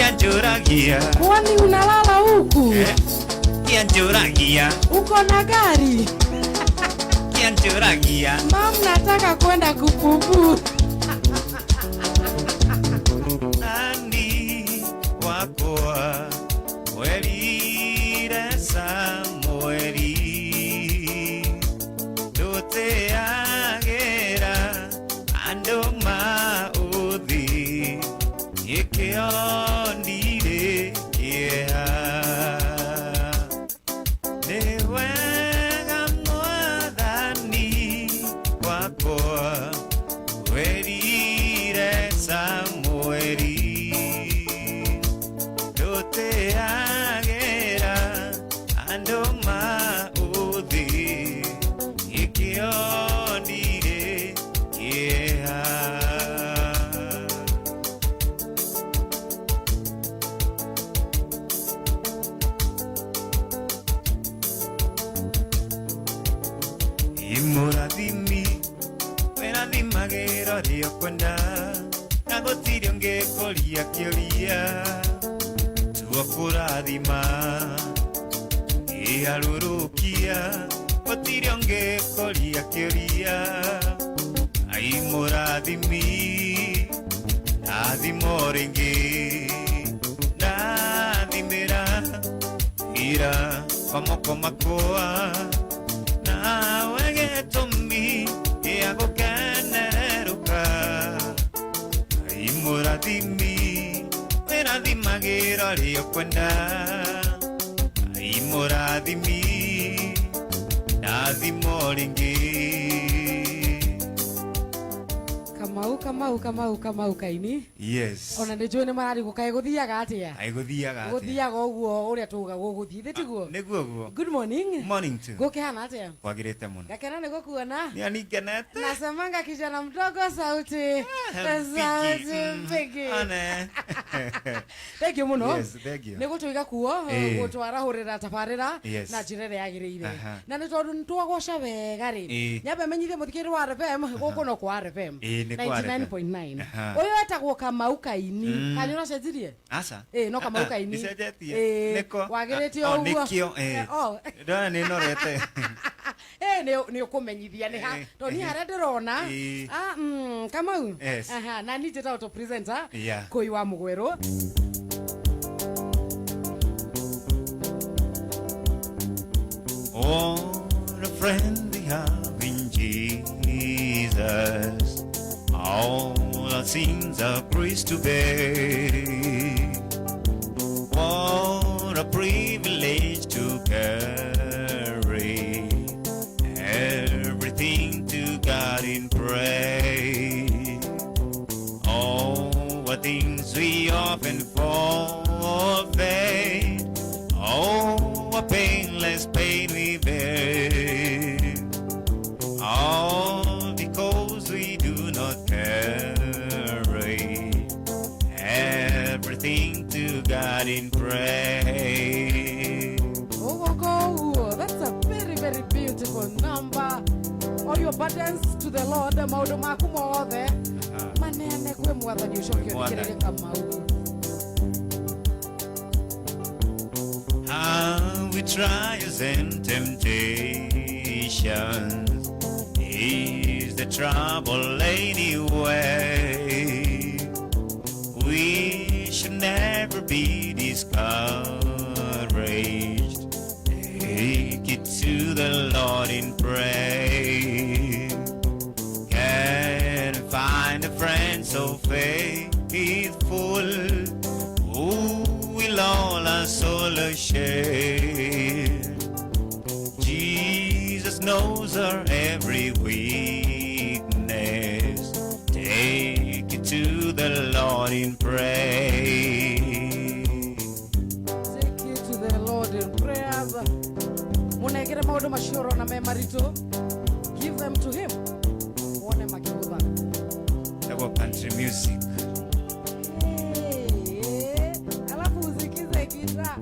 Kĩanjũragia. Kwani unalala huku? Eh, kĩanjũragia. Uko na gari? Kĩanjũragia. Mam, nataka kwenda kupupu. Nani wakwa werire Samueli ndũteagĩra andũ maũthĩ gĩkĩo ndirĩ kĩeha. Nĩ wega Mwathani wakwa werire Samueli ndũteagĩra andũ maũthĩ gĩkĩo ndirĩ kĩeha. Imũrathimi wĩrathimagĩra ũrĩa ũkwenda na gũtirĩ ũngĩkũria kĩũria tuo kũrathima ĩharũrũkia gũtirĩ ũngĩkũria kĩũria ai mũrathimi ndathimo rĩngĩ ndathimĩra ira kwa moko makwa nawe gĩtũmi gĩa gũkenerũka ai mũrathimi wĩrathimagĩra ũrĩa ũkwenda ai mũrathimi ndathimo rĩngĩ. Kamau, Kamau, Kamau, Kamau Kaini. Yes. Ona nĩ njũĩ nĩ mararigwo kaĩ gũthiaga atĩa. Ai gũthiaga atĩa? Gũthiaga ũguo ũrĩa tuga gũgũthiĩ thĩ tiguo. Nĩguo guo. Good morning. Morning too. Gũkĩhana atĩa? Kwagĩrĩte mũno. Gakena nĩ gũkuona. Nĩ ningenete. Nasemanga kijana mdogo sauti. Sauti mpigi. One. Thank you mũno. Yes, thank you. Nĩ gũtũiga kuo gũtwarahũrĩra tabarĩra na njĩra ĩrĩa yagĩrĩire. Na nĩ tondũ nĩ twagoca wega rĩ. Nyambe menyithie mũthikĩrĩria wa RFM gũkũ no kwa RFM. Ĩĩ, nĩ kwa RFM. 99.9. Ũyũ etagwo Kamau Kaini. Kana nĩ ũracenjirie? Aca. Ĩĩ, no Kamau Kaini. Ndicenjetie. Ĩĩ, Nĩko. wagĩrĩte O, o ũguo. nĩkĩo, ĩĩ. Oh. Ndona nĩ norete. Ĩĩ, nĩ ũkũmenyithia nĩ ha tondũ niĩ harĩa ndĩrona. Ah, Kamau. Yes. Aha, na niĩ njĩtagwo to presenter Yeah. Kũi wa Mũgwerũ. What a friend we have in Jesus. All our sins are grace to bear. What a privilege to carry everything to God in prayer. Oh, what things we often forfeit. Oh, what painless pain we bear. All because we do not carry everything to God in prayer. Oh, go, go. That's a very, very beautiful number. All your burdens to the Lord, maũndũ maku mothe maneane kwĩ Mwathani ũcoke ũthikĩrĩrie Kamau. How we trials and temptations is the trouble anyway. We should never be discouraged. Take it to the Lord in prayer. Can find a friend so faithful who will all our soul share. Jesus knows our every weakness. Take it to the Lord in prayer. Take it to the Lord in prayers. Munengere maũndũ macio ũrona me maritũ. Give them to him. Wone makĩhũtha. Tagwo country music. Hey, alafu usikize gita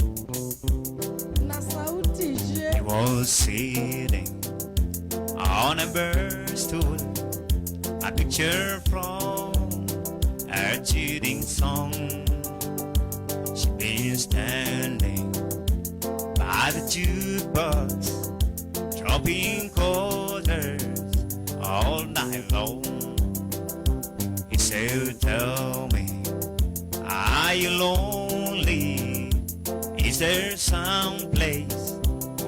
na sauti je. He was sitting on a bird stool, a picture from a cheating song. been standing by the jukebox, dropping quarters all night long. He said, "Tell me, are you lonely? Is there some place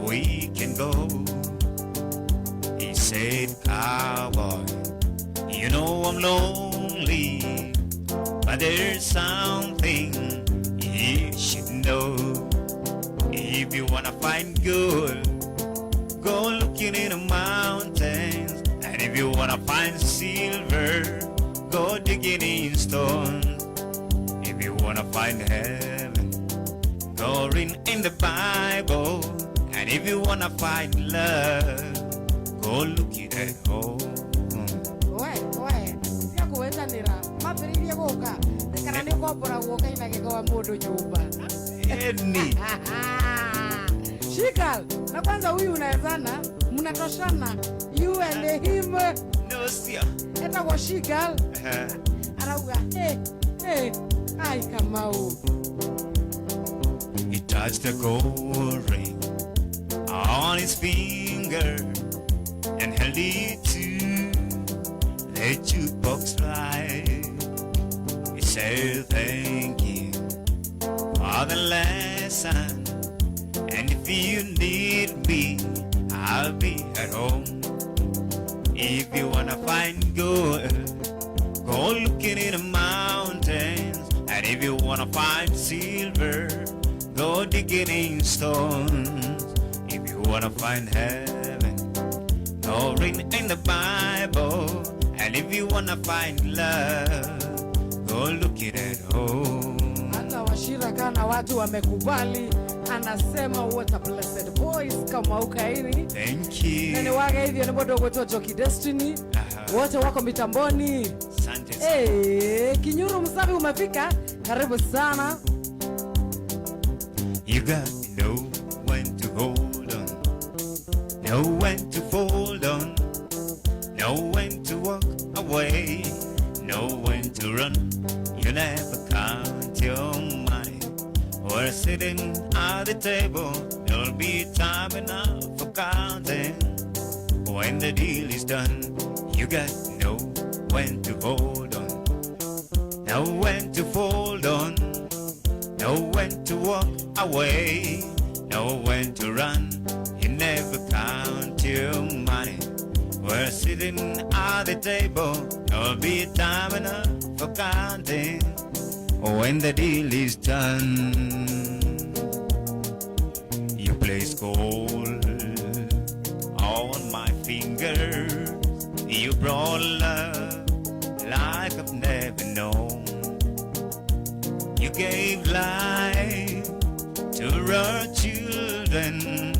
we can go?" He said, "Cowboy, you know I'm lonely, but there's something you should know. If you wanna find gold, go looking in the mountains. And if you wanna find silver, go digging in stones. If you wanna find heaven, go read in the Bible. And if you wanna find love, go look it at home." We we cia kwĩtanĩra mambĩrĩirie gũka kana nĩ ũkombora gũka ina gĩko wa mũndũ nyũmba. Eni. Shikal, na kwanza huyu unawezana, mnatoshana, you and him. No sio. Etagwo Shikal. Arauga hey, hey, ai Kamau. He touched the gold ring on his finger and held it to the jukebox light. He said, "Thank you for the lesson, and if you need me, I'll be at home. If you wanna find gold, go looking in the mountains. And if you wanna find silver, go digging in stones. If you wanna find heaven, go read in the Bible. And if you wanna find love, go look it at home." Hata Wachira kana watu wamekubali, anasema what a blessed voice, Kamau Kaini. Thank you. Na nĩ wageithio nĩ mũndũ ũgwĩtwo Njoki Destiny. Aha. Wote wako mitamboni. Asante sana. Hey, Kinyuru Msavi umefika, karibu sana. You got to know when to hold on, know when to fold on, know when to walk away, know when to run. You never count your money. We're sitting at the table, there'll be time enough for counting. When the deal is done, you got to know when to hold on, know when to fold on, know when to walk away, know when to run. You never count your money. We're sitting at the table, there'll be time enough for counting when the deal is done. You place gold on my fingers. You brought love like I've never known. You gave life to our children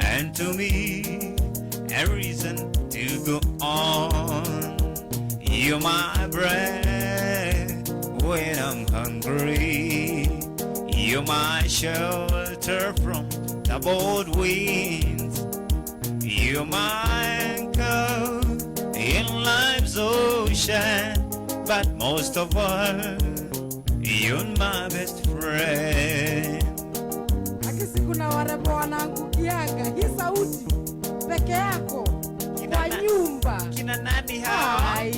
and to me a reason to go on. You're my bread when I'm hungry. You're my shelter from the bold winds. You're my anchor in life's ocean. But most of all, you're my best friend. Akisi kuna warembo wanaangukianga hii sauti peke yako kwa nyumba. Kina nani hawa? Ai.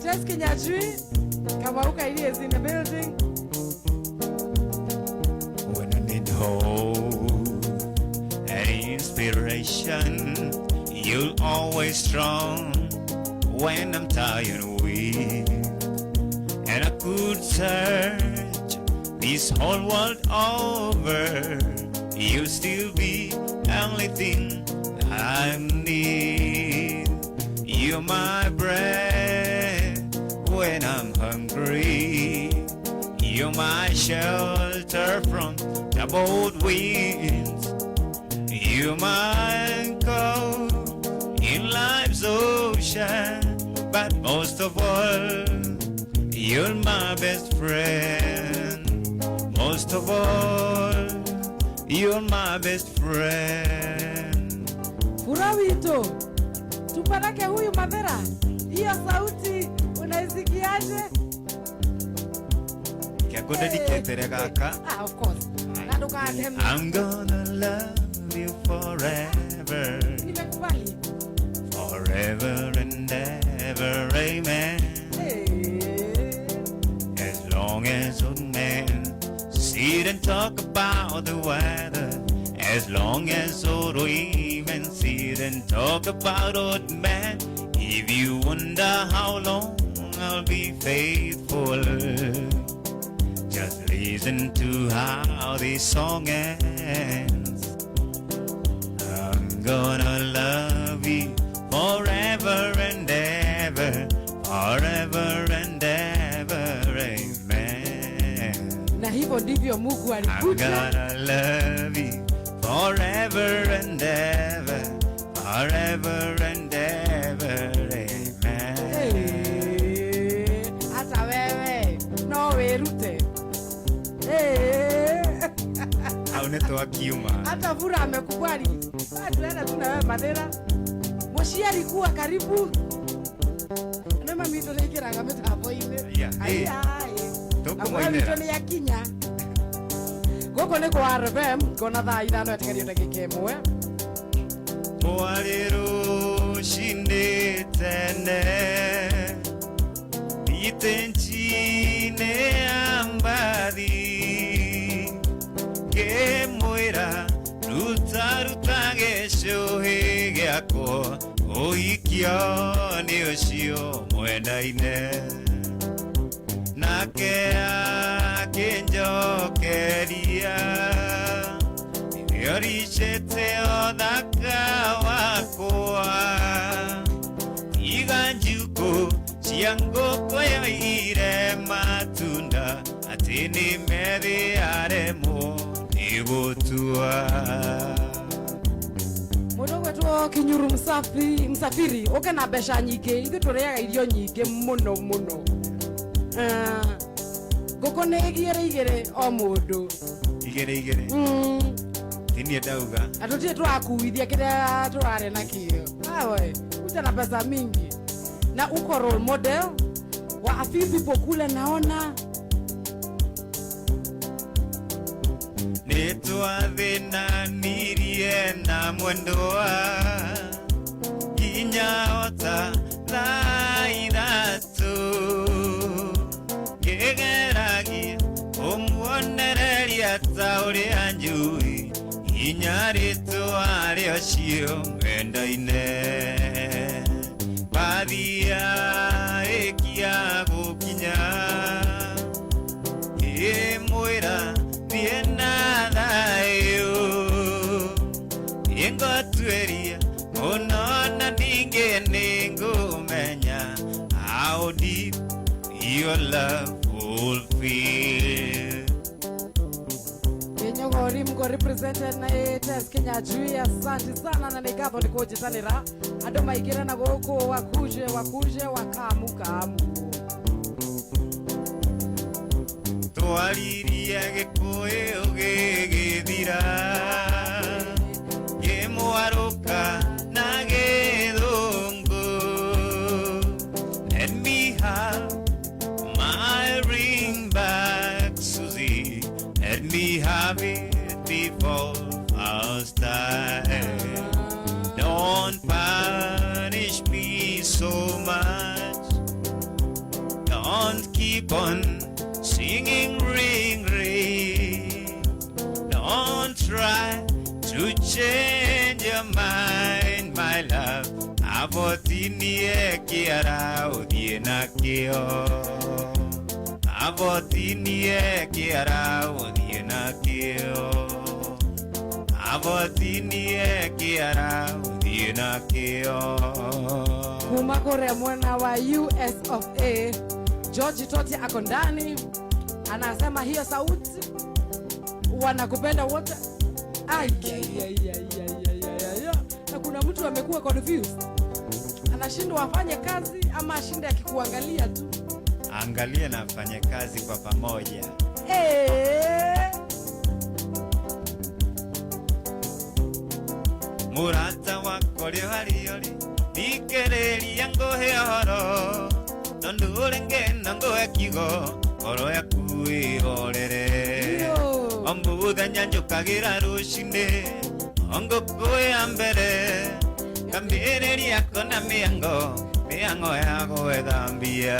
Jess Kinyajui, Kamau Kaini is in the building. When I need hope and inspiration, you'll always strong when I'm tired and weak. And I could search this whole world over, you'll still be the only thing I need. You're my bread when I'm hungry. You're my shelter from the bold winds. You're my anchor in life's ocean. But most of all, you're my best friend. Most of all, you're my best friend. Furaha wito, tupeleke huyu madhera. Hiyo sauti unaisikiaje? Ngũdedicate gaka. Ah, of course. Na ndũkandeme. I'm gonna love you forever. Nimekubali. Forever and ever, amen. Hey. As long as old men sit and talk about the weather. As long as old women sit and talk about old men. If you wonder how long I'll be faithful, just listen to how this song ends. I'm gonna love you forever and ever, forever and ever, amen. Na hivyo ndivyo Mungu I'm alikuja. gonna love you forever and ever, forever and ever, amen. Hey. Hata wewe no wĩrute. Hey. Hau nĩ twakiuma. Hata Vura amekubali. Ah, tunaenda tu na wewe Mathĩra. Mũciari kuwa karibu. Nĩ mami witũ nĩ aingĩraga mĩtambo-inĩ. Aya, Aya, Tũkũmũinĩra. witũ nĩ akinya. Gũkũ nĩ kwa RFM, ngona thaa 5 atigario ndagĩka 1. Mwarĩ rũcinĩ tene thiĩte nchi-inĩ ya mbathi ngĩmwĩra ruta ruta gĩcũhĩ gĩakwa ũhikio nĩ ũcio mwendaine nake akĩnjokeria nĩoricĩte ũthaka wakwa iga njukũ cia ngũkũ yoire matunda atĩ nĩ methĩ aremwo nĩ gũtua. Mũndũ ũgwĩtwo Kinyuru Msafi, Msafiri, ũke na mbeca nyingĩ, ithuĩ tũrĩaga irio nyingĩ mũno mũno. Ah, ngũkũ nĩ igĩrĩ igĩrĩ o mũndũ. Igĩrĩ igĩrĩ. Ti niĩ ndauga. Na tũtirĩ tũrakuithia kĩrĩa tũrarĩa nakĩo. Awe, kuja na pesa mingi. Na uko role model wa a few people kule naona. Nĩ twathĩnanirie na mwendwa nginya ota thaa 3 ngĩgeragia kũmuonereria ta ũrĩa njũĩ hinya rĩtwa rĩacio mwendaine bathia ĩkia gũkinya ĩmwĩra thiĩ na thayũ ĩngũtuĩria mũno na ningĩ nĩngũmenya how deep your love will feel. Kinyogori mko represented na ATS Kenya Jui, asante sana na nĩ ngatho nĩ kũnjĩtanĩra andũ maingĩre na gũkũ wakuje wakuje wakamu kamu. Twaririe gĩkũyũ gĩgĩthira ngĩmwarũka na gĩthũngũ. Let me have my ring back, Susie. Let me have it before first time. Don't punish me so much. Don't keep on singing ring ring. Don't try to change your mind, my love. Abotinie kiara ũthiĩ nakĩo. Abotinie kiara ũthiĩ nakĩo. Abotinie kiara ũthiĩ nakĩo. Kuma kũrĩa mwena wa US of A, George Toti ako ndani anasema hiyo sauti wanakupenda wote. Ai, ai, ai, ai, ai, ai, ai, ai. Na kuna mtu amekuwa confused, anashindwa afanye kazi ama ashinde akikuangalia tu. Angalie na afanye kazi kwa pamoja. Murata wakwa ũrĩ harĩa ũrĩ, thikĩrĩria ngũhe ũhoro, tondũ ũrĩ ngeno ngũhe kiugo, ngoro yaku Wĩhorere. Yo. O mũthenya njũkagĩra rũcinĩ o ngũkũ ya mbere ngambĩrĩria kona mĩango mĩango ya gwetha mbia.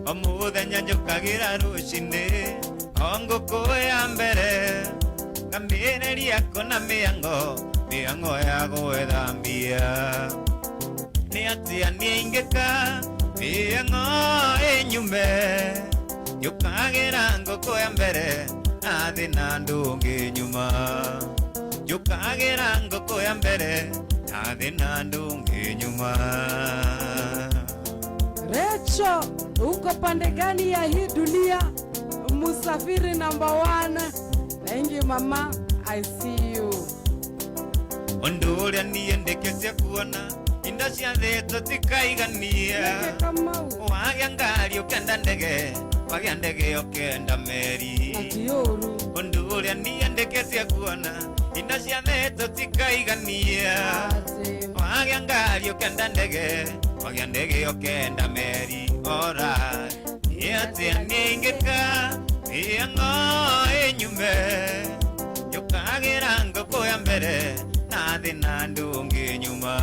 O mũthenya njũkagĩra rũcinĩ o ngũkũ ya mbere ngambĩrĩria kona mĩango mĩango ya gwetha mbia. Nĩ atĩa niĩ ingĩka mĩango ĩnyume njũkagĩra ngũkũ ya mbere na thĩna ndũngĩnyuma. Njũkagĩra ngũkũ ya mbere na thĩna ndũngĩnyuma. Recho, uko pande gani ya hii dunia? Musafiri number one. Thank you mama, I see you. Ũndũ ũrĩa niĩ ndĩkĩtie kuona indo ciathĩ tũtikaigania. Nĩkĩ Kamau? Wagĩa ngari ũkenda ndege, wagĩa ndege ũkenda meri. Na ti ũru. Ũndũ ũrĩa niĩ ndĩkĩtie kuona indo ciathĩ tũtikaigania. Ati. Wagĩa ngari ũkenda ndege, wagĩa ndege ũkenda meri. Alright. Nĩ atĩa niĩ ingĩka mĩango ĩnyume njũkagĩra ngũkũ ya mbere na thĩna ndũngĩnyuma.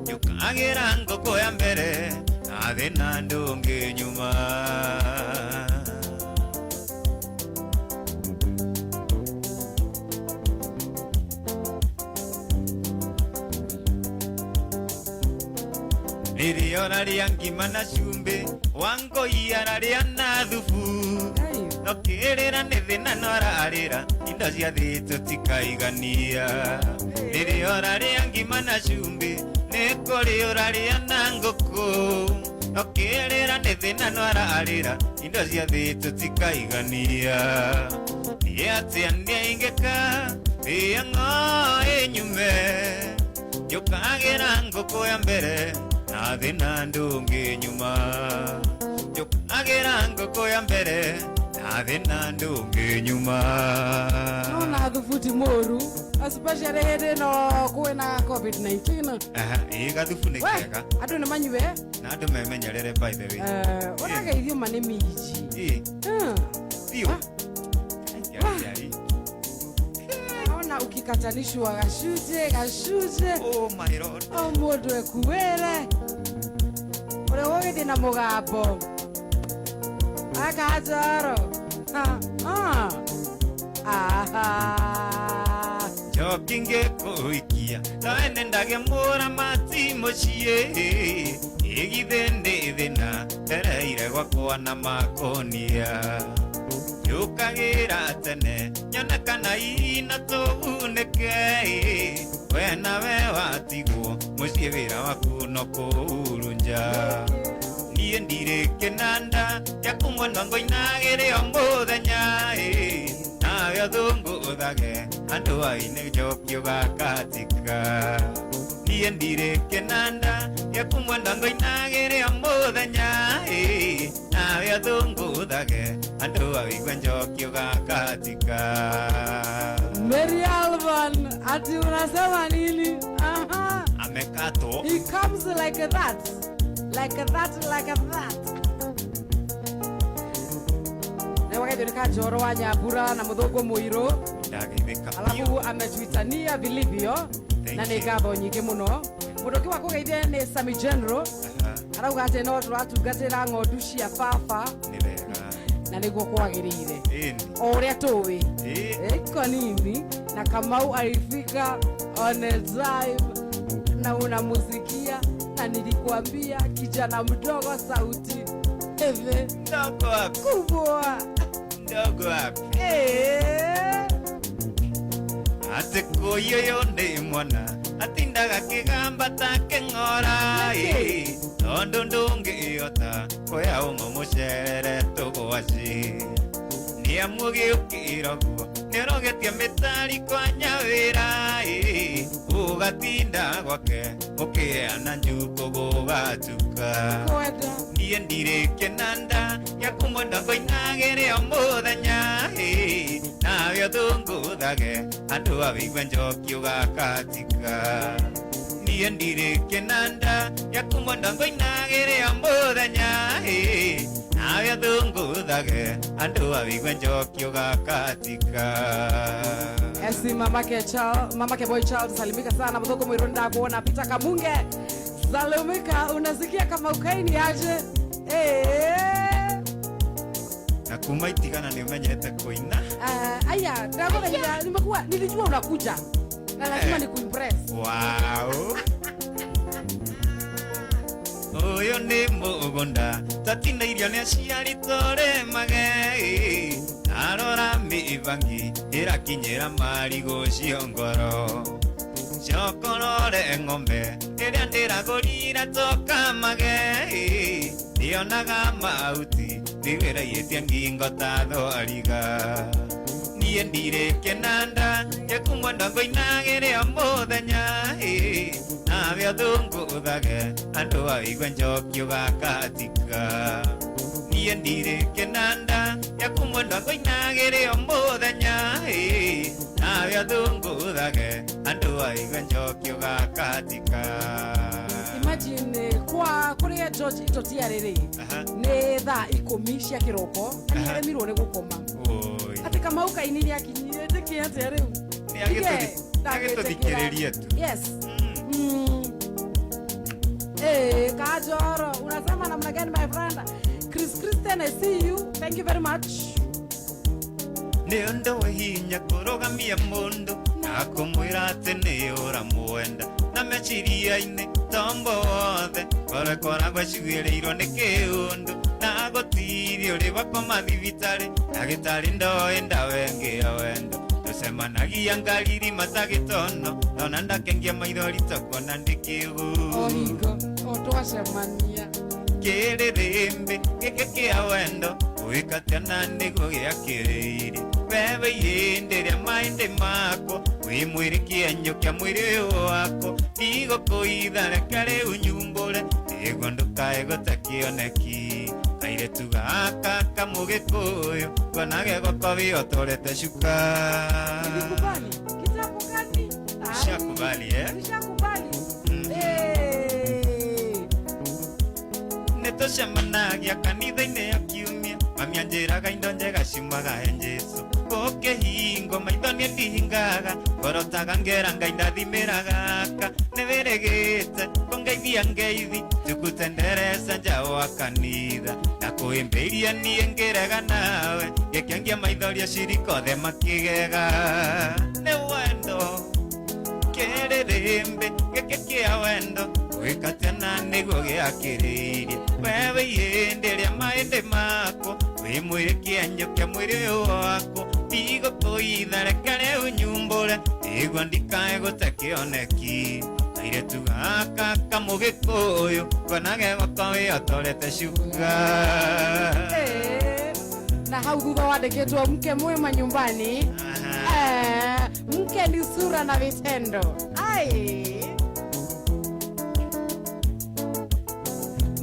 Njũkagĩra ngũkũ ya mbere na thĩna ndũngĩnyuma. Rĩrĩa ũrarĩa ngima na cumbĩ wangũi ararĩa na thubu. Hey. Nokĩrĩra nĩ thĩna no ararĩra indo cia thĩ tũtikaigania. Rĩrĩa ũrarĩa ngima na cumbĩ nĩ kũrĩ ũrarĩa na ngũkũ. Nokĩrĩra nĩ thĩna no ararĩra indo cia thĩ tũtikaigania. Nĩ atĩa niĩ ingĩka mĩang'o ĩnyume njũkagĩra ngũkũ ya mbere na thĩna ndũngĩnyuma. Njũkagĩra ngũkũ ya mbere na thĩna ndũngĩnyuma. Nona thubu ti mũru, especially hĩndĩ ĩno kwĩna COVID-19. Aha, ĩĩ gathubu nĩ We, kega. andũ nĩ manyue. Na andũ memenyerere by the way. Ũrageithio ma nĩ minji. Ĩĩ, biũ. Ah. Yari, yari. Ona ukikatanishwa gacunjĩ gacunjĩ. Oh my Lord. O mũndũ ekuĩre ũrĩa ũgĩthiĩ na mũgambo akanjoro. Aha. Njoki ngĩkũikia tawe nendage mũramati mũciĩ ĩgithĩ ndĩ thĩna ndereire gwakwa na makonia. Njũkagĩra tene nyone kana ina tũgunĩke we nawe watigwo mũciĩ wĩra waku no kũhurunja. Niĩ ndirĩ kĩnanda gĩa kũmwendwa ngoinagĩre o mũthenya nawe ũthũngũthage andũ aine njoki ũgakatika. Niĩ ndirĩ kĩnanda gĩa kũmwendwa ngoinagĩre o mũthenya nawe ũthũngũthage andũ aigua njoki ũgakatika. Mary Alvan, ati unasema nini? Aha. Amekatwo. He comes like that. Like that, like that. Na wakaithio nĩ Kanjoro wa Nyambura na Mũthũngũ Mũirũ. Ndageithĩka biũ. Alafu ametuitania vilivyo. Thank Na nĩ you. ngatho nyingĩ mũno. Mũndũ ũngĩ wa kũgeithia nĩ Sami General. Aha, Arauga atĩ no tũratungatĩra ng'ondu cia baba. nĩ wega. Na nĩguo kwagĩrĩire. Ĩni. O ũrĩa tũĩ. Ĩĩ. Iko nini na Kamau alifika on a time na unamusikia, na nilikuambia kijana mdogo sauti hivi Ndogo wapi? kubwa. Ndogo wapi? Eh. Atĩ kũiyũ ndĩ mwana atindaga kĩgamba ta kĩng'ora Nĩkĩ? tondũ ndũngĩhota kũya ũng'o mũcere tũgwaci. Nĩ amu ũgĩũkĩra ũguo nĩũrogetie mĩtari kwa nyawĩra ũgatinda gwake ũkĩheana njukũ gũgatuka. Kwenda. Niĩ ndirĩ kĩnanda gĩa kũmwenda ngoinagĩre o mũthenya nawe ũthũngũthage andũ awĩigua njoki ũgakatika. Niĩ Niĩ ndirĩ kĩnanda gĩa kumwenda ngoinagĩrĩa mũthenya ĩ, nawe thunguthage andũ awigue njoki ũgakatika. Esi mamake Charles, mamake boy Charles, salimika sana mthoko mwirunda kuona Peter Kamunge. Salimika, unasikia kama ukaini aje? Eh. Na kuma itigana nĩ ũmenyete kũina. Aya, ndagũthaitha, nimekuwa nilijua unakuja. Na lazima nikuimpress. Wow. Ũyũ nĩ mũgũnda twatinairio nĩ aciari tũrĩmage arora mĩbangi ĩrakinyĩra marigũ ciongoro cokorore ng'ombe ĩrĩa ndĩragũrire tũkamage ndionaga mahuti nĩwĩraiyĩtie ngingo ta thwariga niĩ ndirĩ kĩnanda gĩa kumwenda ngoinagĩre o mũthenya nawe ũthunguthage andũ aigue njoki ũgakatika niĩ ndirĩ kĩnanda gĩa kumwenda ngoinagĩre o mũthenya nawe ũthunguthage andũ aigue njoki ũgakatika. Imagine kwa kuria George Itotia rĩrĩ nĩ thaa 10 cia kĩroko na nĩaremirwo nĩ gũkoma. Oi. Atĩ Kamau Kaini nĩakinyire njĩke atĩa rĩu? Nĩ agĩtũthikĩrĩrie tu. Yes. Eh, Kajoro, unasema namna gani my friend? Chris Christian, I see you. Thank you very much. Nĩ ũndũ wĩ hinya kũrũgamia mũndũ na kũmwĩra atĩ nĩ ũramwenda na meciria-inĩ tombo wothe ngoro ĩkoragwo ĩcuĩrĩirwo nĩ kĩũndũ na gũtirĩ ũrĩ wakoma thibitarĩ ndagĩtarĩ ndoĩ ndawa ĩngĩ ya wendo tũcemanagia ngariri matagĩtono nona ndakengia maithori tokuona ndĩ kĩũgũ. O hingo, o twacemania. Kĩrĩrĩmbĩ gĩkĩ kĩa wendo ũĩkatia na nĩguo gĩakĩrĩirie wewe ihĩndĩ rĩa maĩndĩ makwo wĩ mwĩrĩ kĩenyũ kĩa mwĩrĩ ũyũ wakwo ndigũkũitha reke rĩu nyumbũre nĩguo ndũkae gũte kĩoneki kairĩtu gaka kamũgĩkũyũ nguonage gwakwa wĩhotorete cuka. Nilikubali. Kitambo gani? Ushakubali, eh? Nishakubali. Eh. Nĩtũcemanagia kanitha-inĩ ya kiumia mami anjĩraga indo njega ciumaga he Jesũ gũkĩhingwo maitho niĩ ndihingaga ngorotaga ngera Ngai ndathimĩra gaka nĩwĩrĩgĩte kũngeithia ngeithi tukutendereza nja wa kanitha na kũhĩmbĩiria niĩ ngĩrega nawe gĩkĩangia maithoria cirika othe makĩgega nĩ wendo kĩrĩrĩmbĩ gĩkĩ kĩa wendo gwĩkatia na nĩguo gĩakĩrĩirie wewe ihĩndĩ rĩa maĩndĩ makwo wĩ mwĩrĩ kĩenyũ kĩa mwĩrĩ ũyũ wakwo ndigũkũitha reke rĩu nyumbũre nĩguo ndikae gũte kĩoneki kairĩtu gaka kamũgĩkũyũ nguonage gwakwa wĩhotorete cuka. Eh, na hau thutha wandĩkĩtwo mke mwema nyumbani. Eh, mke ni sura na vitendo. Ai.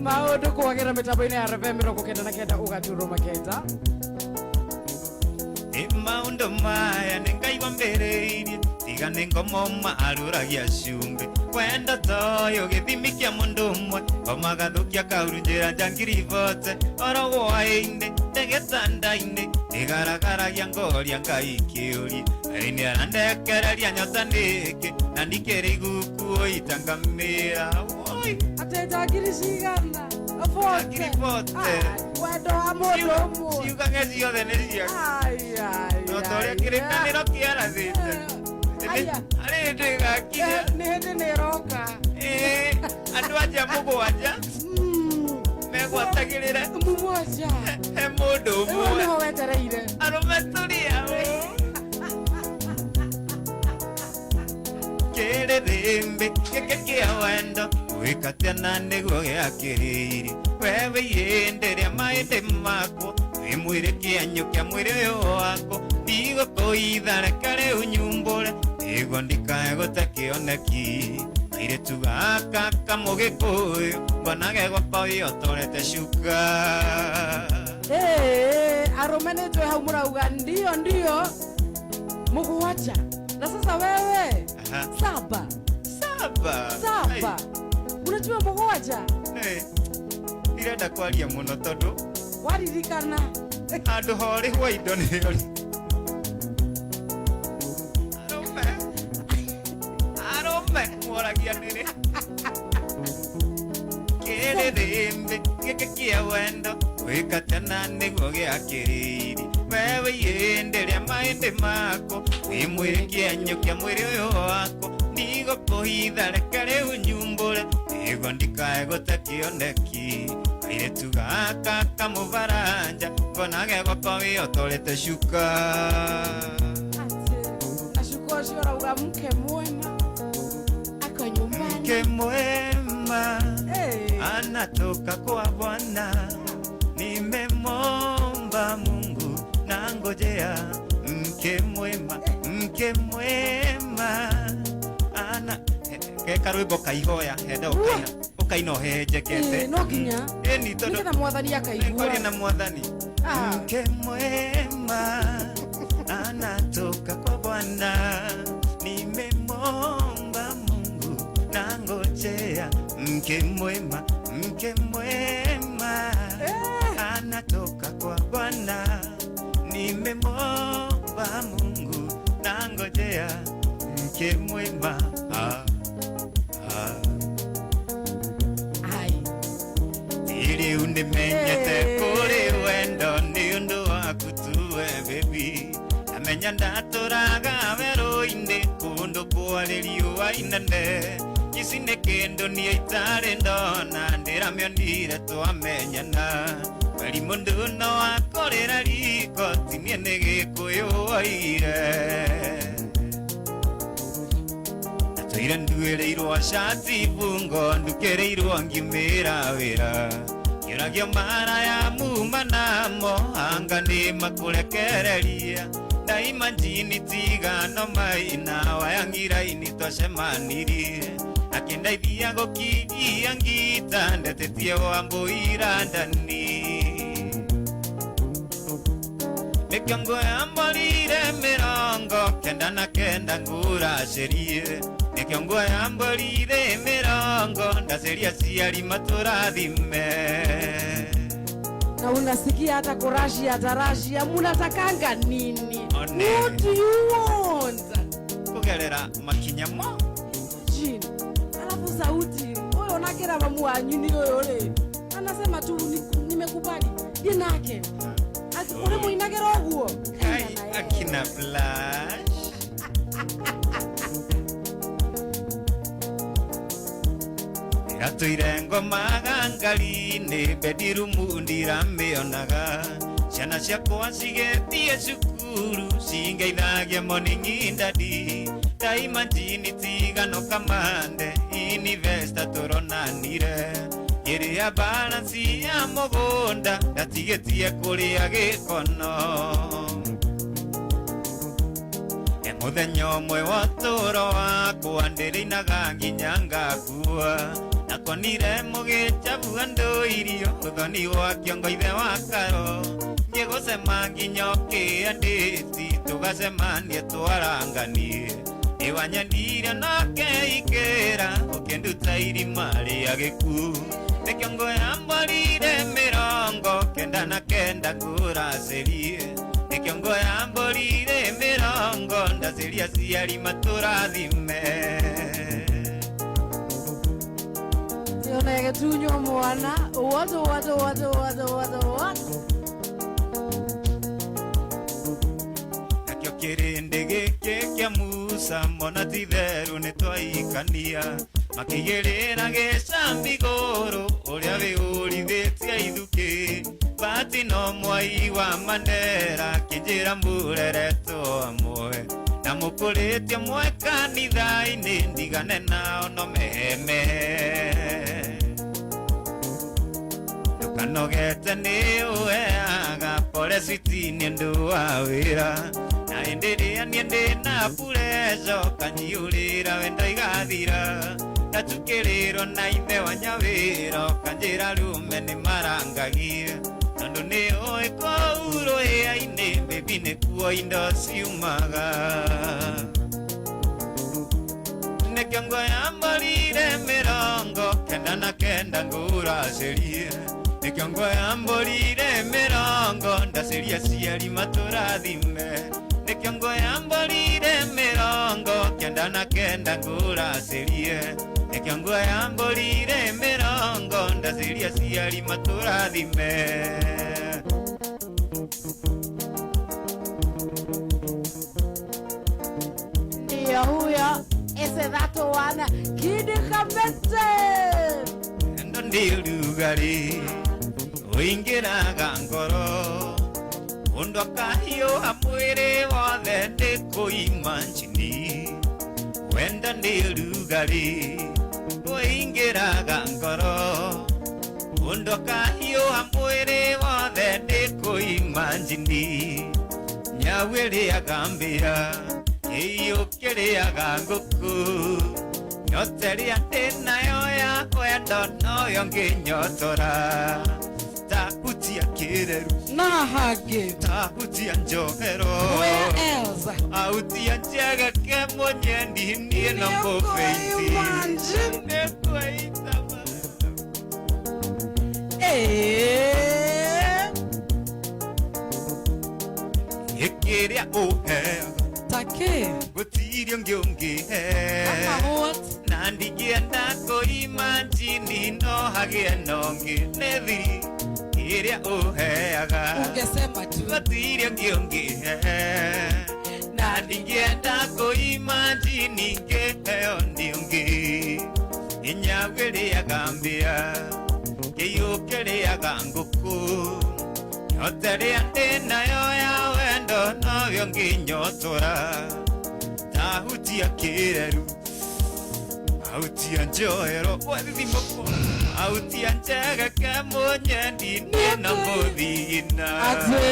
Maũndũ kwagĩra mĩtambo-inĩ ya RFM 99 ũgaturuma kenda. Nĩ maũndũ maya nĩ Ngai wambĩrĩirie tiga nĩ ngomo maruragia cumbĩ wendo toyũ gĩthimi kĩa mũndũ ũmwe ngoma gathũkia kaurunjĩra njangiri bote oro hwaĩ-inĩ ndĩ gĩtanda-inĩ nĩgaragaragia ngoria Ngai kĩũria Ngai nĩarandekereria nyota nĩkĩ na ndikĩrĩ igukuo itangamĩra. Oi. Atĩ njangiri cigana? Njangiri bote. Ah, wendo wa mũndũ ũmwe. Ciugage ciothe nĩ ciaku. Ai, ai, No ta ũrĩa ai. kĩrĩkanĩro kĩarathĩte. Aya. Harĩ hĩndĩ ĩgakinya. Nĩ hĩndĩ nĩ ĩroka. Ĩĩ, andũ anja mũgwanja megwatagĩrĩre. Mũgwanja. He mũndũ Rĩu ũmwe. nĩho wetereire. Arũme tũrĩ ao. Kĩrĩrĩmbĩ gĩkĩ kĩa wendo gwĩkatia na nĩguo gĩakĩrĩirie wewe ihĩndĩ rĩa maĩndĩ makwo wĩ mwĩrĩ kĩenyũ kĩa mwĩrĩ ũyũ wakwo ndigũkũitha reke rĩu nyumbũre nĩguo ndikae gũte kĩoneki kairĩtu gaka kamũgĩkũyũ nguonage gwakwa wĩhotorete cuka. Eh, arũme nĩ twĩ hau mũrauga ndio ndio mũgwanja na sasa wewe Aha. saba. Saba. Saba. Unajua mũgwanja? Nĩ ndirenda kwaria mũno tondũ Waririkana. Handũ horĩ hwa indo nĩ arũme arũme moragia nĩrĩ kĩrĩrĩmbĩ gĩkĩ kĩa wendo gwĩka tena nĩguo gĩakĩrĩiri wewe ihĩndĩ rĩa mahĩndĩ mako wĩ mwĩrĩ kĩenyũ kĩa mwĩrĩ ũyũ wako ndigũkũhitha reke rĩu nyumbũre nĩguo ndikae gũte kĩoneki kairĩtu gaka kamũbaranja ngonage gwakwa wĩhotorete cuka. Ati na shuka ũcio ũrauga mke mwema ako nyumbani. Mke mwema Hey. anatoka kwa Bwana, nimemwomba Mungu na ngojea mke mwema, mke mwema ana ke karwimbo kaihoya henda ukaina ukaina uhehenjekete. Eh, no nginya Ĩni tondũ nĩgetha mwathani akaigua. Nĩngwaria na mwathani. Ah. Mke mwema anatoka kwa Bwana, nimemwomba Mungu na ngojea mke mwema, mke mwema anatoka kwa Bwana, nimemwomba Mungu na ngojea mke mwema. Ah, ah. Ai. Rĩu nĩmenyete Hey. kũrĩ wendo nĩ ũndũ waku tuwe baby amenya ndatũraga werũ-inĩ kũndũ kwarĩ riũa inene ici nĩ kĩndũ niĩ itarĩ ndona ndĩramĩonire twamenyana weri mũndũ no akorĩra riko tinie nĩ gĩkũyũ oigire Natũire nduĩrĩirwo cati bungo ndukĩrĩirwo ngiumĩra wĩra ngĩũragio mara ya muma namo anga nĩ makũrekereria ndaima njini tigano maina wayang'iraini twacemanirie akĩndeithia gũkinyia ngita ndetĩtie wambũira ndani mĩkĩongo yamborire 99 ngũracĩrie mĩkĩongo yamborire mĩrongo ndaceria aciari matũrathime. Na unasikia hata kurashia tarashia munatakanga nini? One. What do you want? Kũgerera makinya mo. Jin. Alafu sauti huyo onakera mamu wanyu ni huyo rĩ anasema tu nimekubali thiĩ nake. Ati uri muinagĩra ũguo. Kai Enda na yeye. Akina Flash Ndĩratũire ngomaga ngari-inĩ bedroom ndiramĩonaga ciana ciakwa cigĩthiĩ cukuru cingeithagia morning daddy ndaima njini tigano kamande investor tũronanire ngĩrĩa balance ya mũgũnda ndatigĩtie kũrĩa gĩkono. E mũthenya ũmwe wa ũtũũro wakwa ndĩrĩinaga nginya ngakua nakonire mũgĩcabua andũ irio ũthoni wa kĩongo ithe wa karo ngĩgũcema nginya ũkĩandĩti tũgacemania twaranganie nĩwanyendire nake ikĩra ũkĩnduta irima rĩa gĩkuũ nĩkĩongo yamborire 99 ngũracĩrie nĩkĩongo yamborire mĩrongo ndaceria aciari matũrathime. Tionege mwana what what what what what what. Nakĩo kĩrĩndĩ gĩkĩ kĩa Musa mona ti therũ nĩ twaikania makĩigĩrĩra gĩcambi igũrũ ũrĩa wĩũrithĩtie ithukĩ bati no mwai wa Mandera kĩnjĩra mũreretwo amwe na mũkũrĩtie mwe kanitha-inĩ ndigane nao no meheme ndũkanogete nĩ ũheaga pore switi nĩ ũndũ wa wĩra na hĩndĩ ĩrĩa niĩ ndĩna pureco kanyiũrĩra wendo igathira ndatukĩrĩrwo na ithe wa nyawĩra ũkanjĩra rume nĩ marangagia tondũ nĩ ũĩ kũu rũhĩa-inĩ baby nĩkuo indo ciumaga. Nĩkĩo yamborire 99 ngũracĩrie. Nĩkĩo yamborire mĩrongo ndacĩria ciari matũrathime. Nĩkĩo yamborire 99 ngũracĩrie. Nĩkĩo yamborire mĩrongo ndacĩria ciari matũrathime. Ndio huyo ese dato wana Kidi Kabete. Endo ndi rugari ũingĩraga ngoro ũndũ akahiũha mwĩrĩ wothe ndĩkũima njini. Wenda ndi rugari ũingĩraga ngoro ũndũ akahiũha mwĩrĩ wothe ndĩkũima njini. Nyau ĩrĩaga mbĩa ĩiyũkĩrĩaga ngũkũ nyota ĩrĩa ndĩnayo ya wendo noyo ngĩnyotora. Tahutia kĩreru Na hage. tahutia njohero Where else? autia njegeke mũnyendi niĩ no mũbĩiti. Nĩkũita Eh. gĩkĩrĩa ũheaga Take. gũtirĩ ũngĩ ũngĩhe. Kama what? Na ndingĩenda kũima njini no hagĩe na ũngĩ nĩ thiri ĩrĩa ũheaga. Ungesema tu. Gũtirĩ ũngĩ ũngĩhe. Na ndingĩenda kũima njini ngĩheo nĩ ũngĩ. Inyau ĩrĩaga mbĩa kĩiyũkĩrĩaga ngũkũ nyota ĩrĩa ndĩnayo ya wendo noyo ngĩnyotora. Tahutia kĩreru autia njohero wathithimũkwo autia njegeke mũnyendi niĩ no mũthigina. Ate.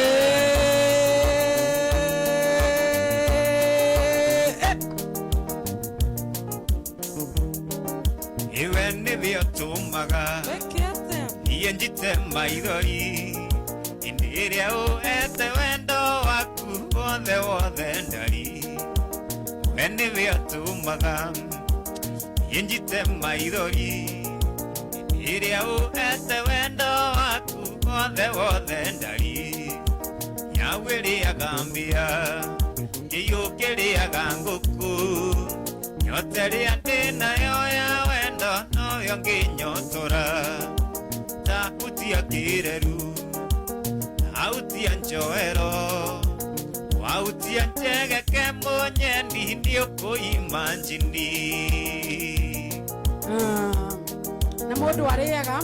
Iwe nĩwe ũtũmaga Wekete. niĩ njite maithori ĩndĩ ĩrĩa ũhete wendo waku wothe wothe ndari. We nĩwe ũtũmaga niĩ njite maithori ĩndĩ ĩrĩa ũhete wendo waku wothe wothe ndari. Nyau ĩrĩaga mbĩa kĩiyũkĩrĩaga ngũkũ nyota ĩrĩa ndĩnayo ya wendo noyo ngĩnyotora. Tahutia kĩreru autia njohero wautia njegeke mũnyendi nĩũkũima njini. Na mũndũ arĩaga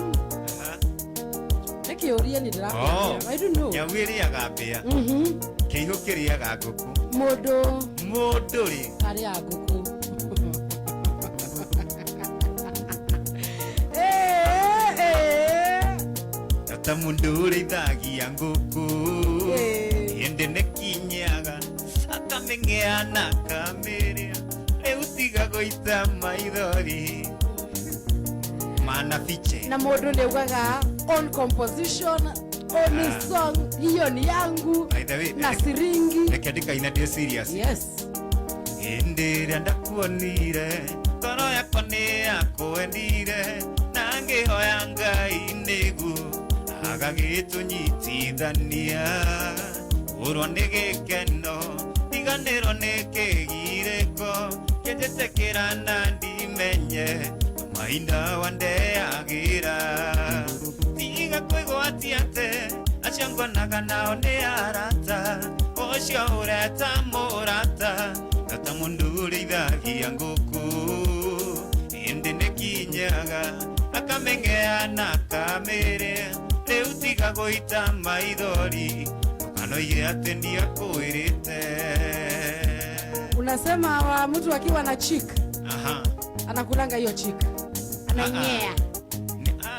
nĩ kĩũria nĩ ndĩrakũria. I don't know. Nyau ĩrĩaga mbĩa kĩihũ kĩrĩaga ngũkũ. Mũndũ Mũndũ rĩ arĩaga ngũkũ. Eh, eh. Ta mũndũ ũrĩithagia ngũkũ ĩndĩ nĩkinyaga akamĩng'ea na akamĩrĩa rĩu tiga gũita maithori mana fiche. Na mũndũ nĩaugaga on composition on song hiyo ni yangu By the way, na siringi. Reke ndikaina ndĩ serious. Yes. Hĩndĩ ĩrĩa ndakuonire ngoro yakwa nĩ yakwendire na ngĩhoya Ngai nĩguo agagĩtũnyitithania ũrwo nĩ gĩkeno ndiganĩrwo nĩ kĩgirĩko kĩnjĩtĩkĩra na ndimenye mahinda wandeagĩra tiga kwĩgwatia atĩ acio nguonaga nao nĩ arata ũcio ũreta mũrata na ta mũndũ ũrĩithagia ngũkũ ĩndĩ nĩkinyaga akamĩng'ea na akamĩrĩa rĩu tiga gũita maithori ndũkanoige atĩ ndiakwĩrĩte. Unasema wa mtu akiwa na chick. Aha. Anakulanga hiyo chick. Ananyea.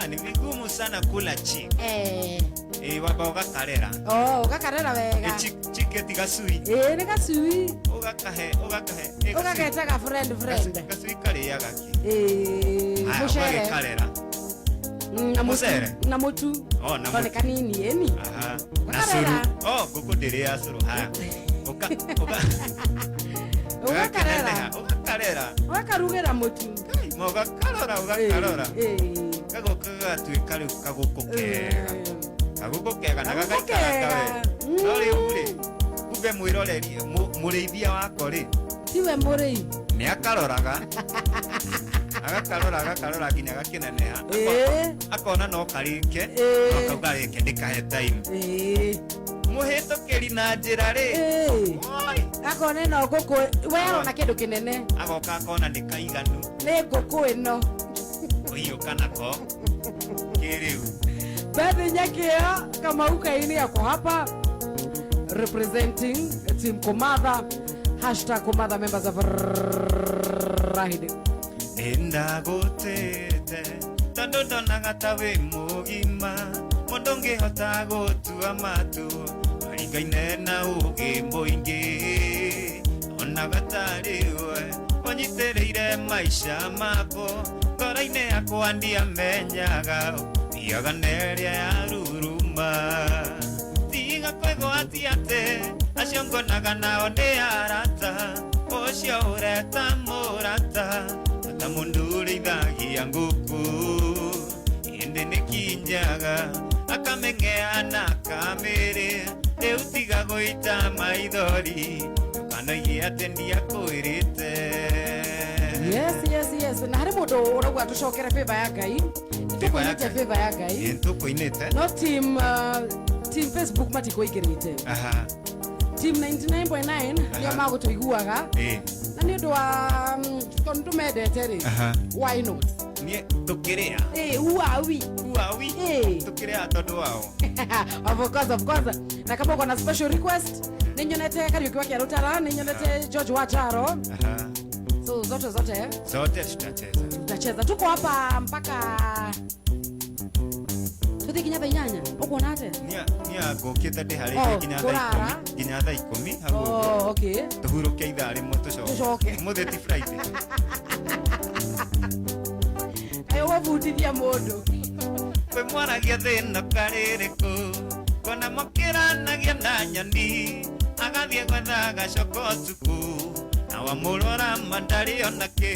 Ni vigumu sana kula chick. Eh. Waba ugakarera. Oh, ugakarera wega. Chick eti gacui. Ni gacui. Ugakahe, ugakahe. Ugaketa ka friend friend. Gacui kariaga ki. Mucere. Ugakarera. Na Mucere. Na mutu. Oh, na mutu. Kanini eni. Aha. Na suru. Oh, nguku ndĩrĩaga cũrũ. Haya. Uka uka. Ugakarera. Ũgakarera. Ũgakarugĩra mũtu. Kai, ma ũgakarora ũgakarora. Gagũka gagatuĩka rĩu kagũkũ kega. Kagũkũ kega na Kagũkũ gagaikara kega. kawe. No rĩu rĩ, kumbe mwĩroreri mũrĩithia wako rĩ, Tiwe mũrĩi. Nĩ akaroraga. Agakarora agakarora nginya gakĩneneha. Akona no karĩke, no kauga reke ndĩkahe time. Mũhĩtũkĩri na njĩra rĩ, oi, Akona ĩno ngũkũ, we arona kĩndũ kĩnene. Agoka akona nĩ kaiganu. Nĩ ngũkũ ĩno. Ũiyũka nako kĩrĩu. Bethi Nyakio Kamau Kaini ako hapa representing Team Komatha, hashtag Komatha members of Rahidi. Nĩndagũtĩte tondũ ndonaga ta wĩ mũgima, mũndũ ũngĩhota gũtua matua maringaine na ũũgĩ mũingĩ, onaga tarĩ we ũnyitĩrĩire maica makwa, ngoro-inĩ yakwa ndiamenyaga thiaga na ĩrĩa ya ruruma. Tiga kwĩgwatia atĩ acio ngonaga nao nĩ arata, ũcio ũreta mũrata ta mũndũ ũrĩithagia ngũkũ, ĩndĩ nĩ kinjaga akameng'ea na akamĩrĩ. Rĩu tiga gũita maithori, ndũkanoige atĩ ndiakwĩrĩte. Yes. Na harĩ mũndũ ũrauga tũcokere favor ya Ngai. Favor ya Tũkũinĩte Ngai. favor ya Ngai. Ĩ, tũkũinĩte. No team team Facebook matikũingĩrĩte. Team 99.9 nĩo magũtũiguaga. Na nĩ ũndũ wa tondũ tũmendete rĩ. Why not? Niĩ tũkĩrĩa. Uawi. Uawi. Tũkĩrĩa tondũ wao. Of course, of course. Na kama uko na special request, nĩ nyonete Kariuki wa Kĩarũtara, nĩ nyonete George Wacharo. So zote zote Zote tutacheza. Tutacheza. Tuko hapa mpaka tuthi nginya thaa 8. Ũkuona atĩa? Niĩ ngũkĩte ndĩharĩirie Oh, nginya thaa kũrara. 10, nginya thaa 10 hau ũguo. Oh, okay. Tũhurũke ithaa rĩmwe tũcoke. Tũcoke. Ũmũthĩ ti Friday. Kaĩ ũgũbundithia mũndũ. Kwĩ mwaragia thĩna karĩrĩkũ, kona mũkĩranagia na nyoni, agathiĩ gwetha gacoka ũtukũ, na wamũrora ma ndarĩ ona kĩ,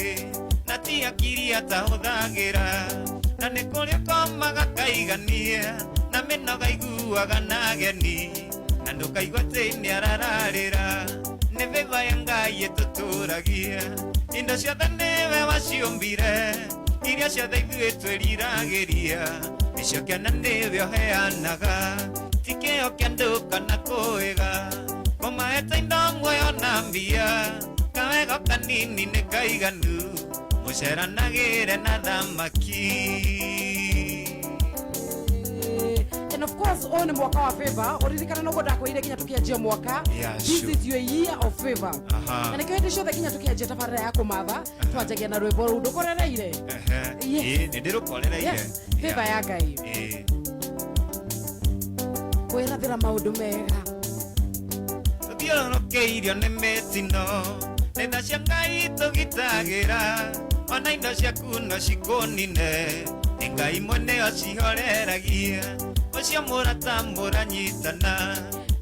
na ti akiri atahũthagĩra, na nĩ kũrĩ ũkomaga kaigania, na mĩnoga iguaga na ageni, na ndũkaigua atĩ nĩarararĩra, nĩ favor ya Ngai ĩtũtũragia, indo ciothe nĩwe waciũmbire, iria ciothe ithuĩ twĩriragĩria, nĩcio kĩana nĩwe ũheanaga, ti kĩo kĩa andũ kana kũĩga, kũmahete indo muoyo na mbia, kawego kanini nĩ kaiganu, mũceranagĩre na thamaki. And of course, ũyũ nĩ mwaka wa favor. Ũririkana noguo ndakwĩrire nginya tũkĩanjia mwaka. Yeah, This sure. is your year of favor. Na nĩkĩo hĩndĩ ciothe nginya tũkĩanjia tabarĩra ya kũmatha, twanjagia na rwĩmbo rũu ndũkorereire. Ehe. Yes. Ĩ, nĩ ndĩrũkorereire. Yes, favor ya Ngai. Kwĩrathĩra maũndũ mega. Tũthiũrũrũkĩirio nĩ mĩtino, nĩ tha cia Ngai tũgitagĩra, ona indo ciaku no cikũnine, nĩ Ngai mwene ocihoreragia, ũcio mũrata mũranyitana,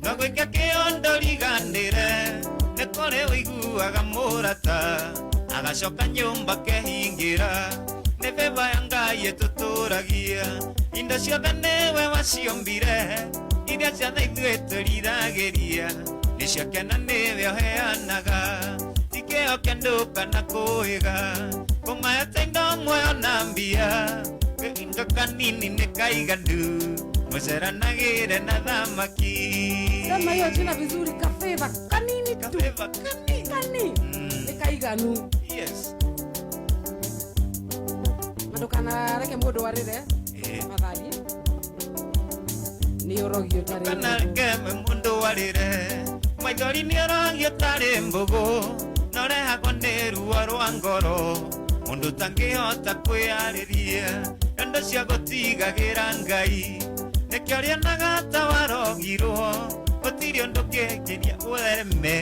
no gwĩka kĩo ndũriganĩre, nĩ kũrĩ ũiguaga mũrata, agacoka nyũmba kehingĩra, nĩ favor ya Ngai ĩtũtũragia, indo ciothe nĩwe waciũmbire, iria ciothe ithuĩ twĩriragĩria, nĩcio kĩana nĩwe ũheanaga, ti kĩo kĩa andũ kana kũĩga, kũmahete indo muoyo na mbia, indo kanini nĩ kaiganu, mũceranagĩre na thamaki. Sema hiyo jina vizuri, kafeva kanini tu. Kafeva kanini. Kani. Nĩ kaiganu. Yes. Na ndũkanareke mũndũ arĩre. Tafadhali. Nĩ ũrogio tarĩ mbũgũ. Ndũkanareke mũndũ arĩre, maithori nĩ ũrogio tarĩ mbũgũ, na ũrehagwo nĩ ruo rwa ngoro, mũndũ ũtangĩhota kwĩyarĩria, endo cia gũtigagĩra Ngai, nĩkĩo rĩonaga ta warogirwo, gũtirĩ ũndũ ũngĩgeria ũreme,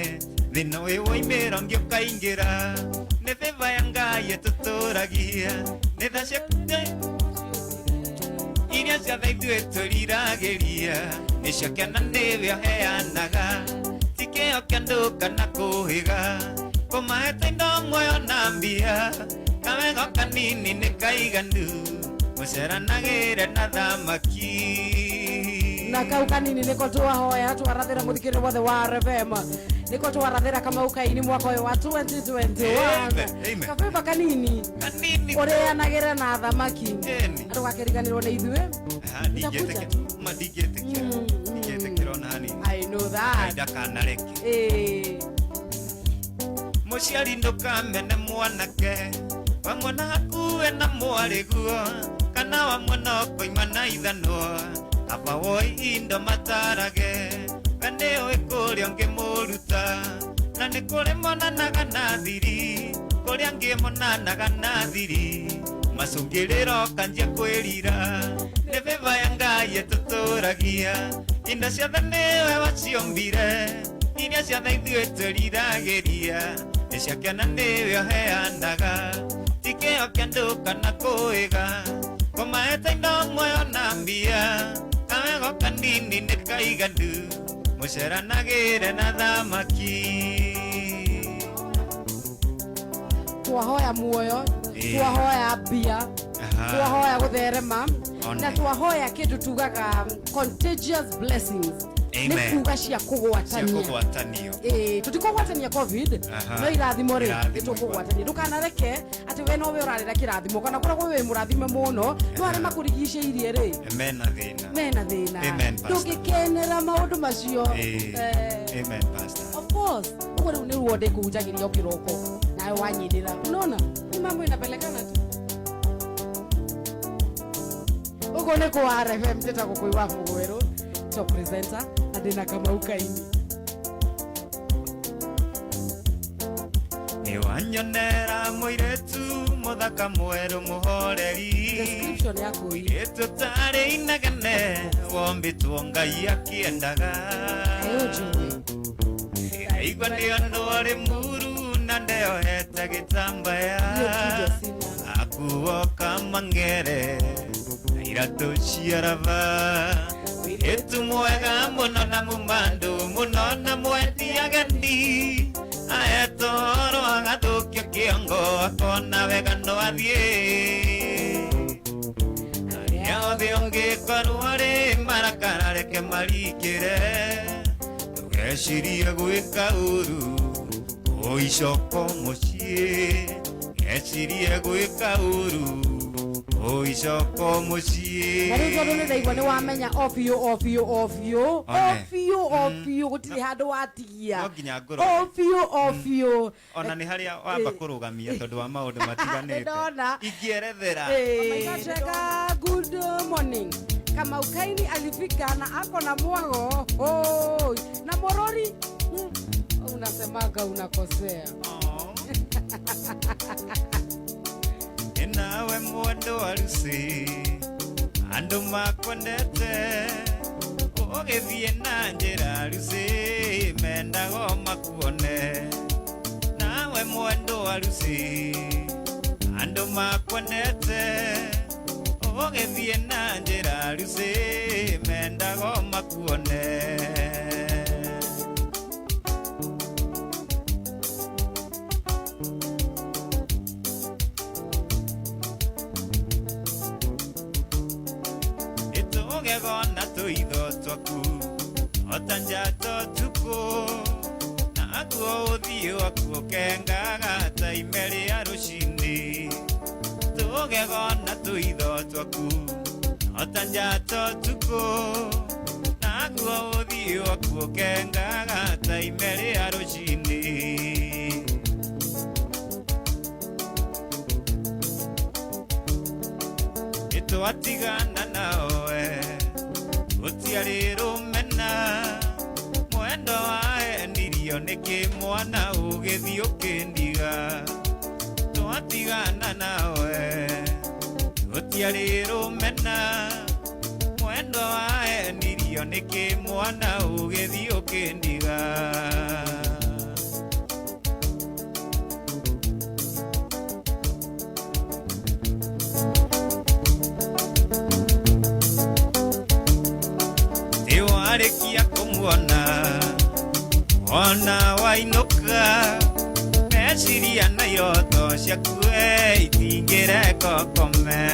thĩna ũyũ woimĩra ũngĩ ũkaingĩra, nĩ favor ya Ngai ĩtũtũragia, nĩ tha cia Ngai iria ciothe ithuĩ twĩriragĩria, nĩcio kĩana nĩwe ũheanaga, ti kĩo kĩa andũ kana kũhĩga, kũmahete Kũmahe indo muoyo na mbia kawego kanini nĩ kaiganu mũceranagĩre na thamaki. Na kau kanini niko twahoya twarathira muthikiri wothe wa RFM, niko twarathira Kamau Kaini mwaka ũyũ wa 2021. Amen, amen. Kabeba kanini kanini ũrĩanagĩre na thamaki. Ĩni. Ndũgakĩriganĩrwo nĩ ithuĩ. Ah, ndingĩtĩkĩra, ma ndingĩtĩkĩra, ndingĩtĩkĩra ona hanini. I know that. Ndakanareke. Eh. Mũciari ndũkamene mwanake wa mwana akuwe na mwarĩguo kana wa mwana ũkoima na ithanwa aba woi indo matarage we nĩũĩ kũrĩa ũngĩmũruta na nĩ kũrĩ monanaga na thiri kũrĩa angĩ monanaga na thiri macũngĩrĩro kanjia kwĩrira nĩ bĩba ya Ngai ĩtũtũragia indo ciothe nĩwe waciombire iria ciothe ithuĩ twĩriragĩria nĩ ciakena nĩwe ũheanaga ti kĩo kĩa andũ kana kũĩga kũmaete indo muoyo na mbia kawego kanini nĩ kaiganu mũceranagĩre na thamaki. Twahoya muoyo, Ĩĩ. twahoya mbia, twahoya gutherema One. na twahoya kindu tugaga contagious blessings, nĩ Amen. kuga cia cia kũgwatania. Kũgwatanio. Ĩĩ, tũtikũgwatania COVID, Aha. no irathimo rĩ Irathimo. nĩtũkũgwatania. Ndũkanareke atĩ we nowe ũrarĩra kĩrathimo kana koragwo wĩ mũrathime mũno no arĩa makũrigicĩirie rĩ mena thĩna. Mena thĩna. Amen, Pastor. Ndũngĩkenera maũndũ macio. Ĩĩ. Eh, Amen, Pastor. of course, ũguo rĩu nĩruo ndĩkũhunjagĩria o kĩroko nawe wanyinĩra, unaona ni mambo inapelekana tu. Ũguo nĩ kwa RFM, njĩtagwo Kũi wa Mũgwerũ, top presenter, na ndĩna Kamau Kaini. Nĩ wanyonera mũirĩtu mũthaka mwerũ mũhoreri. Description ya Kũi. Mũirĩtu tarĩ inegene wombĩtwo Ngai akĩendaga. Kaĩ ũnjũĩ? Ndĩraigua nĩ ũndũ ũrĩ muru na ndeohete gĩtambaya. Hiyo kijo sina. Akuo kamangere na iratũ cia raba mũirĩtu mwega mũno na mũmandũ mũno na mwendi ageni aetoro agathũkio kĩongo akona wega no athiĩ arĩa othe ũngĩkorwo rĩ marakara reke marikĩre ndũgecirie gwĩka ũru ũicoko mũciĩ gecirie gwĩka ũru ũicoko mũciĩ. Na rĩu tondũ nĩ ndaigua nĩ wamenya o biũ o biũ o biũ o One. biũ o biũ gũtirĩ handũ watigia. No nginya ngũrore. O biũ o biũ. Ona nĩ harĩa wamba kũrũgamia tondũ wa maũndũ matiganĩte. Nĩndona. Ingĩerethera. Oh my God, Cheka, good morning. Kamau Kaini alifika na ako na mwago, oh, na morori. Unasemaga unakosea. Nĩ nawe mwendo wa Lucy andũ makwendete ũgĩthiĩ na njĩra Lucy mendago makuone nawe mwendo wa Lucy andũ makwendete ũgĩthiĩ na njĩra Lucy mendago makuone. Itũgegona tũitho twaku ota njata ũtukũ naguo ũthiũ waku ũkengaga ta ime rĩa rũcinĩ tũgegona tũitho twaku ota njata ũtukũ naguo ũthiũ waku ũkengaga ta ime rĩa rũcinĩ. Nĩtwatigana nawe gũtiarĩ rũmena mwendo waenirio nĩkĩ mwana ũgĩthiĩ ũkĩndiga twatigana nawe gũtiarĩ rũmena mwendo waenirio nĩkĩ mwana ũgĩthiĩ ũkĩndiga. Tiwarĩkia kũmuona wona wainũka Meciria na iroto ciakue itingĩreka ũkome.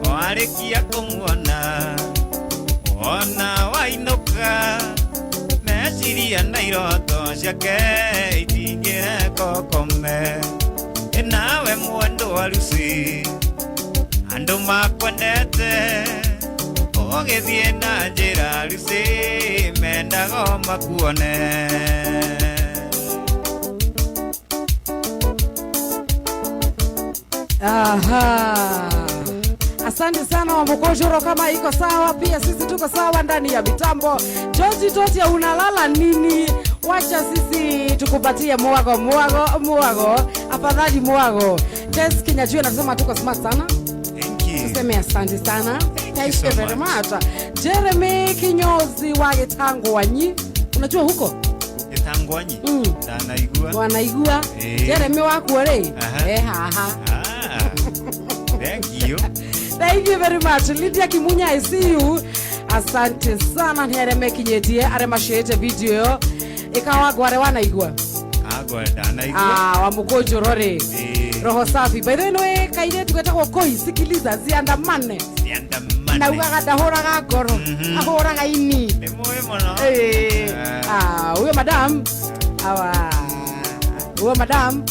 Warĩkia kũmuona wona wainũka, meciria na iroto ciake itingĩreka ũkome. Ĩ nawe mwendwa Lucy, andũ makwendete, ũgĩthiĩ na njĩra Lucy, mendaga o makuone. Aha. Asante sana Wamukoshoro, kama iko sawa, pia sisi tuko sawa ndani ya mitambo. George Totia, unalala nini? Wacha sisi tukupatie mwago mwago mwago, afadhali mwago. Tess Kinyajui anasema tuko smart sana. Thank you. Tuseme asante sana. Thank Thank you so you very much. much. Jeremy Kinyozi wa Gitangwanyi, unajua huko Gĩtangwanyi? Ndanaigua. Wanaigua. Eh. Jeremy wakuo rĩ, Aha. eh haha. Ah, thank you. Thank you very much. Lydia Kimunya, I see you. Asante sana nĩ arĩa mekinyĩtie, arĩa maciĩte video ĩyo ĩkawa ngware wanaigua. Agwa ndanaigua. Ah, Wamũkũnjũro rĩ. Eh. Roho safi. By the way, nĩ kairĩtu getagwo Koi, sikiliza, ziandamane. Ciandamane. Naugaga ndahũraga ngoro, ahũraga ini. Nĩ mũĩ mũno. Eh, Ah. ah, huyo madam awa, huyo madam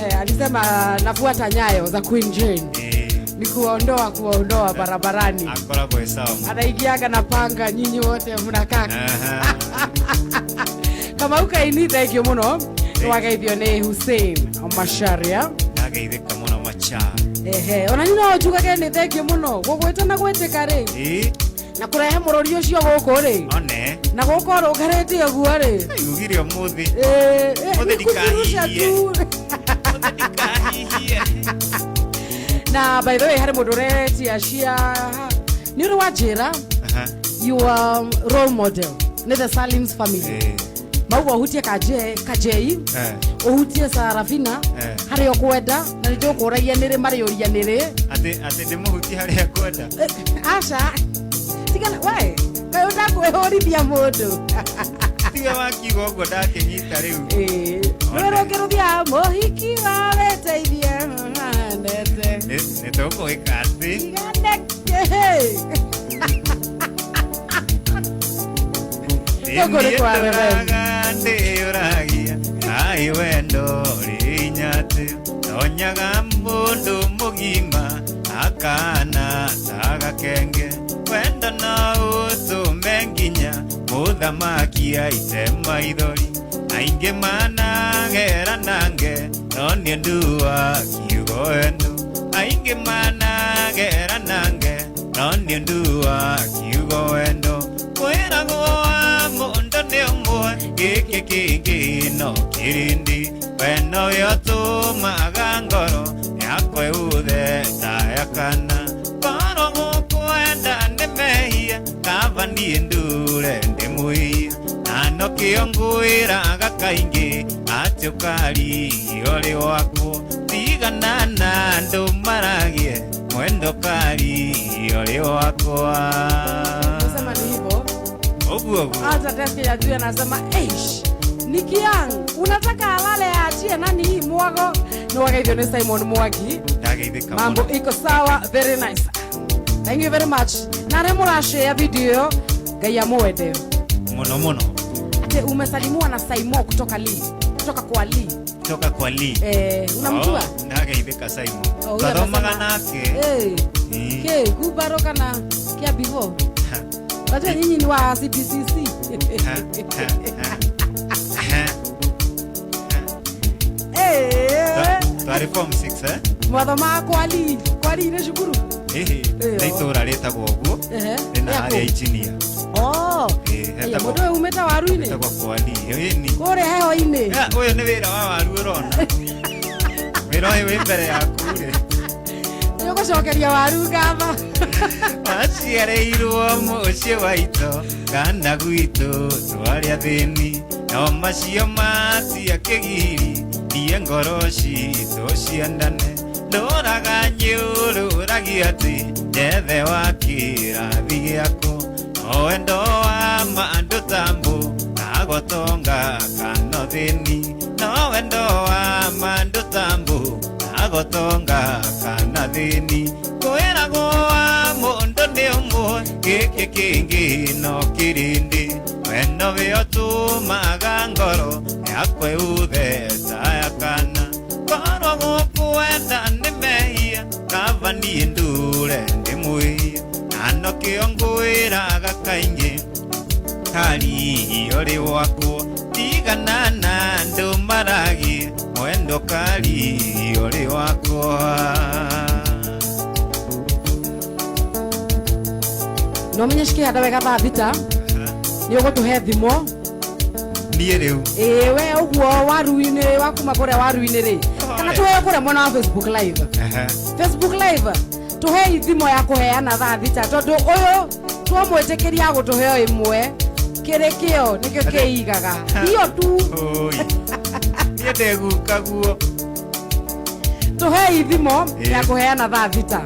eh, alisema nafuata nyayo za Queen Jane. Eh. Ni kuwaondoa kuwaondoa barabarani. Akoragwo e sawa mũno. Anaingiaga na panga, nyinyi wote mnakaa. Aha. Kama ukaini, thank you muno. Nĩwageithio nĩ Hussein Macharia. Ndageithĩka mũno macha. Ehe, ona nyina no njugage nĩ thank you mũno gũgwĩta na gwĩtĩka rĩ, Ĩ, na kũrehe mũrũri ũcio gũkũ rĩ, one. na gũkũ ũrũngarĩte ũguo rĩ. Ugire ũmũthĩ. Eh, eh, Ũmũthĩ nĩ kũbirusha ndikahihie. tu. Ũmũthĩ ndikahihie. Na by the way, harĩ mũndũ ũretia cia nĩ ũrĩ wanjĩra Aha. your role model nĩ the Salims family. Eh, Mauga ũhutie kajei, eh. ũhutie Sarafina Eh. harĩa ũkwenda, na nĩ tũkũragia nĩrĩ marĩũria nĩrĩ. Atĩ ndĩmũhutie harĩa ngwenda. Eh, aca tigana we, kaĩ ũtakwĩhũrithia mũndũ. Tiwe wakiuga ũguo ndakĩnyita rĩu. Ĩĩ, rũĩ rũngĩ rũthiaga mũhiki wa wĩteithie ndete. Nĩ tũkũĩka atĩ. Tigane kĩ. Gũkũ nĩ kwa Reverend. Ndĩũraga ndĩũragia ai wendo rĩinyatĩ tonyaga mũndũ mũgima akana ta gakenge wendo no ũtũme nginya mũthamaki aite maithori aingĩ managera nange no nĩ ũndũ wa kiugo wendo aingĩ managera nange no nĩ ũndũ wa kiugo wendo kwĩragwo wa mũndũ nĩ ũmwe gĩkĩ kĩngĩ no kĩrindi wendo ũyũ ũtũmaga ngoro yakwa ĩhũthe ta ya kana ngoro gũkwenda nĩ mehia kaba niĩ ndure ndĩ mũiya na nokĩo ngwĩraga kaingĩ atĩ ũkarigio ũrĩ wakwo tigana na andũ maragie mwendo karigio ũrĩ wakwa. Sema ni hivyo. Ũguo ũguo. Hata deski ya juu anasema eish, Nikiang, unataka alale aachie nani hii mwago? Ni wakaithio ni Simon Mwagi. Ndageithĩka Mambo mũno. iko sawa, very nice. Thank you very much. Na arĩa mũrashare video, Ngai amwende. Mũno mũno. Ate umesalimiwa na Saimo kutoka Lee, kutoka kwa Lee. Kutoka kwa Lee. Eh, unamjua? Oh, ndageithĩka Simon. Oh, huyo Twathomaga anasema- nake. Eh. Mm. Ke, kubaro kana kia bivo. Wajua nyinyi ni wa CPCC. Ha, ha, ha. Ha. Eh. Twarĩ form 6 eh? Mwathomaga kwa Lee, kwa Lee nĩ cukuru. Ĩhĩ, Ĩyo. nĩ itũũra rĩtagwo ũguo. Ehe. Rĩna Rĩa harĩa kũ? engineer. Oh. Ĩĩ, Aya, hetagwo mũndũ ũyũ umĩte waru-inĩ? hetagwo kwa Lee. Ĩni. Kũrĩa heho-inĩ. Ya, ũyũ nĩ wĩra wa waru ũrona. Wĩra ũyũ wĩ mbere yaku rĩ. Nĩ ũgũcokeria waru ngatho. Waciarĩirwo mũciĩ wa ito kana gwitũ twarĩ athĩni no macio matia kĩgiri ndie ngoro citũ ciendane ndũraga nyũrũragia atĩ njethe wa kĩrathi gĩakwo no wendo wa ma ndũtambũ kagotonga kana thĩni gotonga kana thĩni kwĩragwo wa mũndũ nĩ ũmwe gĩkĩ kĩngĩ no kĩrĩndĩ wendo wĩotũmaga ngoro yakwa ĩuthe ta ya kana korwo gũkwenda nĩ mehia kaba niĩ ndure ndĩ mwĩhia na nokĩo ngwĩraga kaingĩ kari ũrĩ wakwa tigana na andũ maragie mwendo kari ũrĩ wakwa. No menye cikĩhanda wega thaa thita nĩ ũgũtũhe thimo. Niĩ rĩu ĩĩ we ũguo waru-inĩ wa kuma kũrĩa waru-inĩ rĩ kana tũheo kũrĩa mwena wa Facebook live. Facebook live tũhei thimo ya kũheana thaa thita tondũ ũyũ twamwĩtĩkĩria gũtũheo ĩmwe kĩrĩ kĩo nĩkĩo kĩigaga hiyo tu. Oi. Niĩ ndĩgukaguo. Tũhei thimo ya kũheana thaa thita.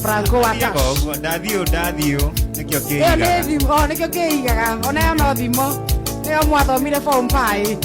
Franco wa Thiaga Tash. ũguo ndathiĩ ndathiĩ nĩkĩo ĩyo nĩ kĩigaga. thimo o nĩkĩo kĩigaga ona ĩyo no thimo nĩyo mwathomire form five.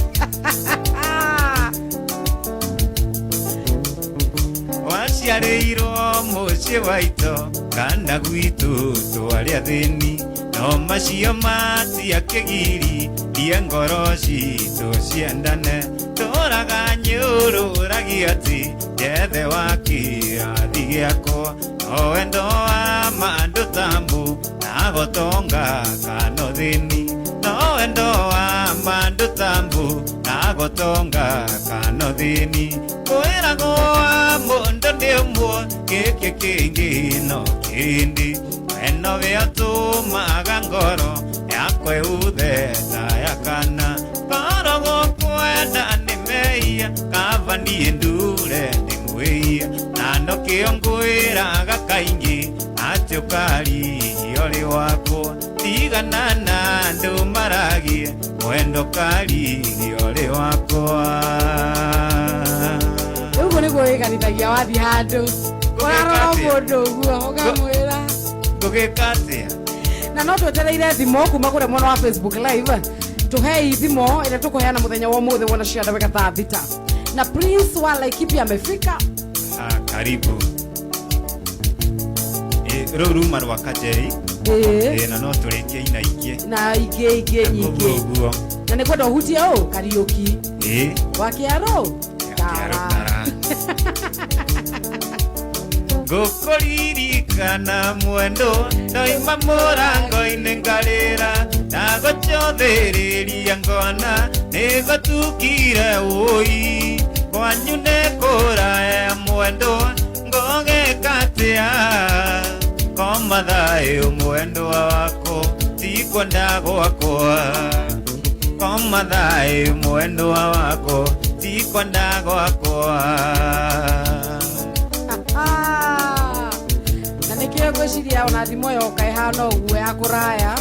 Waciarĩirwo mũciĩ waitũ kana gwitũ twarĩ athĩni no macio matiakĩgiri ndie ngoro citũ ciendane tũraga nyũrũragia atĩ njethe wa kĩrathi gĩakwa no wendo wa mandũ tambu na gotonga kana ũthĩni no wendo wa mandũ tambu na gotonga kana ũthĩni kwĩragwo wa mũndũ nĩ ũmwe gĩkĩ kĩngĩ no kĩrĩndĩ wendo wĩotũmaga ngoro yakwa ĩuthe ta ya kana korwo gũkwenda nĩ mehia kaba niĩ ndure ndĩ mwĩhia na nokĩo ngwĩraga kaingĩ atĩ ũkari ũrĩ wakwa tigana na andũ maragie mwendo kari ũrĩ wakwa. Rĩu ũguo nĩguo wĩganithagia wathiĩ handũ ũrarora mũndũ ũguo ũkamwĩra ngũgĩka atĩa. Na no twetereire thimo kuma kũrĩa mwena wa Facebook live tũhei thimo ĩrĩa tũkũheana mũthenya wa ũmũthĩ wona cianda wega thaa thita na Prince wa Laikipia amefika. Ah, karibu. Rũu ruma rwa Kajei. Ĩĩ. Na no tũrĩkie ina ingĩ na ingĩ ingĩ nyingĩ ũguo na nĩ kwenda ũhutie ũ Kariũki ĩĩ wa Kĩarũ Kĩarũ tara. Ngũkũririkana mwendo ndoima mũrango-inĩ ngarĩra ndagũcothĩrĩria ngona nĩgũtukire ũi kwanyu nĩ kũraya mwendo ngũgĩka atĩa koma thayũ mwendwa wakwa tikwenda gwakwa koma thayũ mwendwa wakwa tikwenda gwakwa. Na nĩkĩo ngwĩciria ona thimo yoka ĩhana ũguo ya kũraya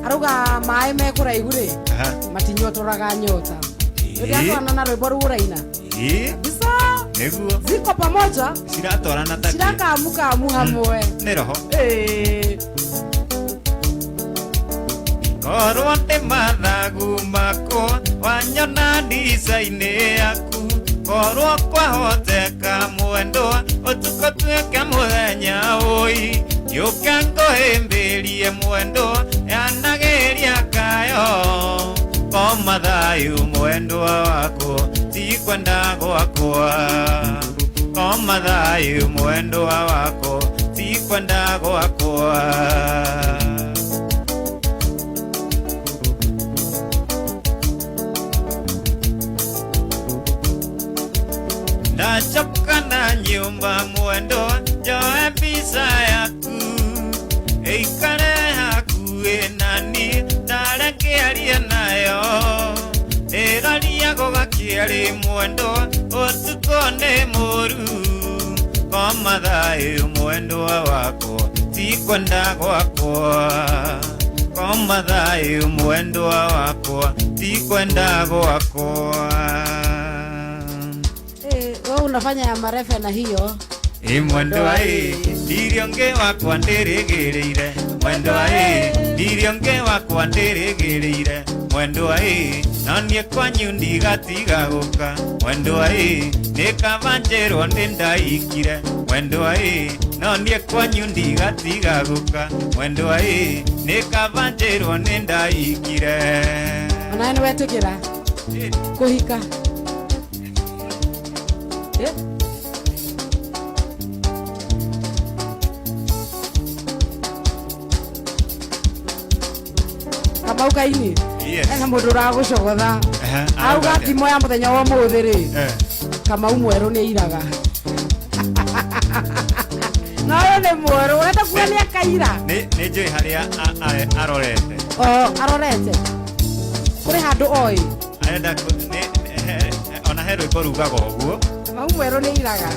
arauga maĩ me kũraihu rĩ matinyotoraga nyota. Nĩndĩratwarana na rwĩmbo rũu ũraina Ĩĩ kabisa nĩguo ziko pamoja ciratwarana ta kĩ? cirakamukamu hamwe Nĩ roho. Ĩĩ. Korwo nĩ mathagu makwa wanyona ndica-inĩ yaku korwo kwahoteka mwendwa ũtukũ tuĩke mũthenya ũi njũke ngũhĩmbĩrie mwendwa yanagĩria kayo koma thayũ mwendwa wakwa tikwenda gwakwa koma thayũ mwendwa wakwa tikwenda gwakwa. Ndacoka na nyũmba mwendo njoe mbica yaku ĩikare hakuhĩ nani ndare ngĩaria nayo ndĩraria gũgakĩarĩ mwendo ũtukũ nĩ mũru koma thayũ mwendwa wakwa tikwenda gwakwa koma thayũ mwendwa wakwa tikwenda gwakwa. Wewe unafanya ya marefe na hiyo. Ĩ mwendwa ĩ ndirio ngĩ wakwa ndĩrĩgĩrĩire mwendwa ĩ ndirio ngĩ wakwa ndĩrĩgĩrĩire Mwendwa ĩ, no niĩ kwanyu ndigatiga gũka. Mwendwa ĩ, nĩ kaba njĩrwo nĩ ndaikire. Mwendwa ĩ, no niĩ kwanyu ndigatiga gũka. Mwendwa ĩ, nĩ kaba njĩrwo nĩ ndaikire. Onawe nĩ wetĩkĩra kũhika? Eh? Kamau Kaini. Yes. Ena mũndũ ũragũcogotha. Ehe, auga arauga atĩa? Thimo ya mũthenya wa ũmũthĩ rĩ, Kamau mwerũ nĩ airaga, na ũyũ nĩ mwerũ, ũrenda kuga nĩ akaira. Nĩ njũĩ harĩa arorete. O arorete kũrĩ handũ oĩ. Arenda ona he rwĩmbo rugaga ũguo. Kamau mwerũ nĩ airaga.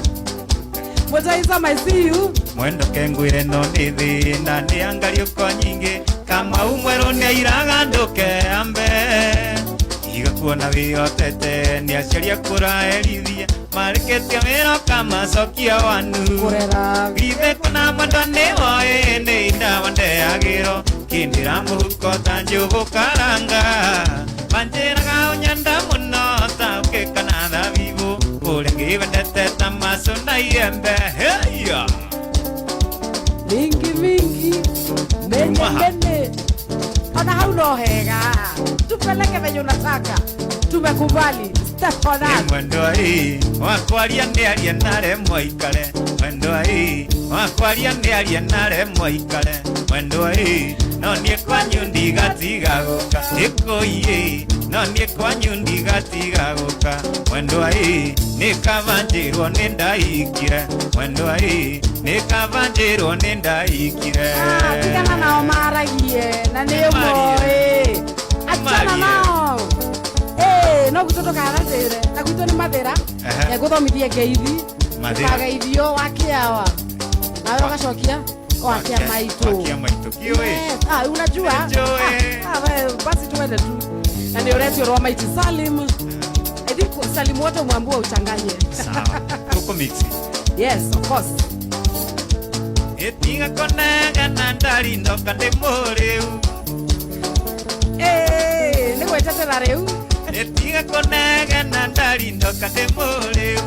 Mũtaisa, I see you. Mwendo kengwire no nĩ thĩna nĩ angariũko nyingĩ. Kamau mwerũ nĩ airaga, ndũke ambe iga kuona wĩhotete nĩ aciari akũraherithia marĩkĩtie wĩra ũkamacokia wanu. Kũrera. Githe kuna mwendwa nĩ woĩ nĩ indawa ndeagĩro kĩndĩra mũhuko ta njũgũ karanga manjĩraga ũnyenda mũno ta ũkĩka na thabibũ ũrĩa ngĩwendete ta macu na iembe. Heya. Mingi mingi menye. Mwaha. Mene ona hau no hega, tupeleke venye unataka, tumekubali. Step on Nĩ that. mwendwa ĩ wakwaria nĩ aria naremwo ikare. Mwendwa ĩ wakwaria nĩ aria naremwo ikare. Mwendwa ĩ, no niĩ kwanyu ndigatiga gũka. Ĩkũiĩ, no niĩ kwanyu ndigatiga gũka. Mwendwa ĩ, nĩ kaba njĩrwo nĩ ndaikire. Mwendwa ĩ, nĩ kaba njĩrwo nĩ ndaikire. Ah, tigana nao maragie na nĩ ũmoĩ, achana Marie. nao. Eh, no gwitũ ndũkananjĩre na gwitũ nĩ mathĩra. Ngũthomithie ngeithi. Mathĩra. Ũkageithio wakĩawa nawe ũgacokia wakia maitũ. Wakia maitũ kiũĩ. Yes. Ah, unajua? Nĩnjũĩ. Ah, ah, we, basi tuende tu. Na nĩ ũretio rwa maiti Salim. I think Salim wote umwambue uchanganye. Sawa, tũkũmix. Yes, of course. Ĩtiga kũnegena ndari ndoka ndĩ mũrĩu. Eh, nĩ gwetetera rĩu. Ĩtiga kũnegena ndari ndoka ndĩ mũrĩu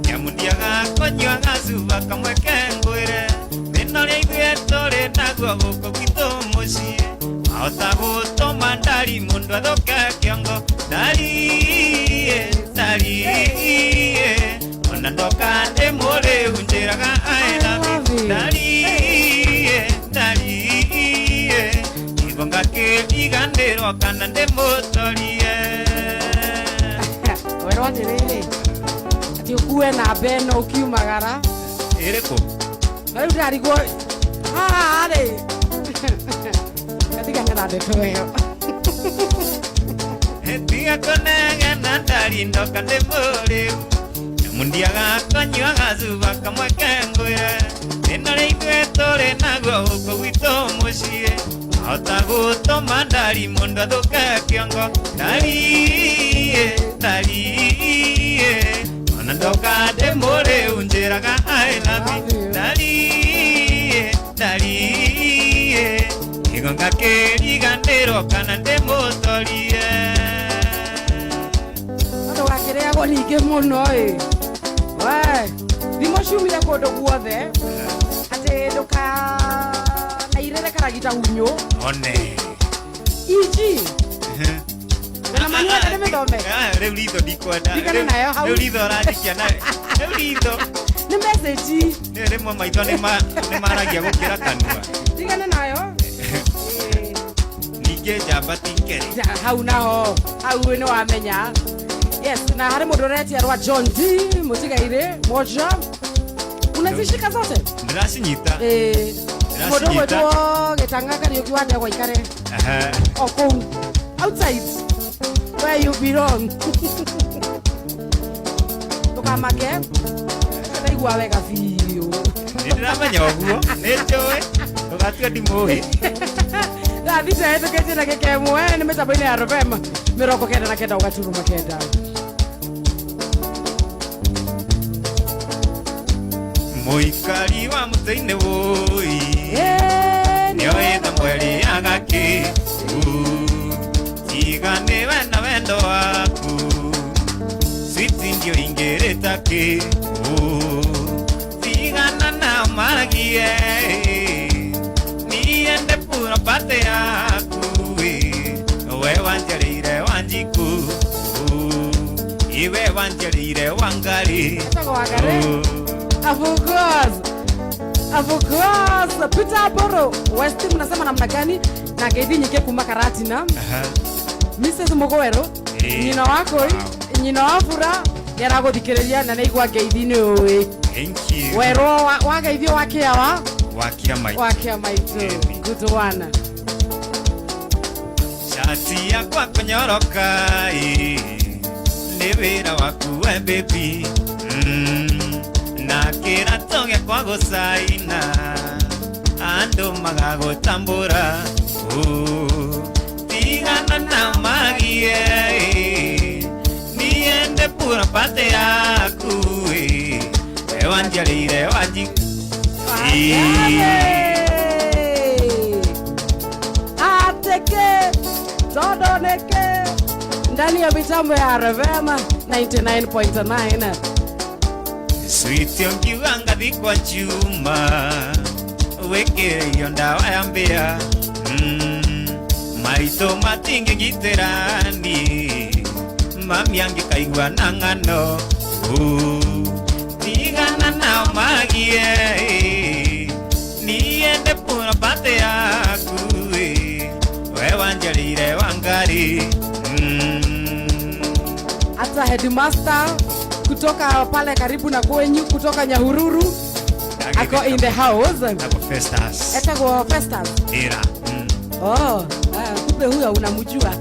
nĩamundiaga kũnyua gacuba kamwe kengwĩre thĩna ũrĩa ithuĩ tũrĩ naguo gũkũ gwitũ mũciĩ mahota gũtũma ndari mũndũ athũke kĩongo. Ndari ndari ona ndoka ndĩ mũrĩu njĩraga I love you. Ndari ndari igo ngakĩriganĩrwo kana ndĩmũtorie. Werwo atĩrĩrĩ, atĩ ũkue namba ĩno ũkiumagara. Ĩrĩkũ? Na rĩu ndĩrarigwo haha rĩ, gatigane na ndeto ĩyo. Tiga kũnegena ndari ndoka ndĩ mũrĩu nyamundiaga kũnyua gacuba kamwe kengwĩre thĩna ũrĩa ithuĩ tũrĩ naguo gũkũ gwitũ mũciĩ mahota gũtũma ndari mũndũ athũke kĩongo. Ndari ndari ona ndoka ndĩ mũrĩu njĩraga I love you. Ndari ndari igo ngakĩriganĩrwo kana ndĩmũtorie. Andũ gakĩrĩagwo ningĩ mũno ĩ. We, thimũ ciumire kũndũ guothe atĩ ndũkanairĩre karagita hunyũ. One. Iji na manyuenda nĩ mĩthome. Ah, rĩu ritho ndikwenda. Tigana nayo hau. Rĩu ritho ũranjikia na rĩu ritho. Nĩ message. Nĩ rĩmwe maitho nĩ maragia gũkĩra kanua. Tigana nayo. Ĩ. Ningĩ njamba ti keri. Ja, hau naho hau nĩ wamenya. Yes, na harĩ mũndũ ũretia rwa John D Mũtigairĩ moja. Unazishika zote? Ndĩracinyita. Eh, mũndũ Ndĩracinyita. ũgwĩtwo Gĩtanga Kariũki wa Ndegwa ikare o kũu outside where you belong. Ndũkamake, ndaigua wega biũ. Nĩ ndĩramenya ũguo, nĩ njũĩ ndũgatua ndimũĩ. Thaa 6 hetũkĩtie ndagĩka 1 nĩ mĩtambo-inĩ ya Rofem 99.9. Mũikari wa mũtĩ-inĩ wũi Eh, nĩoĩ Thamweri agakĩ tiga Ũringĩrĩta kĩ? Tigana na maragie, niende pura pate yaku, we wanjarĩire Wanjiku, iwe wanjarĩire Wangari. Etagwo Wangari. Of course. Of course. Peter Boro West, mnasema namna gani na ngeithi nyingĩ kuma Karatina? Aha. Mrs Mugweru, nyina wako, nyina wa Bura, nĩ aragũthikĩrĩria na nĩaigua ngeithi nĩ ũĩ. Thank you. Werwo wageithio wakia wa Wakia maitũ. Wakia maitũ. Ĩni. Good one. Shati yakwa kũnyoroka ĩ, nĩ wĩra waku we baby, na kĩratũ gĩakwa gũcaina andũ magagũtambũra. Oh, tigana na magie ĩ, niende pura pate yaku ĩ, we wanjarĩire Wanji. Ateke todoneke ndani ya mitambo ya RFM 99.9. Sweet, ũngiuga ngathi kwa chuma wĩkĩre iyo ndawa ya mbĩa, maitũ matingĩgitĩra niĩ mami angĩkaigua na ng'ano. Oh, tigana nao magie, niende pura pate yaku ĩ, we wanjarĩire Wangari. Hata headmaster kutoka pale karibu na kwenyu, kutoka Nyahururu, ako in the house. Ako Festus. Etagwo Festus. Ira. Oh, ah, kumbe huyo unamjua,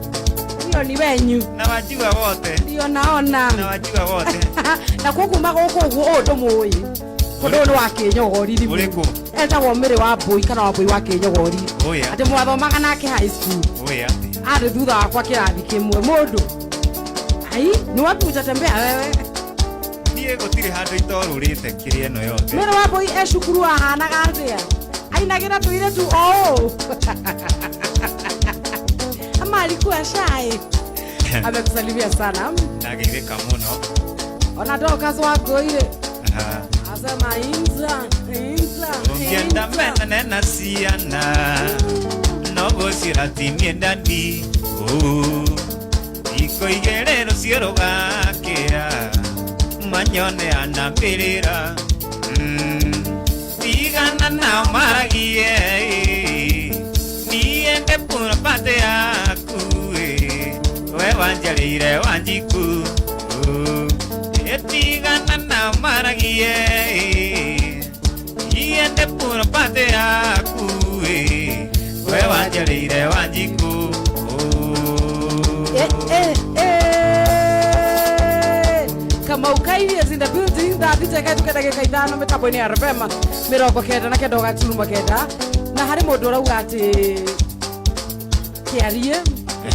huyo ni wenyu. Nawajua wote. Ndio naona. Nawajua wote. Na kũguo gũkũ ũguo ũyũ ndũmũĩ tondũ ũyũ nĩ wa kĩnyogori. Ũrĩkũ? Etagwo Mĩrĩ wa Mbũi kana wa Mbũi wa kĩnyogori. Ũya. Atĩ mwathomaga nake high school. Ũya. Arĩ thutha wakwa kĩrathi kĩmwe. Mũndũ ai, nĩ wapi utatembea wewe? Niĩ gũtirĩ handũ itorũrĩte kĩrĩa ĩno yothe. Mĩrĩ wa Mbũi e cukuru ahanaga atĩa? Ainagĩra tũirĩtu o ũũ ama alikuwa shy? Amekusalimia sana. Ndageithĩka mũno. Ona Dorcas wa Ngũirĩ Aha. asema inza inza. Ũngĩenda Inza. Menane na ciana no gũcira ti niĩ ndandi thikũ igĩrĩ rũciũ rũgakĩa manyone anambĩrĩra. Tigana nao maragie, niende pura pate yaku ĩ, we wanjarĩire Wanjiku. Tigana nao maragie, niende pura pate yaku ĩ, we wanjarĩire Wanjiku. Eh, eh, eh. Kamau Kairi is in the building. Thaa 6 kaituke ndagĩka 5 mĩtambo-inĩ ya RFM 99.9. Na harĩ mũndũ ũrauga atĩ kĩarie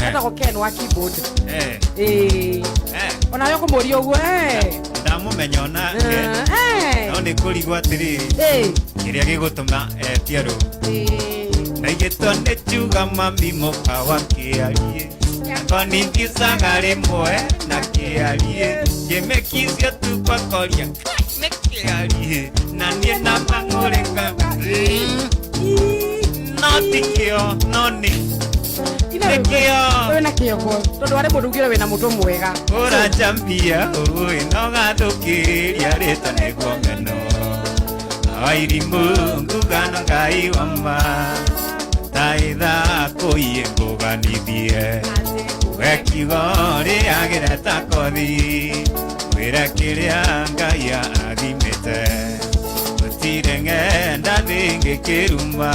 etagwo Ken wa keyboard. Ĩĩ. Onawe ũkũmũria ũguo eh. Ndamũmenya ona. No nĩ kũrigwo atĩrĩrĩ, kĩrĩa gĩgũtũma etie rũ ndaigĩtwo nĩ njuga mami mũka wa kĩarie koningicaga rĩmwe na kĩarie kĩmĩkicio tu gwakoria nĩ kĩarie na niĩ na mang'ũrĩka, no ti kĩo no nĩ nĩkĩo. Wĩna kĩoko tondũ harĩ mũndũ ugire wĩna mũtwe mwega. Ũranjambia ũĩ no gathũkĩria rĩtwa nĩguo ng'ano wairimũ ngugano Ngai wama ta ithaa kũiye ngũganithie we kiugo rĩagĩre ta kothi wĩra kĩrĩa Ngai athimĩte gũtirĩ ng'enda thĩngĩkĩruma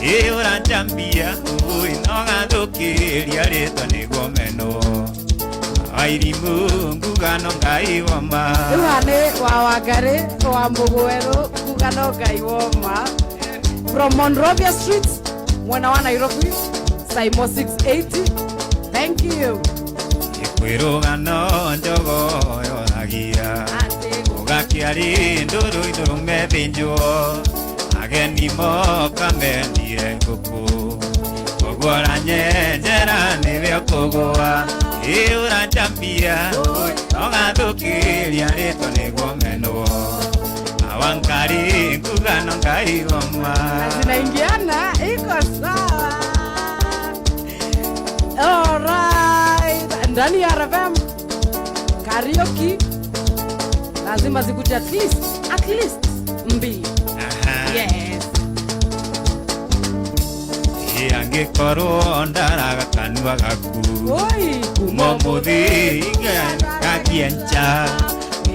ĩ ũranjambia ũĩ no gathũkĩria rĩtwa nĩguo menwo wairimũ ngugano Ngai wama. Rĩu haha nĩ wa Wangarĩ wa Mũgwerũ ngugano Ngai woma from Monrovia Street, mwena wa Nairobi, Saimo 680. Thank you. Kwĩ rũgano njogo yoragia ũgakĩarĩ ndũrũ indũrũme thĩnjwo ageni moka mendire ngũkũ koguo ũranyenjera nĩwe ũkũgũa. Ĩũranjambia nogathũkĩria rĩtwa nĩguo menwo awankari ngugano ngai woma. Na zinaingiana, iko sawa. Alright, ndani ya RFM karaoke lazima zikute at least mbili. Aha. Yes. Angĩkorwo ndaraga kanua gaku Oi. Kuma mũthĩ gakie nja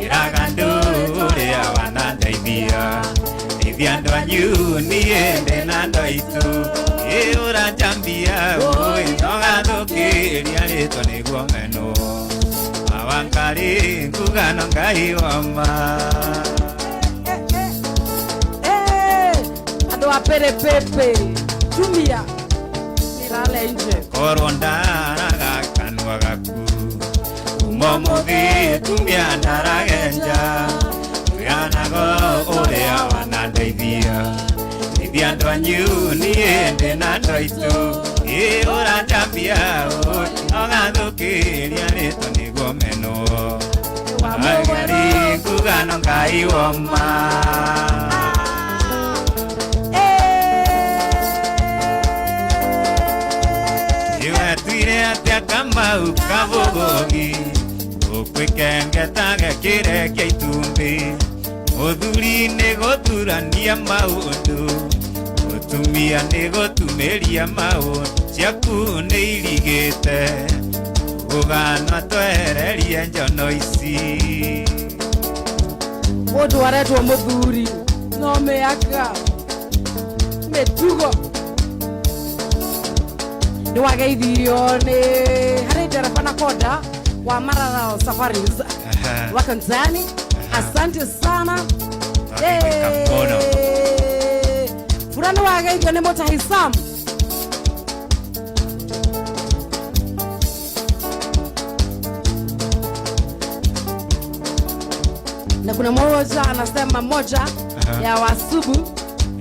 ĩraga andũ ũrĩa wanandeithia ndeithia andũ anyu niĩ ndĩ na andũ aitũ ĩũranjambia ũĩ nogathũkĩria rĩtwa nĩguo menwo awankari ngugano ngai wama. Eh, eh, eh. Andũ a perepepe tumia nilale nje. Korwo ndaraga kanua gaku kuma mũthĩ tumia ndarage nja twĩanago ũrĩa wanandeithia ndeithia andũ anyu niĩ ndĩ na andũ aitũ ĩũranjambia nogathũkĩria rĩtwa nĩguo menwo agari ngugano ngai woma. Iwetwire atĩa Kamau Kabũgũgi ũkwĩkengetage kĩrekia itumbĩ mũthuri nĩ gũturania maũndũ mũtumia nĩ gũtumĩria maũndũ ciaku nĩ irigĩte gũganwa twehererie njono ici. Mũndũ aretwo mũthuri no mĩaka mĩtugo nĩ wageithio nĩ harĩ ndereba na konda wa Maralal Safaris wa Tanzania. Asante sana. Twagĩka mũno. Fura nĩ wageithio nĩ Mũtahi Sam. Na kuna moja anasema moja ya Wasubu.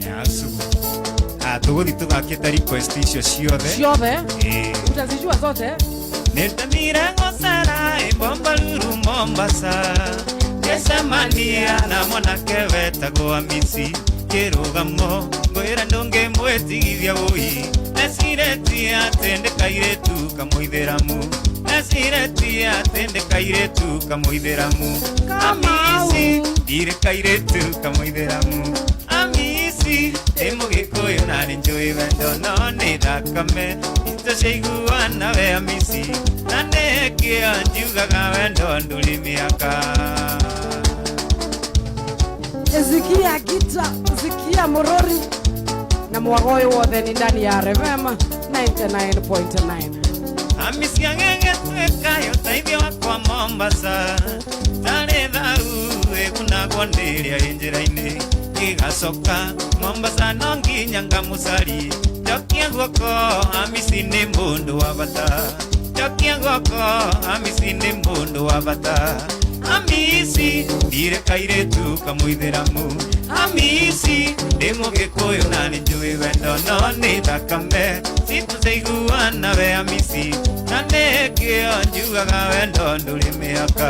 Ya sugu tũgũthi tũthakĩte request icio ciothe. Ciothe. Ĩĩ. Utazijua zote. Nĩndamire gũcera Bombalulu Mombasa ngĩcemania na mwanake wetagwo Amisi kĩrũgamo ngwĩra ndũngĩmwĩtigithia wũi eciretie atĩ ndĩ kairĩtu kamũithĩramu eciretie atĩ ndĩ kairĩtu kamũithĩramu. Kamau. Amisi ndirĩ kairĩtu kamũithĩramu Amisi ndĩ mũgĩkũyũ na nĩ njũĩ wendo no nĩ thakame itũ ciaiguana we Amisi na nĩkĩo njugaga wendo ndũrĩ mĩaka. Zikia gita, zikia murori na mwagoyo wothe ni ndani ya RFM 99.9. Amisi ang'eng'etwĩka ũteithio wakwa Mombasa tarĩ thau ĩgunagwo ndĩrĩa ĩ njĩra-inĩ ĩgacoka Mombasa no nginya ngamũcari njokia guoko Amisi nĩ mũndũ wa bata njokia guoko Amisi nĩ mũndũ wa bata Amisi ndirĩ kairĩtu kamũithĩramu Amisi ndĩ mũgĩkũyũ na nĩ njũĩ wendo no nĩ thakame citũ ciaiguana we Amisi na nĩkĩo njugaga wendo ndũrĩ mĩaka.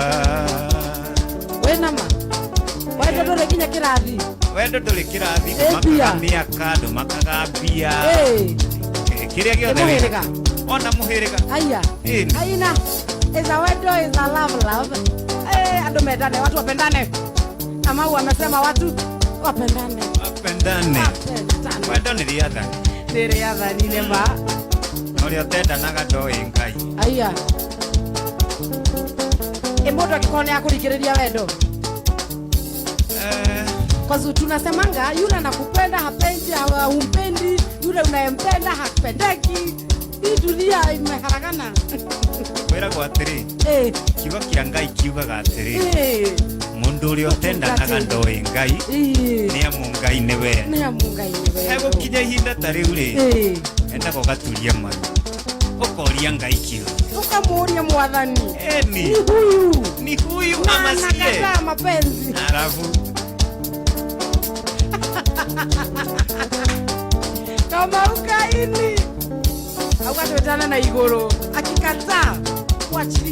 Wĩnama wendo ndũrĩ nginya kĩrathi. Wendo ndũrĩ kĩrathi. Ĩ mbia. Ndũmakaga mĩaka ndũmakaga mbia. Ĩ. Kĩrĩa gĩothe Nĩ mũhĩrĩga. Ona mũhĩrĩga. Aya. Ĩni. Aina is a wendo is a love love. Eh, andũ mendane, watu wapendane. Kamau amesema watu wapendane. Wapendane. Wapendane. Wendo nĩ rĩathani. Nĩ rĩathani nĩ ma. Na ũrĩa ũtendanaga ndoĩ Ngai. Aya. Ĩ mũndũ angĩkorwo nĩ akũringĩrĩria wendo? Eh, Kwa tunasemanga yule anakupenda hapendi, humpendi, yule unayempenda hakupendeki. Hii dunia imeharagana. Kwĩragwo atĩrĩ Eh, kiugo kĩa Ngai kiugaga atĩrĩ eh, mũndũ ũrĩa ũtendanaga ndoĩ Ngai eh. nĩ amu Ngai nĩ wendo. Nĩ amu Ngai nĩ wendo. Hegũkinya ihinda ta rĩu rĩ Eh, endaga ũgaturia maru ũkoria Ngai kiugo. Ukamuuria Mwathani. Eni. Ni huyu. Ni huyu Na ama siye? anakataa mapenzi. Alafu Kama ukaini. Augatwetana na igũrũ. Akikataa kuachilia.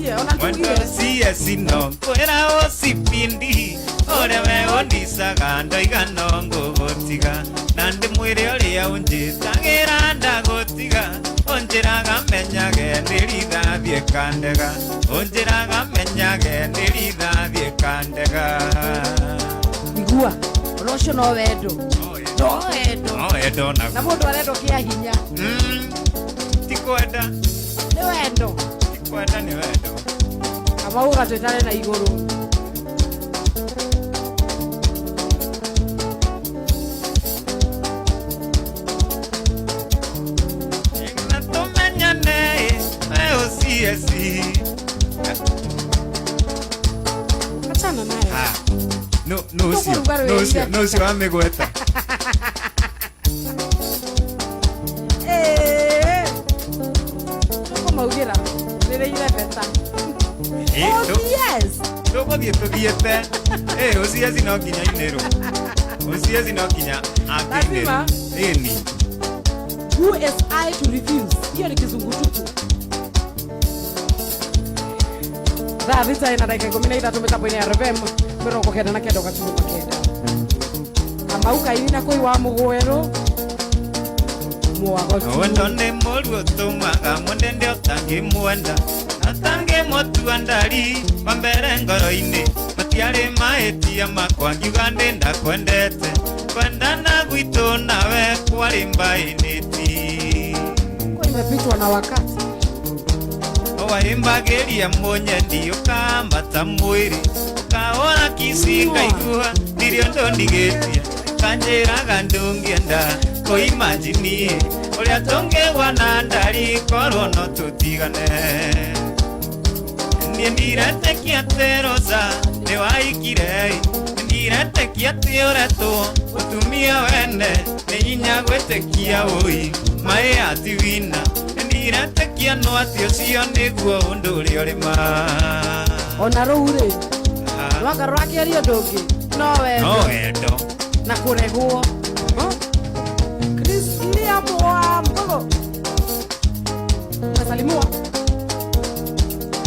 Mwendo CS no kwĩra ũcipindi ũrĩa we ũndicaga ndoiga no ngũgũtiga na ndĩmwĩre ũrĩa ũnjĩtagĩra ndagũtiga ũnjĩraga menyage nĩ rithathiĩ kandega ũnjĩraga menyage nĩ rithathiĩ kandega. Igua ona ũcio no wendo, no wendo. No wendo. Na naguo mũndũ arendwo kĩa hinya. Ti kwenda. Nĩ wendo. Ti kwenda, nĩ wendo. Kamau gatwĩtare na igũrũ. Na tũmenyane we ũCS. Achana nayo. Ah, no no ũcio. Tũkũruga No ũcio. rwĩrire. No ũcio wa mĩgweta. Ĩĩ. Tũkũmaugĩra rĩrĩ irebeta. Ĩ, Oh, yes. Tũgũthiĩ tũthiĩte ĩ ũCS no nginya inĩrwo ũCS no nginya angĩinĩrwo. Lazima. Ĩni. Who is I to refuse? Hiyo ni kizungu tupu. Thaa 6 na dakika 13 mĩtambo-inĩ ya RFM 99.9. Kamau kaini na kũi wa mũgwerũ mwago. Wendo nĩ mũru ũtũmaga mũndende ũtangĩmwenda atangĩmũtua ndari wa mbere ngoro-inĩ matiarĩ mahĩtia makwa ngiuga ndĩ ndakwendete kwendana gwitũ nawe kwarĩ mbaĩnĩti. Kwa imepitwa na wakati. Waĩmbagĩria mũnyendi ũkambata mwĩrĩ ũkahũra kici ngaigua ndirĩ ũndũ ndigĩtie kanjĩraga ndũngĩenda kũimanjinie ũrĩa tũngĩgwa na ndari korwo no tũtigane niĩ ndiretĩkia atĩ Rosa nĩ waikire ndiretĩkia atĩ ũretwo mũtumia wene nĩ hinya gwĩtĩkia ũi maĩ atiwina ndiretĩkia no atĩ ũcio nĩguo ũndũ ũrĩa ũrĩ ma. Ona rũu rĩ rwanga rũrakĩaria ũndũ ũngĩ no wendo. No wendo. Na kũregwo. Huh? Chris Liam wa Mgogo umesalimiwa.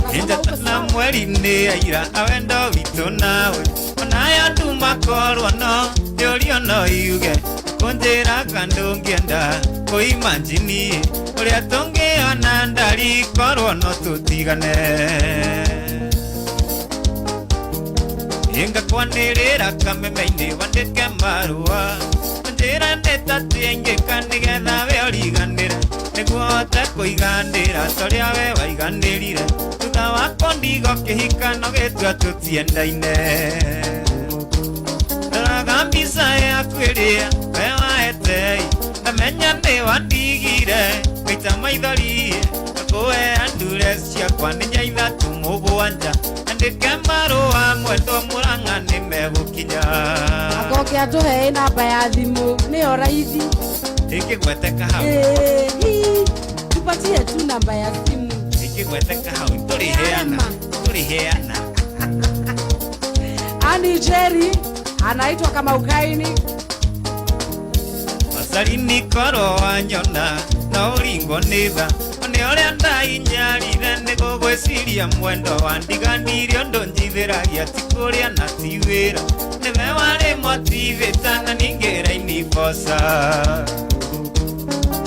Nasema Njata uko na sawa. mweri nĩ aira awendo witũ nawe onaya andũ makorwo no ndĩũrio no iuge kũnjĩraga ndũngĩenda kũimanjinie ũrĩa tũngĩona ndari korwo no tũtigane ingakwanĩrĩra kameme-inĩ wandĩke marũa njĩra ndĩtatĩngĩka nĩgetha we ũriganĩre nĩguo hote kũiganĩra torĩa we waiganĩrire thutha wakwa ndigo kĩhikano gĩtua tũtiendaine ndoraga mbica yaku ĩrĩa we wahetei ndamenya nĩ wandigire ngaita maithori ngakũhe ndure ciakwa nĩ nyaithatũ mũgwanja andĩke marũa mwendwa mũrang'a nĩ megũkinya. Akoke atũhe namba ya thimũ nĩyo raithi. Ĩkĩgweteka hau. Eh, hii, tupatie tu namba ya simu. Ĩkĩgweteka hau tũrĩheana tũrĩheana. Ani Jerry anaitwa kama ukaini. Macarini korwo wanyona no ũringwo nĩ tha nĩ ũrĩa ndainyarire nĩ gũgwĩciria mwendo wandiganirie ũndũ njithĩragia ti kũrĩa na ti wĩra nĩwe warĩ motivĩta na ningĩ rainiboca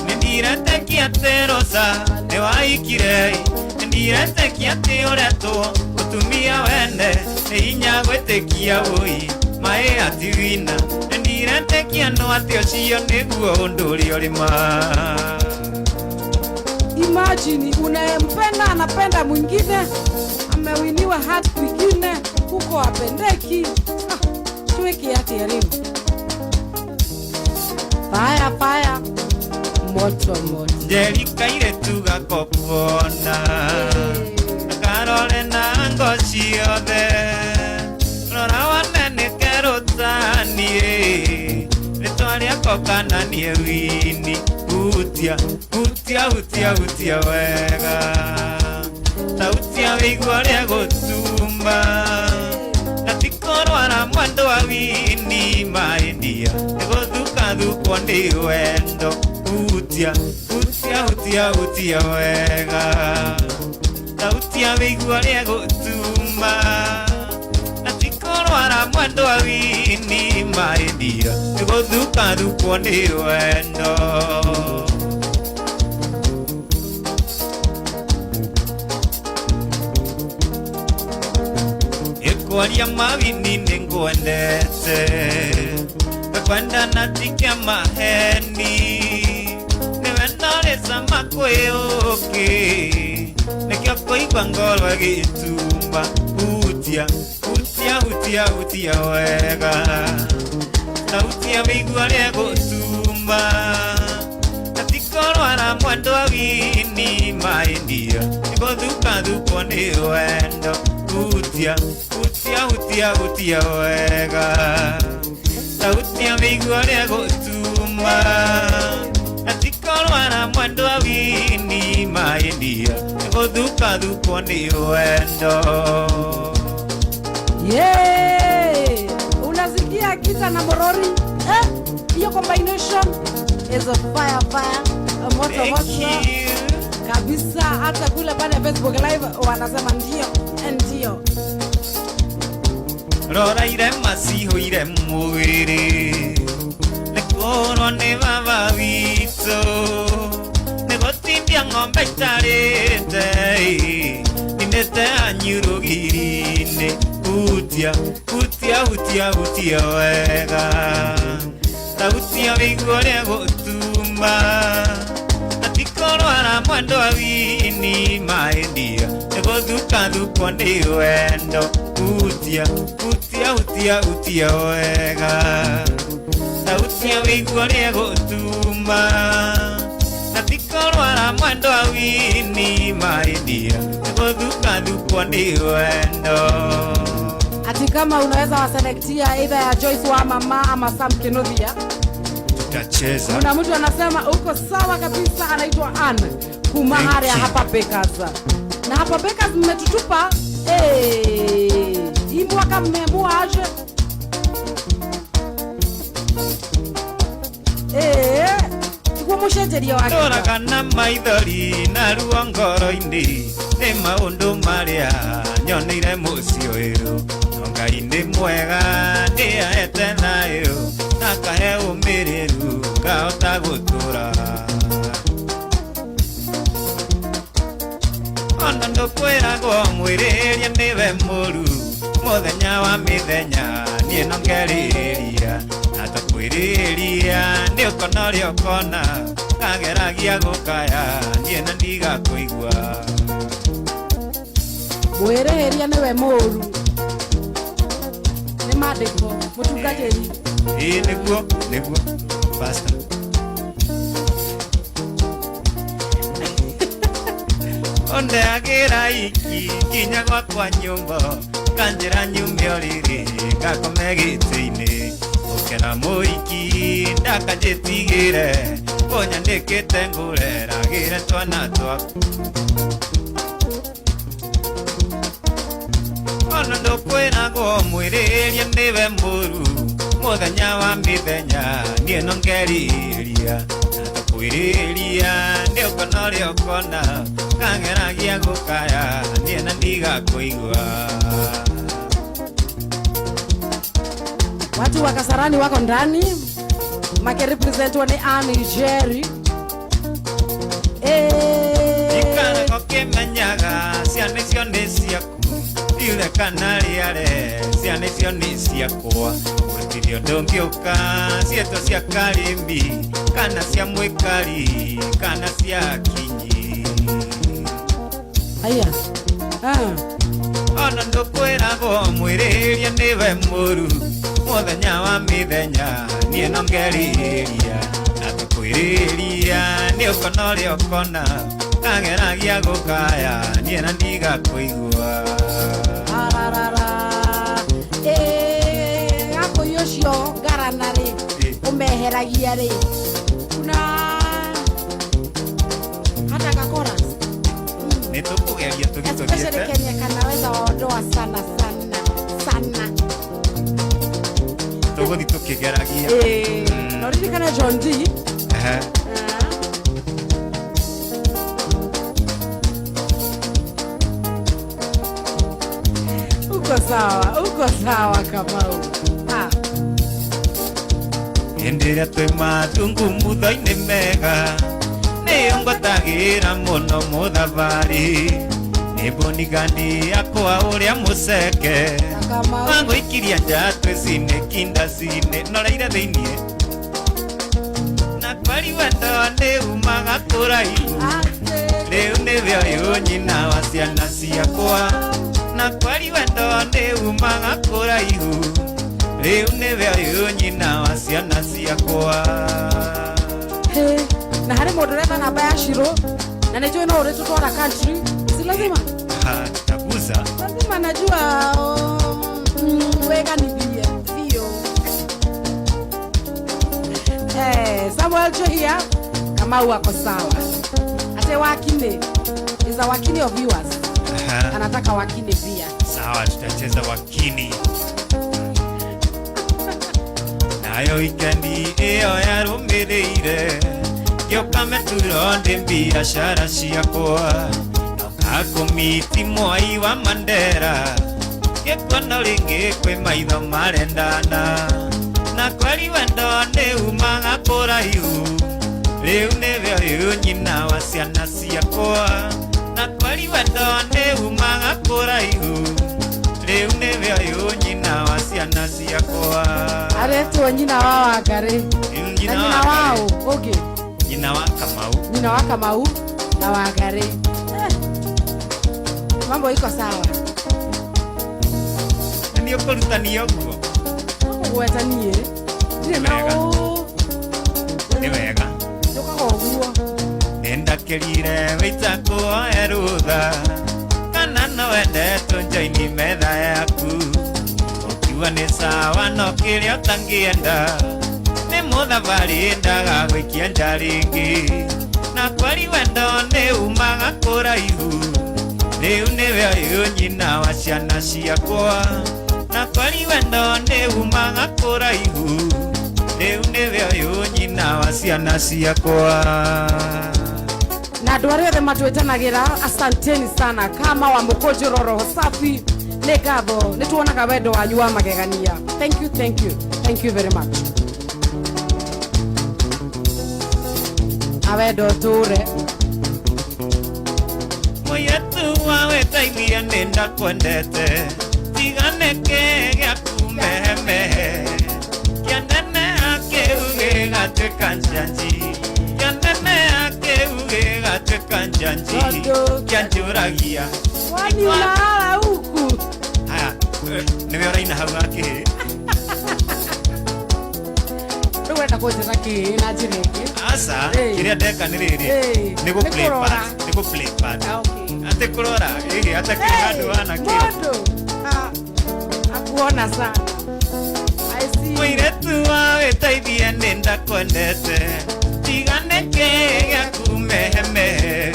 nĩ ndiretekia atĩ Rosa nĩ waikire nĩ ndiretekia atĩ ũretwo mũtumia wene nĩ hinya gwĩtĩkia ũi maĩ atiwina nĩ ndiretekia no atĩ ũcio nĩguo ũndũ ũrĩa ũrĩ ma. Imagine unayempenda anapenda mwingine, amewiniwa hati kwingine huko apendeki. Ah, tuweke hati ya leo. Fire fire, moto moto. Njeri kairĩtu gakokuona karore na ngo ciothe rora wone nĩ kerũtaniĩ rĩtwa rĩako kana niĩ wini hutia hutia hutia hutia wega tautia wĩigua ũrĩa gũtumba na ti kũrwara mwendo wa wini maĩndia nĩ gũthukathukwo nĩ wendo hutia hutia hutia hutia wega tautia. Thauti ya wĩigua rĩa gũtuma na tikorwara mwendwa wini maĩndia nĩgũthukathukwo nĩ wendo. Ikwaria mawini nĩngwendete ngakwenda na ti kĩa maheni nĩwe norĩcama kwĩ ũkĩ nĩkĩo kũigua ngoro ĩgĩtumba hutia hutia hutia hutia wega thauti ya wĩigua rĩa gũtumba na ti kũrwara mwendwa wini maĩndia nĩgũthukathukwo nĩ wendo hutia hutia hutia hutia wega thauti ya wĩigua rĩa gũtuma na ti kũrwara mwendwa wini maĩndia nĩgũthukathukwo nĩ wendo. Yeah! Unasikia Gita na Morori? Eh? Hiyo combination is a fire fire, a moto Thank moto you. kabisa. Hata kule pale Facebook live wanasema ndio, ndio. Rora irema cihũire mwĩrĩ nĩ kũrwo nĩ baba witũ nĩ gũtimbia ng'ombe itarĩte ninĩte anyu rũgiri-inĩ hutia hutia hutia hutia wega thauti ya wĩigua rĩa gũtuma na ti kũrwara mwendwa wini maĩndia nĩ gũthukathukwo nĩ wendo hutia hutia hutia hutia wega thauti ya wĩigua rĩa gũtuma na ti kũrwara mwendwa wini maĩndia nĩ gũthukathukwo nĩ wendo. Ati kama unaweza waselektia either ya Joyce wa mama ama Sam Kinuthia. Tutacheza. Kuna mtu anasema uko sawa kabisa, anaitwa Ann Kumahare Thank you. hapa Bakers. Na hapa Bakers mmetutupa eh, hii mwaka mmeamua aje? Eh, tiguo mũcenjeria wa Gita. Ndoraga na maithori na ruo ngoro-inĩ nĩ maũndũ marĩa nyoneire mũciĩ ũyũ no Ngai nĩ mwega nĩahete thayũ na akahe ũmĩrĩru ngahota gũtũra ona ndũkwĩragwo mwĩrĩria nĩwe mũru mũthenya wa mĩthenya niĩ no ngerĩria na takwĩrĩria nĩ ũkona ũrĩa ũkona ngageragia gũkaya niĩ na ndigakũigua. Mwĩrĩhĩria nĩwe mũru nĩ mandĩko mũtungatĩri. Ĩĩ nĩguo nĩguo pastor. Ondeagĩra iki nginya gwakwa nyũmba kanjĩra nyume ũrĩrĩ ngakome gĩtĩ-inĩ ũkena mũiki ndakanjĩtigĩre kũnyandĩkĩte ngũreragĩre twana twaku ona ndũkwĩragwo mwĩrĩria nĩwe mũru mũthenya wa mĩthenya niĩ no ngerĩria na takwĩrĩria nĩ ũkona ũrĩa ũkona ngageragia gũkaya niĩ na ndigakũigua. Watu wa Kasarani wako ndani makirepresentwa ni Annie Jerry. Eh. Ikaraga ũkĩmenyaga ciana icio nĩ ciaku iure kana rĩare ciana icio nĩ ciakwa gũtirĩ ũndũ ũngĩũka ciĩtwo cia karĩmi kana cia mwĩkari kana cia kinyi. Aya. Ah. Ona ndũkwĩragwo mwĩrĩria nĩwe mũru mũthenya wa mĩthenya niĩ no ngerĩria na tũkwĩrĩria nĩ ũkona ũrĩa ũkona ngageragia gũkaya niĩ na ndigakũigua. Ararara. Eh, gakũi ũcio ngarana rĩ ũmeheragia rĩ kuna hata kakoras Nĩ tũkũgeria especially tũgĩtũthiĩte Kenya kanaweza waondoa sana sana sana. Tũgũthiĩ tũkĩgeragia. Eh, na uririkane John D. Ehe. Ah. Sawa, uko sawa Kamau. Ah. Hĩndĩ ĩrĩa twĩ matungumutho-inĩ mega nĩyo ngwatagĩra mũno mũthabarĩ nĩ mbonigani yakwa ũrĩa mũceke Na Kamau. wangũikiria nja twĩcine kindacine noreire thĩiniĩ na kwari wendo nĩ umaga kũraihu Ate. rĩu nĩwe ũyũ nyina wa ciana ciakwa na kwari wendo nĩ umaga kũraihu rĩu nĩwe ũyũ nyina wa ciana ciakwa. Hey, na harĩ mũndũ ũretha namba ya Shiro na nĩ njũĩ no ũrĩtũtwara country, si lazima? Ha, tutaguza. Lazima najua weganithie biũ. Hey, Samuel Johia Kamau ako sawa. Ate wakine is a wakini of viewers. Aha, Anataka wakini pia. Sawa, tutacheza wakini nayo wikendi ĩyo yarũmĩrĩire ngĩũka meturo ndĩ biacara ciakwa ndoka kũmiti mwai wa Mandera ngĩkuona rĩngĩ kwĩ maitho marendana na kweri wendo nĩ umaga kũraihu rĩu nĩwe ũyũ nyina wa ciana ciakwa na kweri wendo nĩ umaga kũraihu rĩu nĩwe ũyũ nyina wa ciana ciakwa. Aretwo nyina wa Wangari na Nyina nyina wa wao ũngĩ. Nyina wa Kamau. Nyina wa Kamau na Wangari. Eh, mambo iko sawa. Nĩ ũkũrutania ũguo. Kũgweta niĩ ndirĩ na Wega. ũ. Nĩ wega. Njũkaga ũguo. Nĩndakĩrire wĩita kuoe rũtha kana no wende tũnjoini metha yaku ũkiuga nĩ sawa no kĩrĩa ũtangĩenda nĩ mũthabarĩ ndaga gwĩkia nja rĩngĩ na kwari wendo nĩ umaga kũraihu rĩu nĩwe ũyũ nyina wa ciana ciakwa na kwari wendo nĩ umaga kũraihu rĩu nĩwe ũyũ nyina wa ciana ciakwa. Na andũ arĩa othe matwĩtanagĩra, asanteni sana. Kama wa mũkũnjũro roho safi, nĩ ngatho, nĩ tuonaga wendo wanyu wa magegania. Thank you, thank you, thank you very much. Na wendo ũtũre. Mũirĩtu wa wĩtaithia nĩ ndakwendete tigane kĩ gĩaku mehemehe kĩaneneha kĩu gĩgatuĩka njanji kĩaneneha kĩu gĩgatuĩka njanji Tondũ- kĩanjũragia. Kwani unalala huku? Haya, nĩwe ũraina hau gakĩhĩ. Rĩu wenda kũnjĩta kĩĩ na njĩra ĩngĩ? Aca. Ĩĩ. Kĩrĩa ndeka nĩ rĩrĩ. Ĩĩ. Nĩ gũ Nĩ play kũrora. part, nĩ gũ play part. Ah, okay. Atĩ kũrora ĩhĩ atakĩrĩ handũ hana kĩo. Mũndũ Ah, akuona sana. I see. Mũirĩtu wa wĩteithie nĩ ndakwendete tigane kĩ gĩaku mehemehe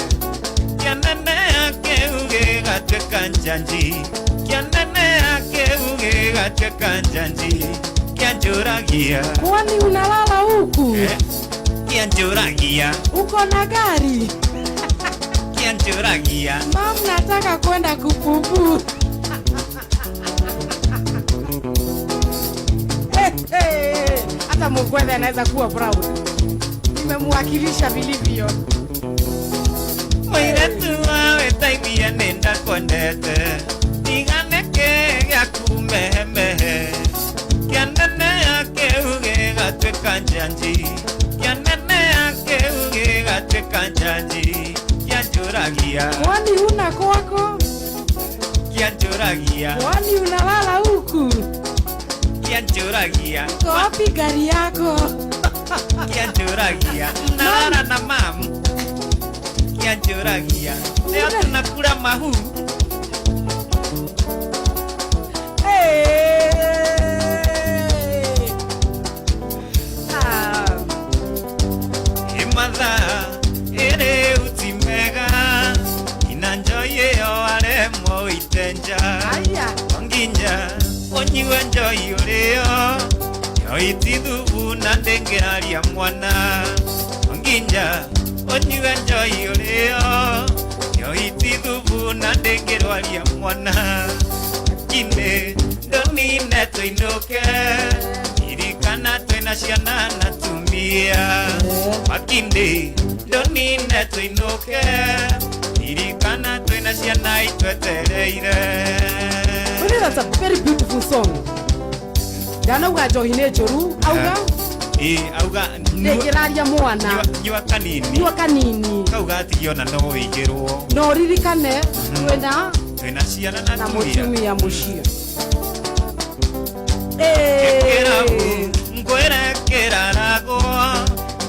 kĩaneneha kĩu gĩgatuĩka njanji kĩaneneha kĩu gĩgatuĩka njanji kĩanjũragia. Kwani unalala huku? Eh, kĩanjũragia. Uko na gari? Kĩanjũragia. Mam, nataka kwenda kupupu. Hey, hey. Hata Mugwethe anaweza kuwa proud. Nimemwakilisha vilivyo. Mũirĩtu wa wĩteithie nĩ ndakwendete tigane kĩ gĩaku mehemehe kĩaneneha kĩu gĩgatuĩka njanji kĩaneneha kĩu gĩgatuĩka njanji kĩanjũragia. Kwani huna kwako? Kĩanjũragia. Kwani unalala huku? Kĩanjũragia. Iko wapi gari yako? Kĩanjũragia nalala na mamu kĩanjũragia leo tunakula mahu. Hey! Ah. Ĩ mathaa ĩrĩ uti mega ina njoi ĩyo aremwo ũite nja. Aya. Nginya ũnyue njoi ũrĩo njoi ti thubu na ndĩngĩraria mwana nginya ũnyue njoi ũrĩo njoi ti thubu na ndĩngĩrwaria mwana. Wakine ndonine tũinũke irikana twĩna ciana na tumia. Wakine ndonine tũinũke irikana twĩna ciana itwetereire. Really, that's a very beautiful song. Ndanauga njohi nĩ njũru auga. Ĩ auga ndĩngĩraria mwana. Nyua kanini. Nyua kanini. Kau gatigio ona no wĩigĩrwo. No ririkane twĩna twĩna ciana na na tumia. Mũtumia mũciĩ. Kĩrabu ngwĩre kĩraragwo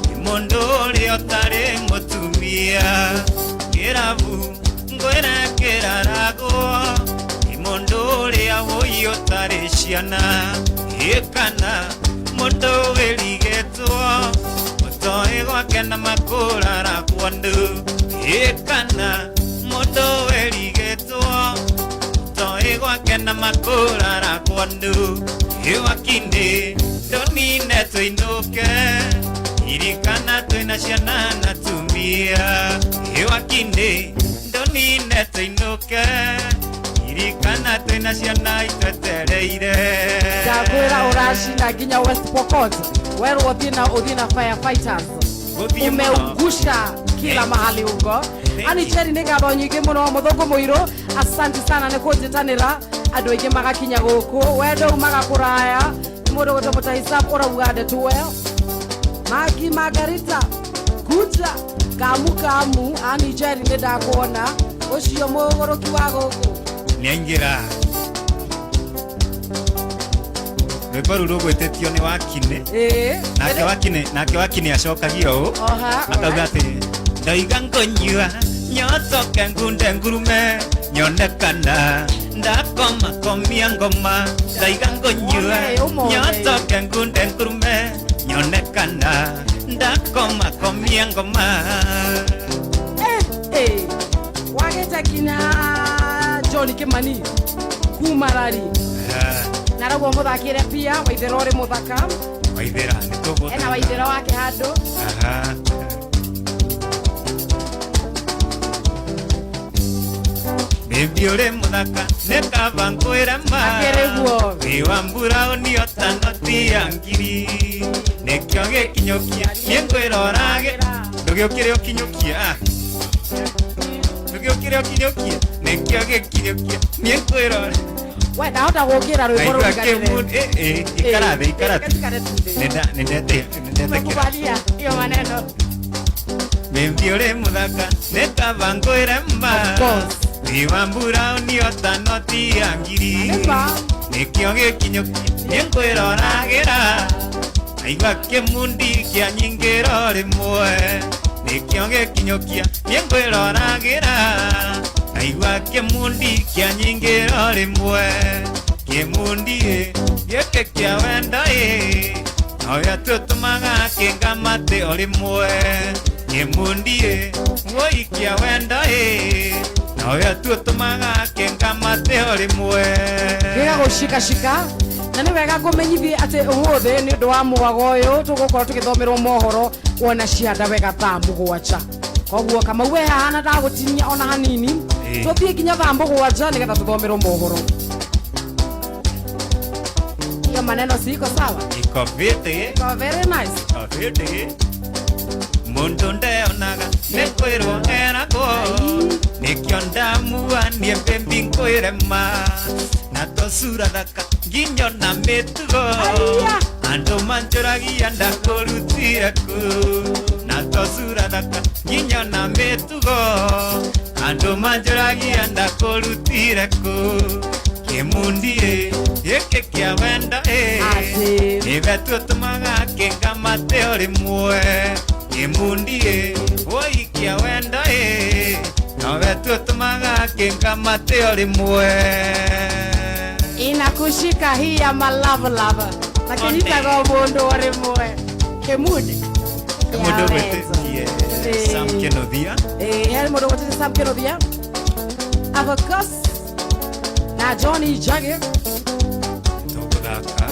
nĩ mũndũ ũrĩa ũtarĩ mũtumia. Kĩrabu ngwĩre kĩraragwo nĩ mũndũ ũrĩa wũi ũtarĩ ciana. Ĩ kana mũndũ wĩrigĩtwo ũtoĩ gwake na makũraragwo andũ. Ĩ kana mũndũ wĩrigĩtwo ũtoĩ gwake na makũraragwo andũ. Ĩ wakinde ndonine tũinũke irikana twĩna ciana na tumia. Ĩ wakinde ndonine tũinũke irikana twĩna ciana itwetereire. Ndakwĩra ũracinda nginya West Pokot werwo ũthiĩ na ũthiĩ na firefighters. Gũthiĩ mũno. Umeugusha kila mahali huko. Thank Ani you. Cheri nĩ ngatho nyingĩ mũno mũthũngũ mũirũ, asante sana nĩ kũnjĩtanĩra andũ aingĩ magakinya gũkũ wendo umaga kũraya mũndũ gwĩtwo mũtahisab ũrauga ndetuwe Magi Margarita kuja kamu kamu. Ani Cheri nĩ ndakuona ũcio mũgũrũki wa gũkũ. Nĩaingĩra rwĩmbo rũu rũgwĩtĩtio nĩ Wakine. Ĩĩ. Nake Wakine, nake Wakine acokagia ũũ. Oha. Akauga atĩ ndoiga ngũnyua nyotoke ngunde ngurume nyonekana ndakoma komia ngoma. Ndaiga ngũnyua Ũmone, ũmone. nyotoke ngunde ngurume nyonekana ndakoma komia ngoma. Eh, eh. Wagĩte kinya John Kimani kuma rari. Na raguo mũthakĩre pia Waithera ũrĩ mũthaka. Waithera nĩ tũgũthaka. Ena Waithera wake handũ. Aha. Baby ũrĩ mũthaka nĩ kaba ngwĩre ma. Akĩrĩ guo. Wĩ wa mburaũni ota noti ya ngiri nĩkĩo gĩkinyũkia niĩ ngwĩrorage ndũgĩũkĩre ũkinyũkie ah. Ndũgĩũkĩre ũkinyũkie nĩkĩo gĩkinyũkia niĩ ngwĩrora. We ndahota gũkĩra rwĩmbo Naigua rũiganĩre. kĩmu ikara thĩ ikara thĩ. Ikara thĩ. Nĩndetĩkĩra. Tumekubalia hiyo maneno. Baby ũrĩ mũthaka nĩ kaba ngwĩre ma. Of course. Wĩ wa mburaũni ota noti ya ngiri Nĩma. nĩkĩo gĩkinyũkia niĩ ngwĩroragĩra naigua kĩmundi kĩa nyingĩro rĩmwe nĩkĩo gĩkinyũkia niĩ ngwĩroragĩra naigua kĩmundi kĩa nyingĩro rĩmwe kĩmundi ĩ gĩkĩ kĩa wendo ĩ noyo tũtũmaga kĩngamate o rĩmwe kĩmundi ĩ woi kĩa wendo ĩ noyo tũtũmaga kĩngamate o rĩmwe. Gĩgagũcikacika na nĩ wega ngũmenyithie atĩ ũmũthĩ nĩ ũndũ wa mũgago ũyũ tũgũkorwo tũgĩthomerwo mohoro wona cianda wega thaa 7 koguo Kamau we haha na ndagũtinia ona hanini. Ĩĩ. Tũthiĩ nginya thaa 7 nĩgetha tũthomerwo mohoro. Hiyo maneno si iko sawa? Iko fiti. Iko very nice. Iko fiti. Mũndũ ndeonaga nĩ kwĩrwo eragwo nĩkĩo ndamua niĩ mbĩmbi ngwĩre ma na tũcura thaka nginya ona mĩtugo. Aiya. Andũ manjũragia ndakũrutire kũ na tũcura thaka nginya ona mĩtugo andũ manjũragia ndakũrutire kũ kĩmundi ĩ gĩkĩ kĩa wendo ĩ Atĩ. nĩwe tũtũmaga kĩngamate o rĩmwe kĩmundi ĩ woi kĩa wendo ĩ nowe tũtũmaga kĩngamate o rĩmwe. Inakushika hii ya malove love na kĩnyitaga mũndũ o rĩmwe kĩmundi. Mũndũ gwĩtĩtie Sam Kenothia. He mũndũ gwĩtĩtie Sam Kenothia Avocos na Johnny Jage. Tũgũthaka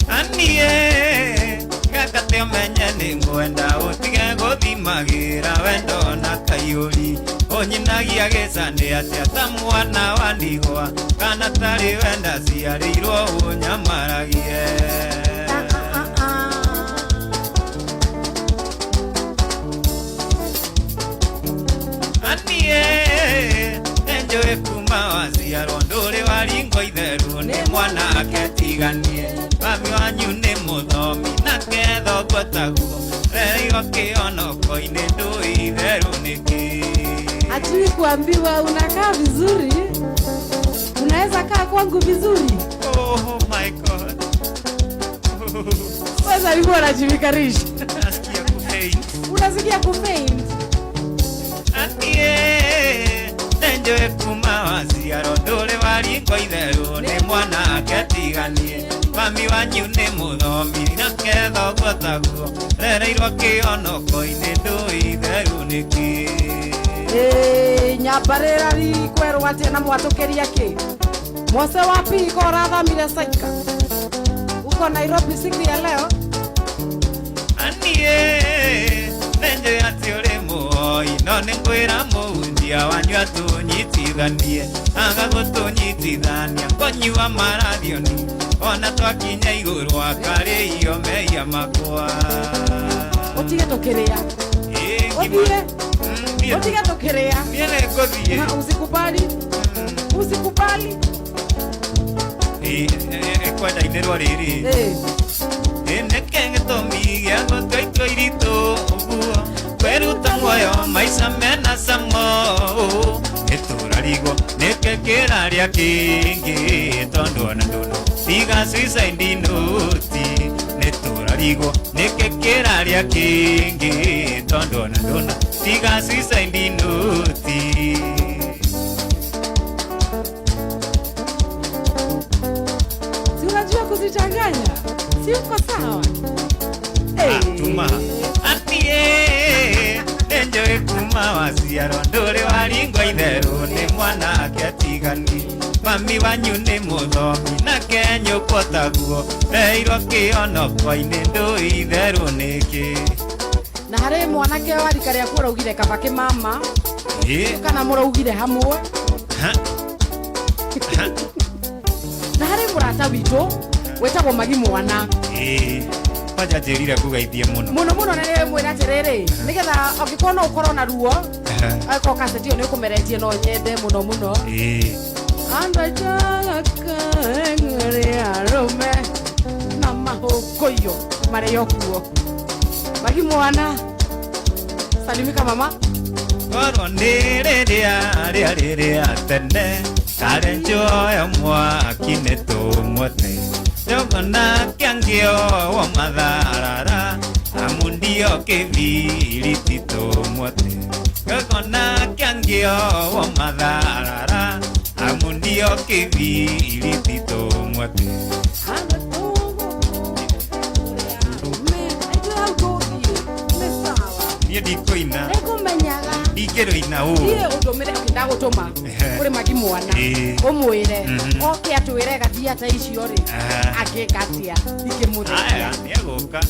anie gaka Nyende ũmenye nĩ ngwenda ũtige gũthimagĩra wendo na kaiyũri. Ũnyinagia gĩcandĩ atĩa ta mwana wa ndigwa, kana tarĩ wenda ciarĩirwo ũnyamaragie. Ah, ah, ah, ah. Anie enjoe kuma waciarwo ndũrĩ waringwo itherũ nĩ mwanake tiganie. Mami wanyu nĩ mũthomi nake thoguo taguo, rereirwo kĩonoko-inĩ ndũĩ itherũ nĩkĩ. Hatui kuambiwa unakaa vizuri, unaweza kaa kwangu vizuri. Oh my God. Sasa alikuwa anajivikarisha, Nasikia kufaint. unasikia kufaint. Anie nenjoe kuma waciarwo ndũrĩ waringwo itherũ nĩ mwanake tiganie. Mami wanyu nĩ mũthomi nake thoguo taguo, rereirwo kĩonoko-inĩ ndũĩ itherũ nĩkĩ. Ĩĩ, nyambarĩra rikwerwo atĩa na mwatũkĩria kĩ Mose wapi iko ũrathamire Saika uko Nairobi siku ya leo. Anie nenjoe atĩ ũrĩ mũhoi no nĩ ngwĩra mũhunjia wanyu atũnyitithanie, aga gũtũnyitithania kũnyua marathioni ona twakinya igũrũ akarĩio mehia makwa. Ũtige tũkĩrĩa. Ĩ, ngima. Ũthiĩ. Thiĩ. Ũtige tũkĩrĩa. Niĩ nĩngũthiĩ. Na usikubali, usikubali. Ĩ, kwenda inĩrwo rĩrĩ. Eh, Ĩ, nĩkĩ gĩtũmi gĩa gũtua itua iritũ ũguo kwĩruta muoyo maica mena camo nĩtũrarigwo nĩkĩ kĩrarĩa kĩngĩ tondũ ona ndũno tiga suicide note nĩtũrarigwo nĩkĩ kĩrarĩa kĩngĩ tondũ ona ndũno tiga suicide note. Si unajua kuzichanganya, si uko sawa? Eh. Atuma atie nenjoe kuma waciarwo ndũrĩ waringwo itherũ nĩ mwanake atigani. Mami wanyu nĩ mũthomi nake nyũkwa taguo, reirwo kĩonoko-inĩ ndũĩ itherũ nĩkĩ. Na harĩ mwanake wa rika rĩaku ũraugire kaba kĩmama Ĩ, kana mũraugire hamwe. Ha, ha, Na harĩ mũrata witũ wĩtagwo Magi Mwana. Ĩ, kwanja njĩrire ngũgeithie mũno. Mũno mũno, na nĩ mwĩra atĩrĩrĩ, nĩgetha angĩkorwo no ũkorwo na ruo angĩkorwo kaseti ĩyo nĩ ũkũmeretie, no nyende mũno mũno. Ĩ, andũ aitũ arũme na mahũkũiyo marĩo kuo. Magi Mwana, salimika mama. Korwo nĩ rĩrĩa rĩarĩ rĩa tene kare njoyo mwaki nĩ tũmwete njogona kĩangĩowo matharara amu ndio kĩbiriti tũmwete njogona kĩangĩowo matharara amu ndio kĩbiriti tũmwete. Andũ arũme aitũ hau tũthiĩ nĩ sawa. Niĩ ndikũina. Nĩngũmenyaga. Ndingĩrũina ũũ. Niĩ ũndũmĩre ndagũtũma Ehe. kũrĩ Magi Mwana. Ĩĩ. Ũmwĩre oke atwĩre gathia ta icio rĩ angĩka atĩa ingĩmũthekia. Aya, nĩegũka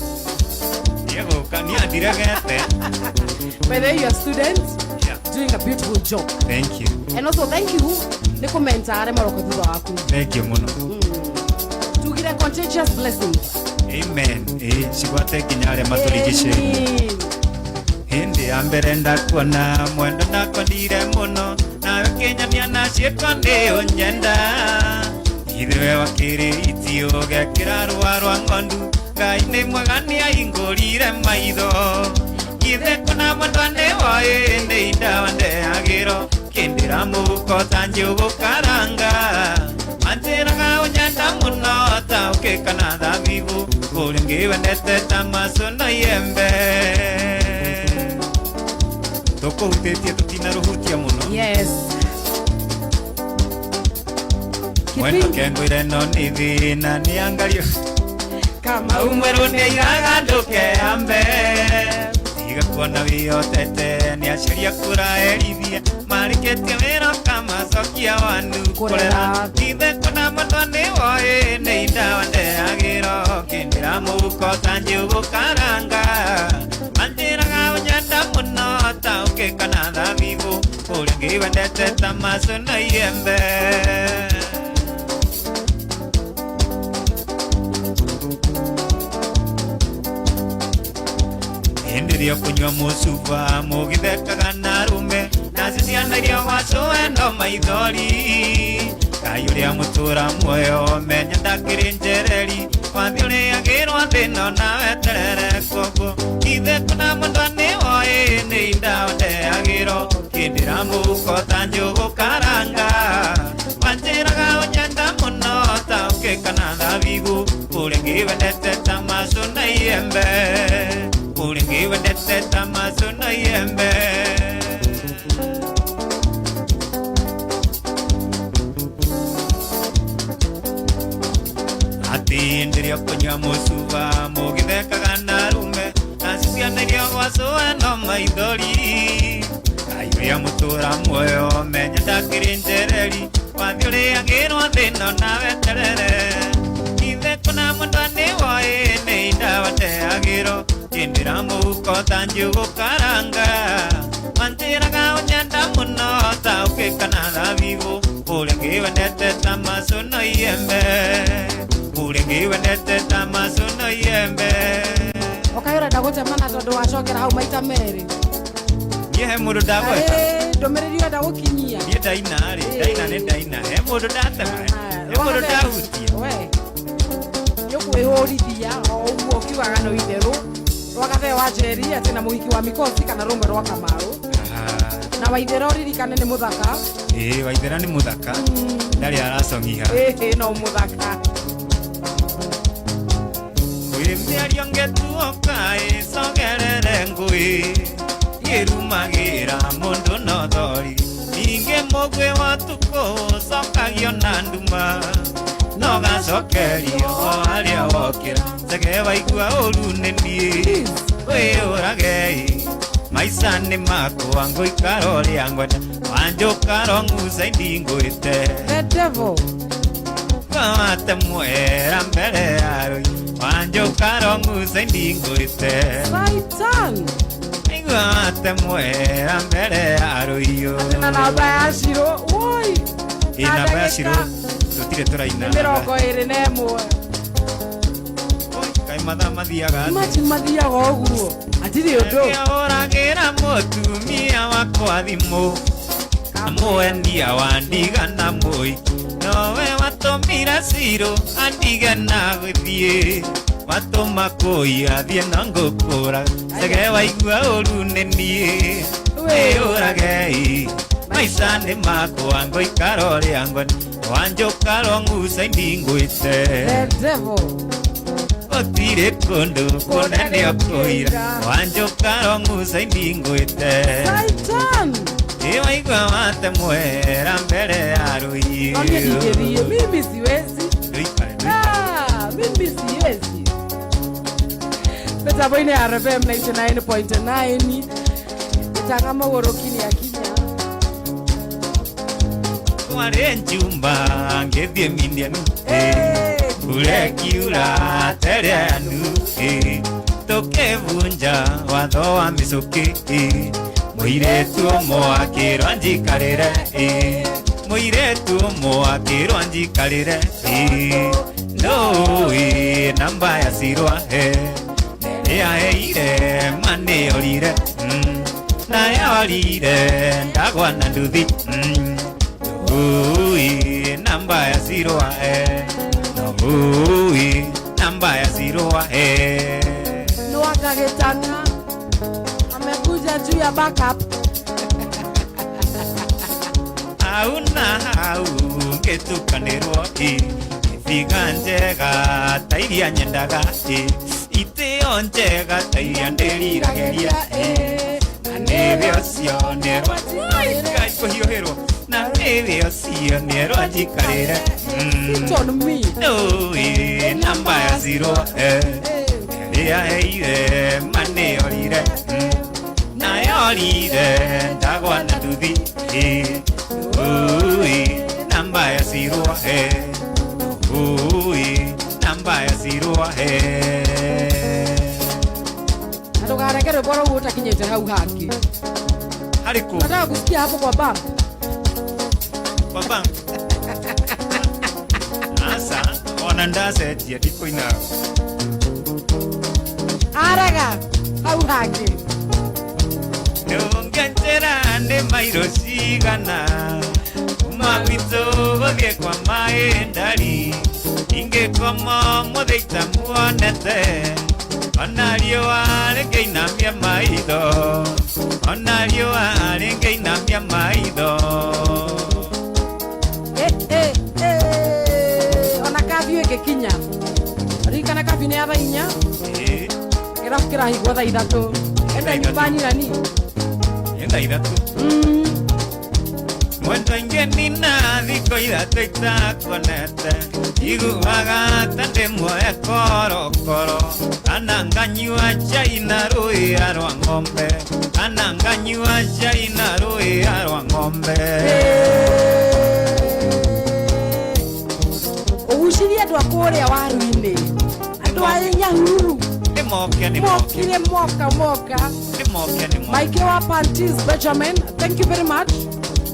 nĩegũka niĩ andiregete. By the way, you are students Yeah. doing a beautiful job. Thank you. And also thank you nĩ kũmenta arĩa maroka thutha waku. Thank you mũno. Tugire contagious blessings. Amen. Ĩ, cigwate nginya arĩa matũrigicĩirie. Amen. Hĩndĩ ya mbere ndakuona mwendo ndakwendire mũno nawe kĩnyania na ciĩko nĩ ũnyenda ithuĩ wakĩrĩ itio gekĩra rũa rwa ng'ondu Ngai nĩ mwega nĩ ahingũrire maitho ithe kuna mwendwa nĩ woĩ nĩ indawa ndeagĩro kĩndĩra mũhuko ta njũgũ karanga manjĩraga ũnyenda mũno ta ũkĩ kana thabibũ kũrĩ ngĩwendete ta maco na iembe tũkũhutĩtie tũtinarũhutia mũno. Yes. Mwendo Kipindi kengwĩre no nĩ thĩna nĩ angario kama umwerũ nĩ airaga ndũkeambe tiga kuona wĩhotete nĩ aciari akũraherithia marĩkĩtie wĩra ũkamacokia wanu Kũrera. ithe kuna mwendwa nĩ woĩ nĩ indawa ndeagĩro kĩndĩra mũhuko. mũhuko ta njũgũ karanga manjĩraga ũnyenda mũno ta ũkĩ kana thabibũ ũrĩa ngĩwendete ta macu na iembe. Hĩndĩ ĩrĩa ũkũnyua mũcuba mũgĩthekaga na arũme nacio ciana iria gwacũe no maithori Ngai ũrĩa mũtũra muoyo menya ndakĩrĩ njereri wathiĩ ũrĩagĩrwo thĩna na weterere koguo ithe kuna mũndũ nĩwoĩ nĩ inda ndeagĩrwo kĩndĩra mũhuko ta njũgũ karanga wanjĩraga ũnyenda mũno ta ũkĩ kana thabibũ ũrĩa ngĩwendete ta macu na iembe ũrĩa ngĩwendete ta macu na iembe. Hĩndĩ ĩrĩa ũkũnyua mũcuba mũgĩthekaga na arũme nacio ciana iria gwacũe no maithori Ngai ũrĩa mũtũra muoyo menya ndakĩrĩ njereri wathiĩ ũrĩagĩrwo thĩna na weterere ithe kuna mũndũ nĩwoĩ nĩ inda wateagĩrwo kĩndĩra mũhuko ta njũgũ karanga manjĩraga ũnyenda mũno ta ũkĩ kana thabibũ ũrĩa ngĩwendete ta macu na iembe ũrĩa ngĩwendete ta macu na iembe. Ũkaĩ ũrenda gũtemana tondũ wacokera hau maita merĩ. Niĩ he mũndũ ndagweta. Ndũmĩrĩri ũrenda gũkinyia. Niĩ ndaina rĩ, ndaina nĩ ndaina he mũndũ ndatema he mũndũ ndahutia. We nĩ ũkwĩhũrithia o ũguo ũkiugaga no itherũ rwa Gathee wa Njeri atĩ na mũhiki wa Mikosi kana rũmwe rwa Kamaru na Waithera ũririkane nĩ mũthaka. Ĩĩ Waithera nĩ mũthaka ndarĩ aracong'iha. Ĩĩ no mũthaka. Kwĩ mĩario ngĩtuoka ĩcogerere ngũĩ ĩrumagĩra mũndũ na ũthori ningĩ mũgwĩ wa ũtukũ ũcokagio na nduma no gacokerio o harĩa wokĩra njege waigua ũru nĩ niĩ wĩyũragei maica nĩ makwa ngũikara ũrĩa ngwenda wanjũkara ng'uca indingũĩte. The devil. Wate mwera mbere ya rũi wanjũkara ng'uca indingũĩte. Saitan. Aigua wate mwera mbere ya rũi. Atĩ na namba ya Shiro woi. Ĩ namba ya Shiro tũtirĩ tũraina. Nĩ 21. Kaĩ mathaa mathiaga atĩa? Imagine mathiaga ũguo hatirĩ ũndũ. Ũragĩra mũtumia wakwa thimũ na mwendia wa ndiga na mũi nowe watũmire Shiro andige na gũthiĩ watũma kũi athiĩ na ngũkũra cege waigua ũru nĩ niĩ wĩyũragei maica nĩ makwa ngũikara ũrĩa ngwenda wanjũkara ng'uca indingũĩte. The devil. Gũtirĩ kũndũ kũnene ũkũira wanjũkara ng'uca indingũĩte. Saitan. Ĩ waigua wate mwera mbere ya rũi. No niĩ ndingĩthiĩ, mimi siwezi. Ndũikare, ndũikare. Ah, mimi siwezi. Mĩtambo-inĩ ya RFM 99.9 ĩtanga mũgũrũ kinya kinya. Twarĩ njumba ngĩthiĩ Mindiani ũrekiura tere andu tũkĩbunja watho wa mĩcũkĩ mũirĩtu ũmwe akĩrwo njikarĩre mũirĩtu ũmwe akĩrwo njikarĩre ndũĩ namba ya Shiro ahe nĩaheire ma nĩyorire na yorire ndagwa na nduthi ndũĩ namba ya Shiro ahe ndũĩ namba ya Shiro ahe. Nĩwakagĩtanga amekuja juu ya backup. Hau na hau ngĩtukanĩrwo ithiga njega ta iria nyendaga itĩo njega ta iria ndĩriragĩria na nĩwe ũcio nĩerwo Ngai kũhiũhĩrwo na nĩwe ũcio nĩerwo njikarĩre. Sit on me. Ndũĩ namba ya Shiro ĩrĩa heire ma nĩyorire na yorire ndagwa na nduthi ndũĩ namba ya Shiro ndũĩ namba ya Shiro. Korwo ũguo ũtakinyĩte hau hangĩ. Harĩ kũ? Nataka kusikia hapo kwa bump. Kwa bump. Aca, ona ndacenjia ndikũina. Arega hau hangĩ. Ndũngĩnjĩra nĩ mairũ cigana kuma gwitũ gũthiĩ kwa maĩ ndari, ingĩkoma ũmũthĩ itamuonete, ona riũa rĩngĩinamia maitho, ona riũa rĩngĩinamia maitho. Eh, eh, eh. Ona curfew ĩngĩkinya, ririkana curfew nĩ ya thaa 4. Ĩĩ. Kĩrabu kĩrahingwo thaa 3. Enda Thaa 3. nyumba nyirani. Nĩ thaa 3. Mwendwa ingĩ nina thikũ 3 itakuonete, iguaga ta ndĩ muoe korokoro, kana nganyua cai na rũĩa rwa ng'ombe, kana nganyua cai na rũĩa rwa ng'ombe. Ũgucirie andũ a kũrĩa waru-inĩ, andũ a Nyahururu. Nĩ moke, nĩ moke. Mokire, moka moka. Nĩ moke, nĩ moke. Mike wa Panties Benjamin, thank you very much.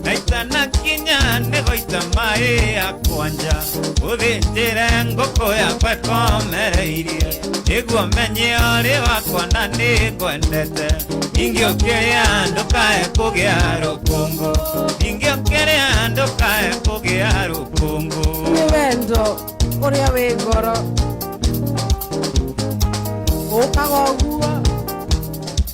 Na itanakinya nĩ gũita maĩ ya kwanja, ũthĩnjĩre ngũkũ yakwa ĩkomereirie, nĩguo menye ũrĩ wakwa na nĩ ngwendete. Ingĩũkĩrĩa ndũkae kũgĩa rũkũngũ, ingĩũkĩrĩa ndũkae kũgĩa rũkũngũ. Nĩ wendo ũrĩa wĩ ngoro ũkaga ũguo.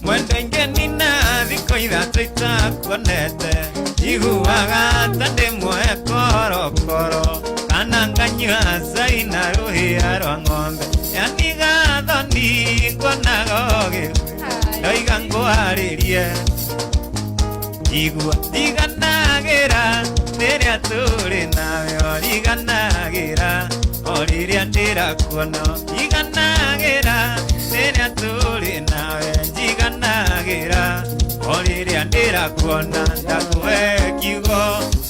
Mwenda ingĩ nina thikũ 3 itakuonete, njiguaga ta ndĩ muoe korokoro, kana nganyua cai na rũhĩa rwa ng'ombe, yaniga thoni nguonaga ũgĩkua, ndoiga ngwarĩrie, njigua ndiganagĩra rĩrĩa tũrĩ nawe, ũriganagĩra o rĩrĩa ndĩrakuona, njiganagĩra rĩrĩa tũrĩ nawe, njiganagĩra o rĩrĩa ndĩrakuona, ndakũhe kiugo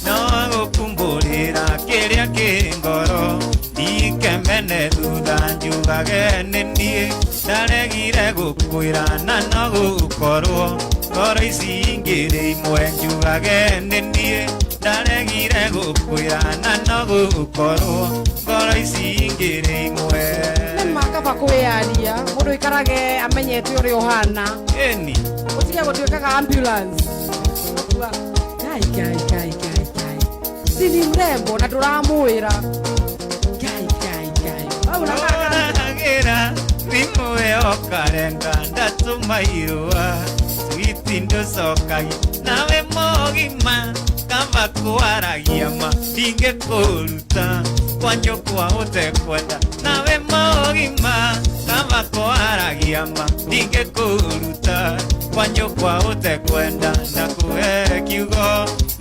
no gũkumbũrĩra kĩrĩa kĩ ngoro, ndikemene thutha njugage nĩ niĩ ndaregire gũkwĩra, na no gũkorwo ngoro ici ingĩrĩ imwe, njugage nĩ niĩ ndaregire gũkwĩra, na no gũkorwo ngoro ici ingĩrĩ imwe. Nĩ makaba kwĩyaria, mũndũ ikarage amenyete ũrĩa ũhana. Ĩni. Ũtige gũtuĩkaga ambulance. Ũkua, Ngai, Ngai, Ngai, Ngai, Ngai, si ni mrembo na ndũramwĩra. Ngai, Ngai, Ngai. Hau na kaka. Ũragĩra thimũ ĩyo karenga, ndatũma irũa switi ndũcokagia, nawe mũgima kaba kwaragia ma ndingĩkũruta kwa nyũkwa ũtekwenda, nawe mũgima kaba kwaragia ma ndingĩkũruta kwa nyũkwa ũtekwenda, ndakũhe kiugo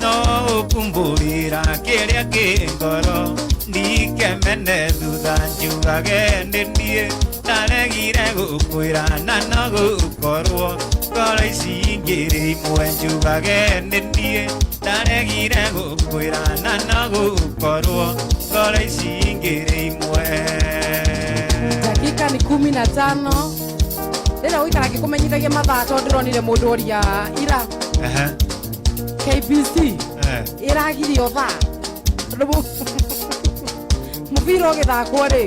no ũkumbũrĩra kĩrĩa kĩ ngoro, ndikemene thutha njugage nĩ niĩ ndaregire gũkwĩra, na no gũkorwo ngoro ici ingĩrĩ imwe, njugage nĩ niĩ ndaregire gũkwĩra, na no gũkorwo ngoro ici ingĩrĩ imwe. Dakika ni 15. Rĩrĩa gũikara ngĩkũmenyithagia mathaa, tondũ ndĩronire mũndũ ũria ira. KBC ĩragirio thaa tondũ mũbira ũgĩthakwo rĩ.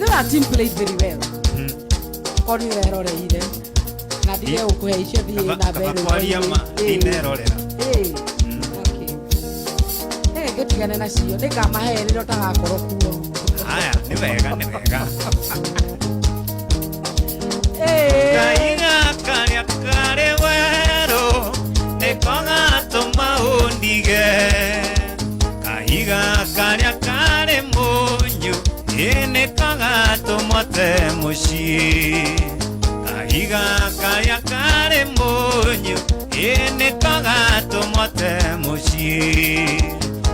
That team played very well. Korwo nĩ ũreroreire na ndige gũkũhe icio, thiĩ na mbere. Kaba kwaria ma ndinerorera. Ĩĩ. Okay. Reke ngĩtigane nacio, nĩngamahe rĩrĩa ũtagakorwo kuo. Haya, nĩ wega, nĩ wega. Ĩĩ. Kaiga karĩa karĩ werũ nĩko gatũma ũndige, kahiga karĩa karĩ mũnyũ ĩ nĩko gatũma ũte mũciĩ, kahiga karĩa karĩ mũnyũ ĩ nĩko gatũma ũte mũciĩ,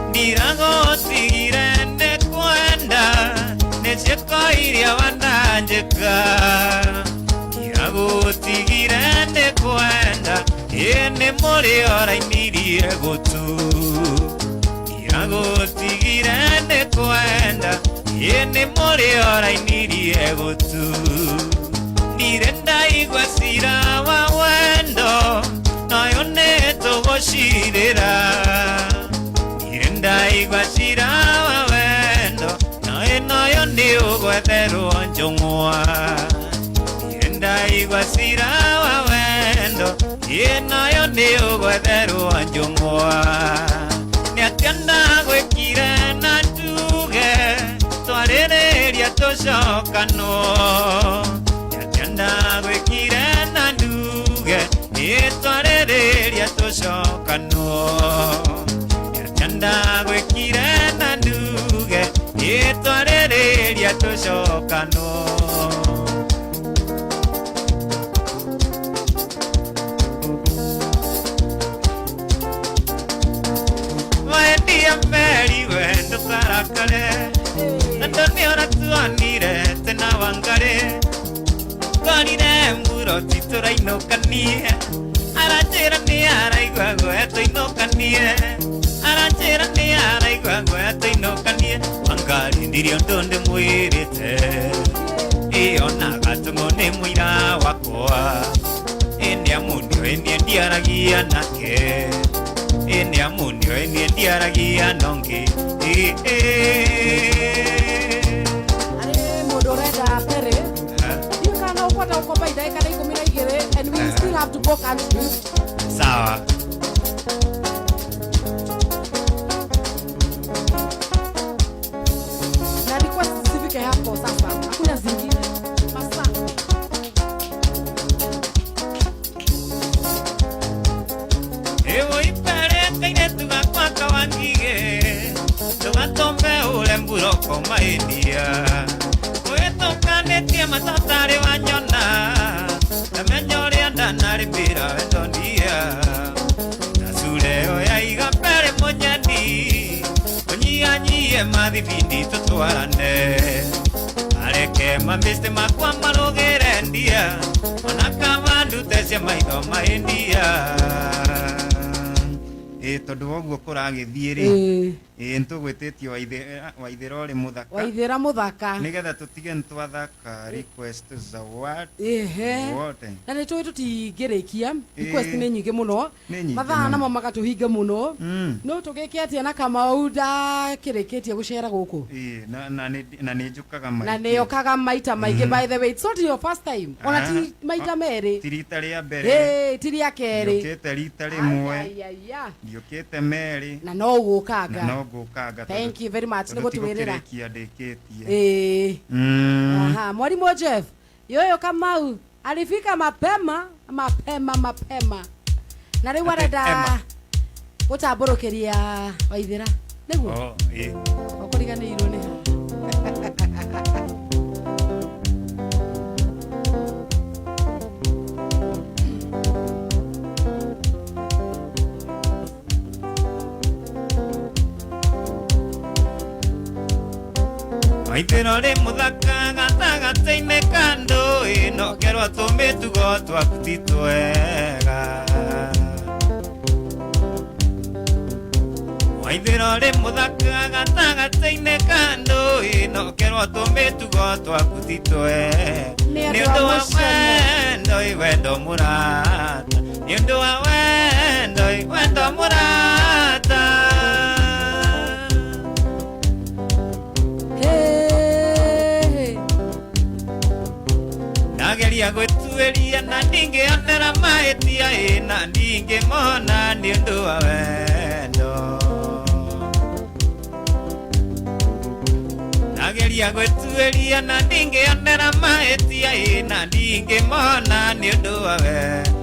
ndiragũtigire nĩ kwenda nĩ ciĩko iria wananjĩka, ndiragũtigire nĩ kwenda ĩ nĩ mũrĩ orainirie gũtũ, ndiragũtigire nĩ kwenda ĩ nĩ mũrĩ orainirie gũtũ, ndirĩ ndaigua cira wa Ngũcirĩra Irendaigua cira wa wendo No ĩno yo nĩ ũgwetherwo njũng'wa Irendaigua cira wa wendo Ĩno yo nĩ ũgwetherwo njũng'wa Nĩ atĩa ndagwĩkire na nduge Twarĩrĩria tũcokanwo Nĩ atĩa ndagwĩkire na nduge Twarĩrĩria tũcokanwo Nĩ atĩa ndagwĩkire na nduge Twarĩrĩria tũcokanwo Wendia meri we ndũkarakare Andũ nĩ ũratuonire tena Wangari Ngorire mburoti tũrainũkanie Aranjĩra nĩ araigua guoya tũinũkanie Aranjĩra nĩ araigua guoya tũinũkanie Wangari ndirĩ ũndũ ndĩmwĩrĩte Ĩona gatũng'ũ nĩ mũira wakwa Ĩ nĩ amu nĩoĩ niĩ ndiaragia nake Ĩ nĩ amu nĩoĩ niĩ ndiaragia na ũngĩ Arĩ mũndũ ũrenda pere you kana ũkwenda gũkomba ndagĩka nĩ 12 and we still have to go country. Sawa. Na request zifike hapo sasa, hakuna zingine masaa. Ewo ipere kairetu gakwa kawangige Tũgatombe ure mburoko maindia Wĩtũkanĩtie matatarĩ wanyona Ndamenya ũrĩa ndanarĩmĩra wendo ndia Ndacure oya iga mbere mũnyeni Ũnyihanyihie mathibindi tũtwarane Areke mabĩcĩ makwa marũgĩre ndia Ona kama ndute cia maitho maindia Ĩ tondũ wa ũguo kũragĩthiĩ rĩ ĩ nĩtũgwĩtĩtie Waithĩra ũrĩ mũthaka Waithĩra mũthaka nĩgetha tũtige nĩtwathaka request za Ehe. wote Na nĩ tũĩ tũtingĩrĩkia request Ĩĩ. nĩ nyingĩ mũno Nĩ nyingĩ mathaa mũno. namo magatũhinga mũno no tũgĩke atĩa na Kamau ndakĩrĩkĩtie gũcera gũkũ Ĩ, na nĩ njũkaga na maingĩ. nĩ okaga maita maingĩ. By the way, it's not your first time ona ti maita merĩ Ti rita rĩa mbere Ĩ, ti rĩa kerĩ ndiũkĩte rita rĩmwe Ai, ai, ai. Ndiũkĩte merĩ Na no ũgũkanga na no ngũkanga Thank you very much nĩ tondũ ti gũtwĩrĩra gũkĩrĩkia ndĩkĩtie. Ĩĩ. Aha, mwalimu Jeff yoyo Kamau alifika mapema mapema mapema na rĩu Ate arenda Emma. gũtambũrũkĩria Waithĩra nĩguo Oh, ĩ. ũkũriganĩirwo nĩ ha. Waithĩra ũrĩ mũthaka gatagatĩ-inĩ ka ndũĩ no kerwo tũmĩtugo twaku ti twega Waithĩra ũrĩ mũthaka gatagatĩ-inĩ ka ndũĩ no kerwo tũmĩtugo twaku ti twega Nĩ Nĩ ũndũ ũndũ wa wa mũcene. wendo ĩ wendo mũrata Nĩ ũndũ wa wendo ĩ wendo mũrata Hey. Ndageria gwĩtuĩria na ndingĩonera mahĩtia ĩ na ndingĩmona nĩ ũndũ wa wendo Ndageria gwĩtuĩria na ndingĩonera mahĩtia ĩ na ndingĩmona nĩ ũndũ wa wendo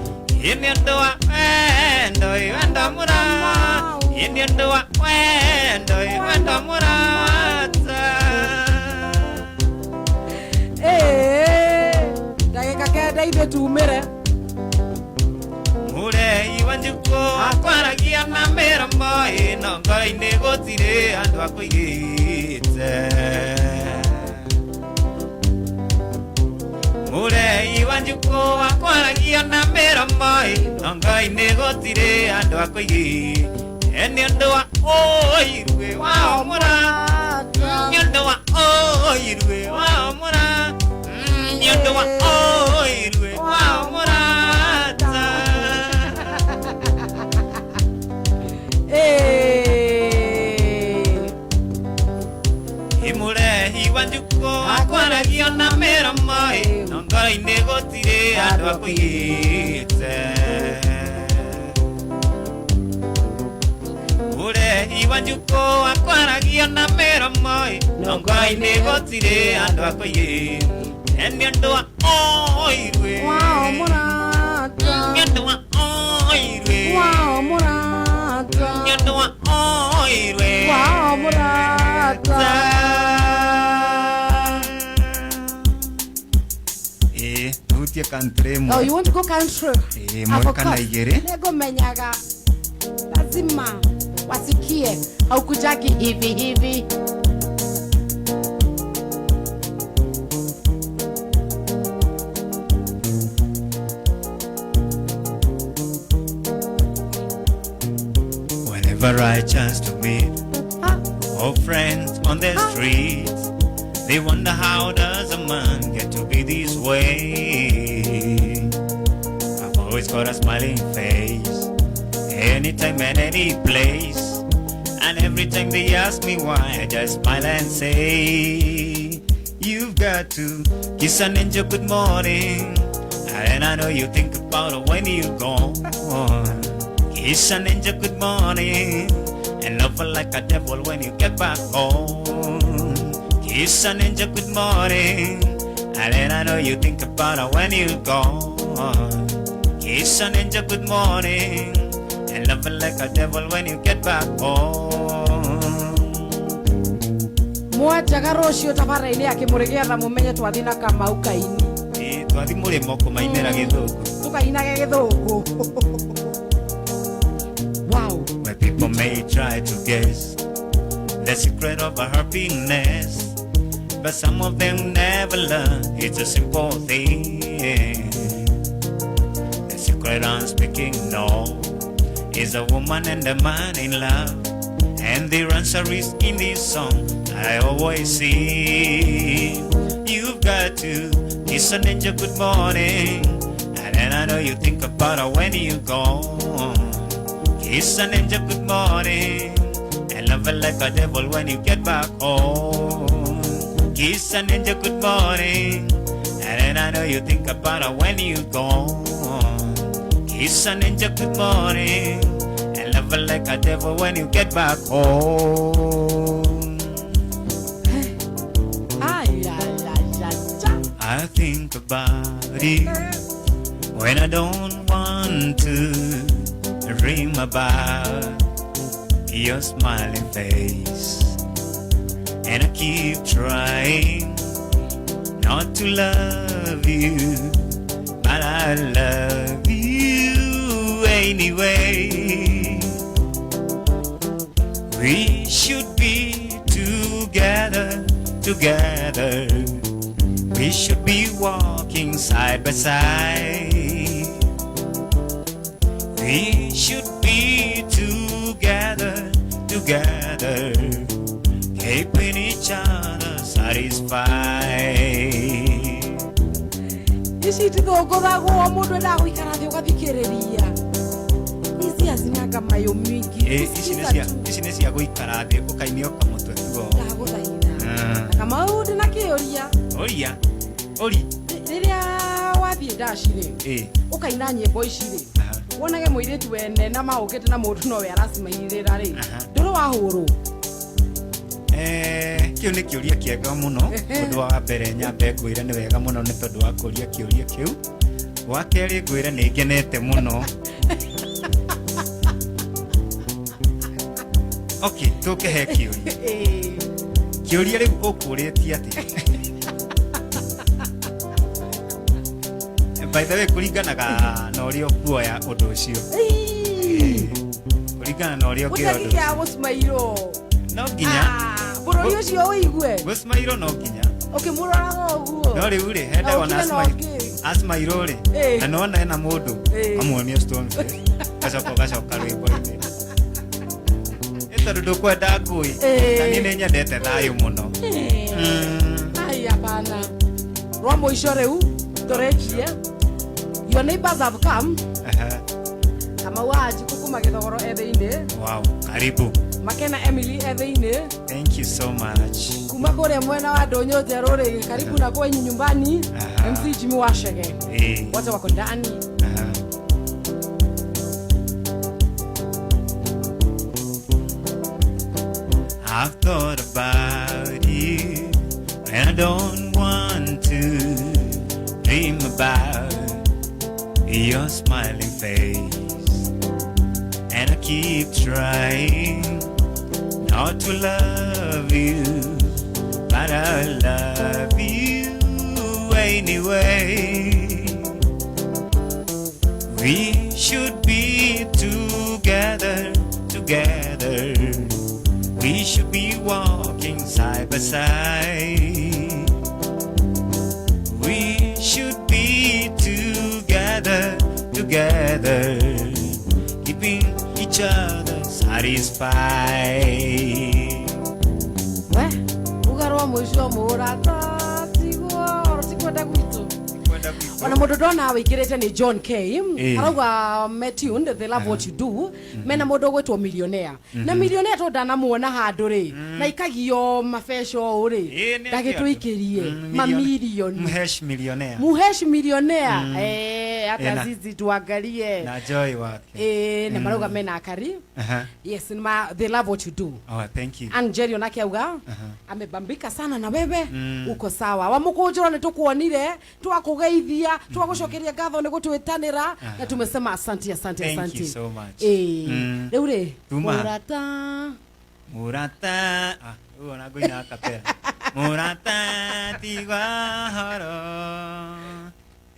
Ĩ nĩ ũndũ wa wendo ĩ wendo mũra Ĩ nĩ ũndũ wa wendo ĩ wendo mũrata Ĩĩ, ndagĩka kenda ithuĩ tumĩre Mũrei wa njukũ akwaragia na mĩromo ĩno ngoro-inĩ gũtirĩ andũ akũigĩte Mũrei wa njukũ akwaragia na mĩromo ĩno ngoro-inĩ gũtirĩ andũ akũigĩte nĩ ũndũ wa ũiruĩ wao mũra nĩ ũndũ wa ũiruĩ wao mũra nĩ ũndũ wa ũiruĩ wao mũrata. Akwaragia na mĩromo ĩ, no ngoro-inĩ gũtirĩ andũ akũigĩte. Mũrehi wa njukũ akwaragia na mĩromo ĩ, no ngoro-inĩ gũtirĩ andũ akũigĩte. Nĩ ũndũ wa ũiru. Wao mũrata. Nĩ ũndũ wa ũiru. Wao mũrata. Nĩ ũndũ wa ũiru. Wao mũrata. Ĩĩ, tuhutie country Oh, ĩmwe. you want to go country? Ĩĩ, ĩmwe kana igĩrĩ. Negomenyaga lazima wasikie haukujagi hivi hivi. Whenever I chance to meet Ah, old friends on the streets, they wonder how does a man get to be this way. I've always got a smiling face, anytime and any place. And every time they ask me why, I just smile and say, you've got to kiss an angel good morning. And I know you think about it when you're gone. Kiss an angel good morning, and love her like a devil when you get back home. Kiss an angel good morning, and then I know you think about her when you're gone. Kiss an angel good morning, and love her like a devil when you get back home. Mwanjaga rũciũ tabara-inĩ ya kĩmũrĩ mũmenye twathi na Kamau kaini. Ĩĩ, twathi mũrĩmo kũmainĩra gĩthũngũ. Tũkainage gĩthũngũ. Wow. Where people may try to guess the secret of our happiness, but some of them never learn. It's a simple thing. The secret I'm speaking of is a woman and a man in love, and the answer is in this song I always sing. You've got to kiss an angel good morning, and then I know you think about her when you're gone. Kiss an angel good morning, and love her like a devil when you get back home. Kiss an angel good morning, and then I know you think about her when you're gone. Kiss an angel good morning, and love her like a devil when you get back home. Ay, ay, ay, ay, ay. I think about it when I don't want to, dream about your smiling face, and I keep trying not to love you, but I love you anyway. We should be together, together. We should be walking side by side. We should be together, together, keeping each other satisfied. Ici itithũngũthagwo mũndũ endaga gũikara thĩ ũgathikĩrĩria. Ici hacinanga mayũ mingi. Ici nĩ cia gũikara thĩ ũkainio kamũtwe tuo. Ndagũthaitha. Ah. Kamau ndĩ na kĩũria. Ũria ũri. Rĩrĩa wathiĩ ndaci rĩ, ũkaina nyĩmbo ici rĩ, wonage mũirĩtu wene na maũkĩte na mũndũ nowe aracimainĩrĩra rĩ, ndũrĩ wahũrwo? Kĩu nĩ kĩũria kĩega mũno. Ũndũ wa mbere nyambe ngwĩre nĩ wega mũno nĩ tondũ wa kũria kĩũria kĩu. Wa kerĩ ngwĩre nĩ ngenete mũno. Okay, tũke he kĩũria. Kĩũria rĩu ũkũrĩtie atĩ by the way kũringanaga na ũrĩa ũkuoya ũndũ ũcio. Kũringana na ũrĩa ũngĩoya ũndũ Gũtarĩ kĩa ũcio. gũcimairwo. No nginya. Bũrũri ũcio ũigue. Gũcimairwo no nginya. Ũkĩmũroraga ũguo. No rĩu rĩ, henda Na wona ũkire na ũngĩ. acimairwo rĩ, na nĩwona ena mũndũ, amuonie stone face, gacoka ũgacoka rwĩmbo-inĩ. Nĩ tondũ ndũkwenda ngũĩ, na niĩ nĩ nyendete thayũ mũno. Ai, hapana. Rwa mũico rĩu tũrĩkie. Your neighbors have come. Kamau wa Njikũ kuma Gĩthogoro e thĩinĩ. Wow, karibu. Makena Emily e thĩinĩ. Thank you so much. Kuma kũrĩa mwena wa ndũnyũ njerũ rĩ, karibu na kwenyu nyumbani. MC Jimmy Wachege, wote wako ndani. I've thought about you, and I don't want to dream about your smiling face. And I keep trying not to love you, but I love you anyway. We should be together, together. We should be walking side by side. We should be together, together, keeping each other satisfied. We ugarwo mũico mũrata tiguo tikwenda gwitũ ona mũndũ ndona wĩingĩrĩte nĩ John K. Arauga me tuned, they love what you do. Mena mũndũ ũgwĩtwo millionaire na millionaire to ndanamuona handũ rĩ na ikagio mabeca ũũ rĩ. Ĩ, nĩ ndagĩtũikĩrie mamirioni. Mhesh millionaire. Muhesh millionaire, eh, hata Ena. sisi tuangalie. Na Joy wake. Eh, na marauga mena akari. Yes, ma, they love what you do. Oh, thank you. Angeli onake auga amebambika sana na wewe. Uko sawa wamũkũnjũro nĩ tũkuonire, twakugeithia, twagucokeria ngatho nĩ gũtwĩtanĩra na tumesema asante, asante. Thank Asante you so much. Ĩĩ. Rĩu rĩ, Tuma. mũrata. Murata, ah, rĩu ona ngũina a cappella. Murata tigwa horo.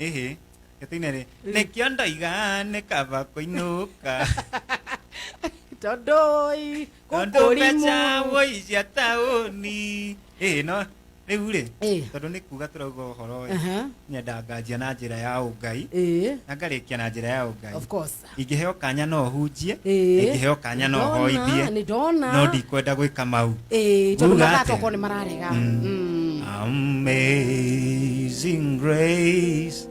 Ĩhĩ, gĩtũine rĩ, nĩkĩo ndoiga nĩ kaba kũinũka. Tondũ ĩ, Tondũ gũkũ mbeca rimũ woicia taũni. Ĩhĩ, no rĩu rĩ, tondũ nĩ kuga tũrauga ũhoro ĩ, nyenda nganjia na njĩra ya ũngai na ngarĩkia na njĩra ya ũngai. Of course. Ingĩheo kanya no hunjie, ingĩheo kanya no Ndona, hoithie, nĩ ndona. no ndikwenda gwĩka mau. Ĩĩ, tondũ Nguga mathaa atĩa? tokorwo nĩ mararega. Amazing grace,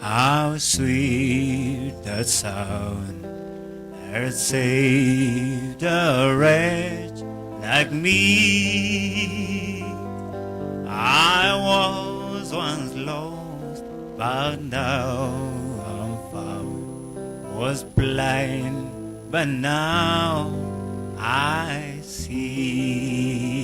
how sweet the sound that saved a wretch like me. I was once lost, but now I'm found. Was blind, but now I see.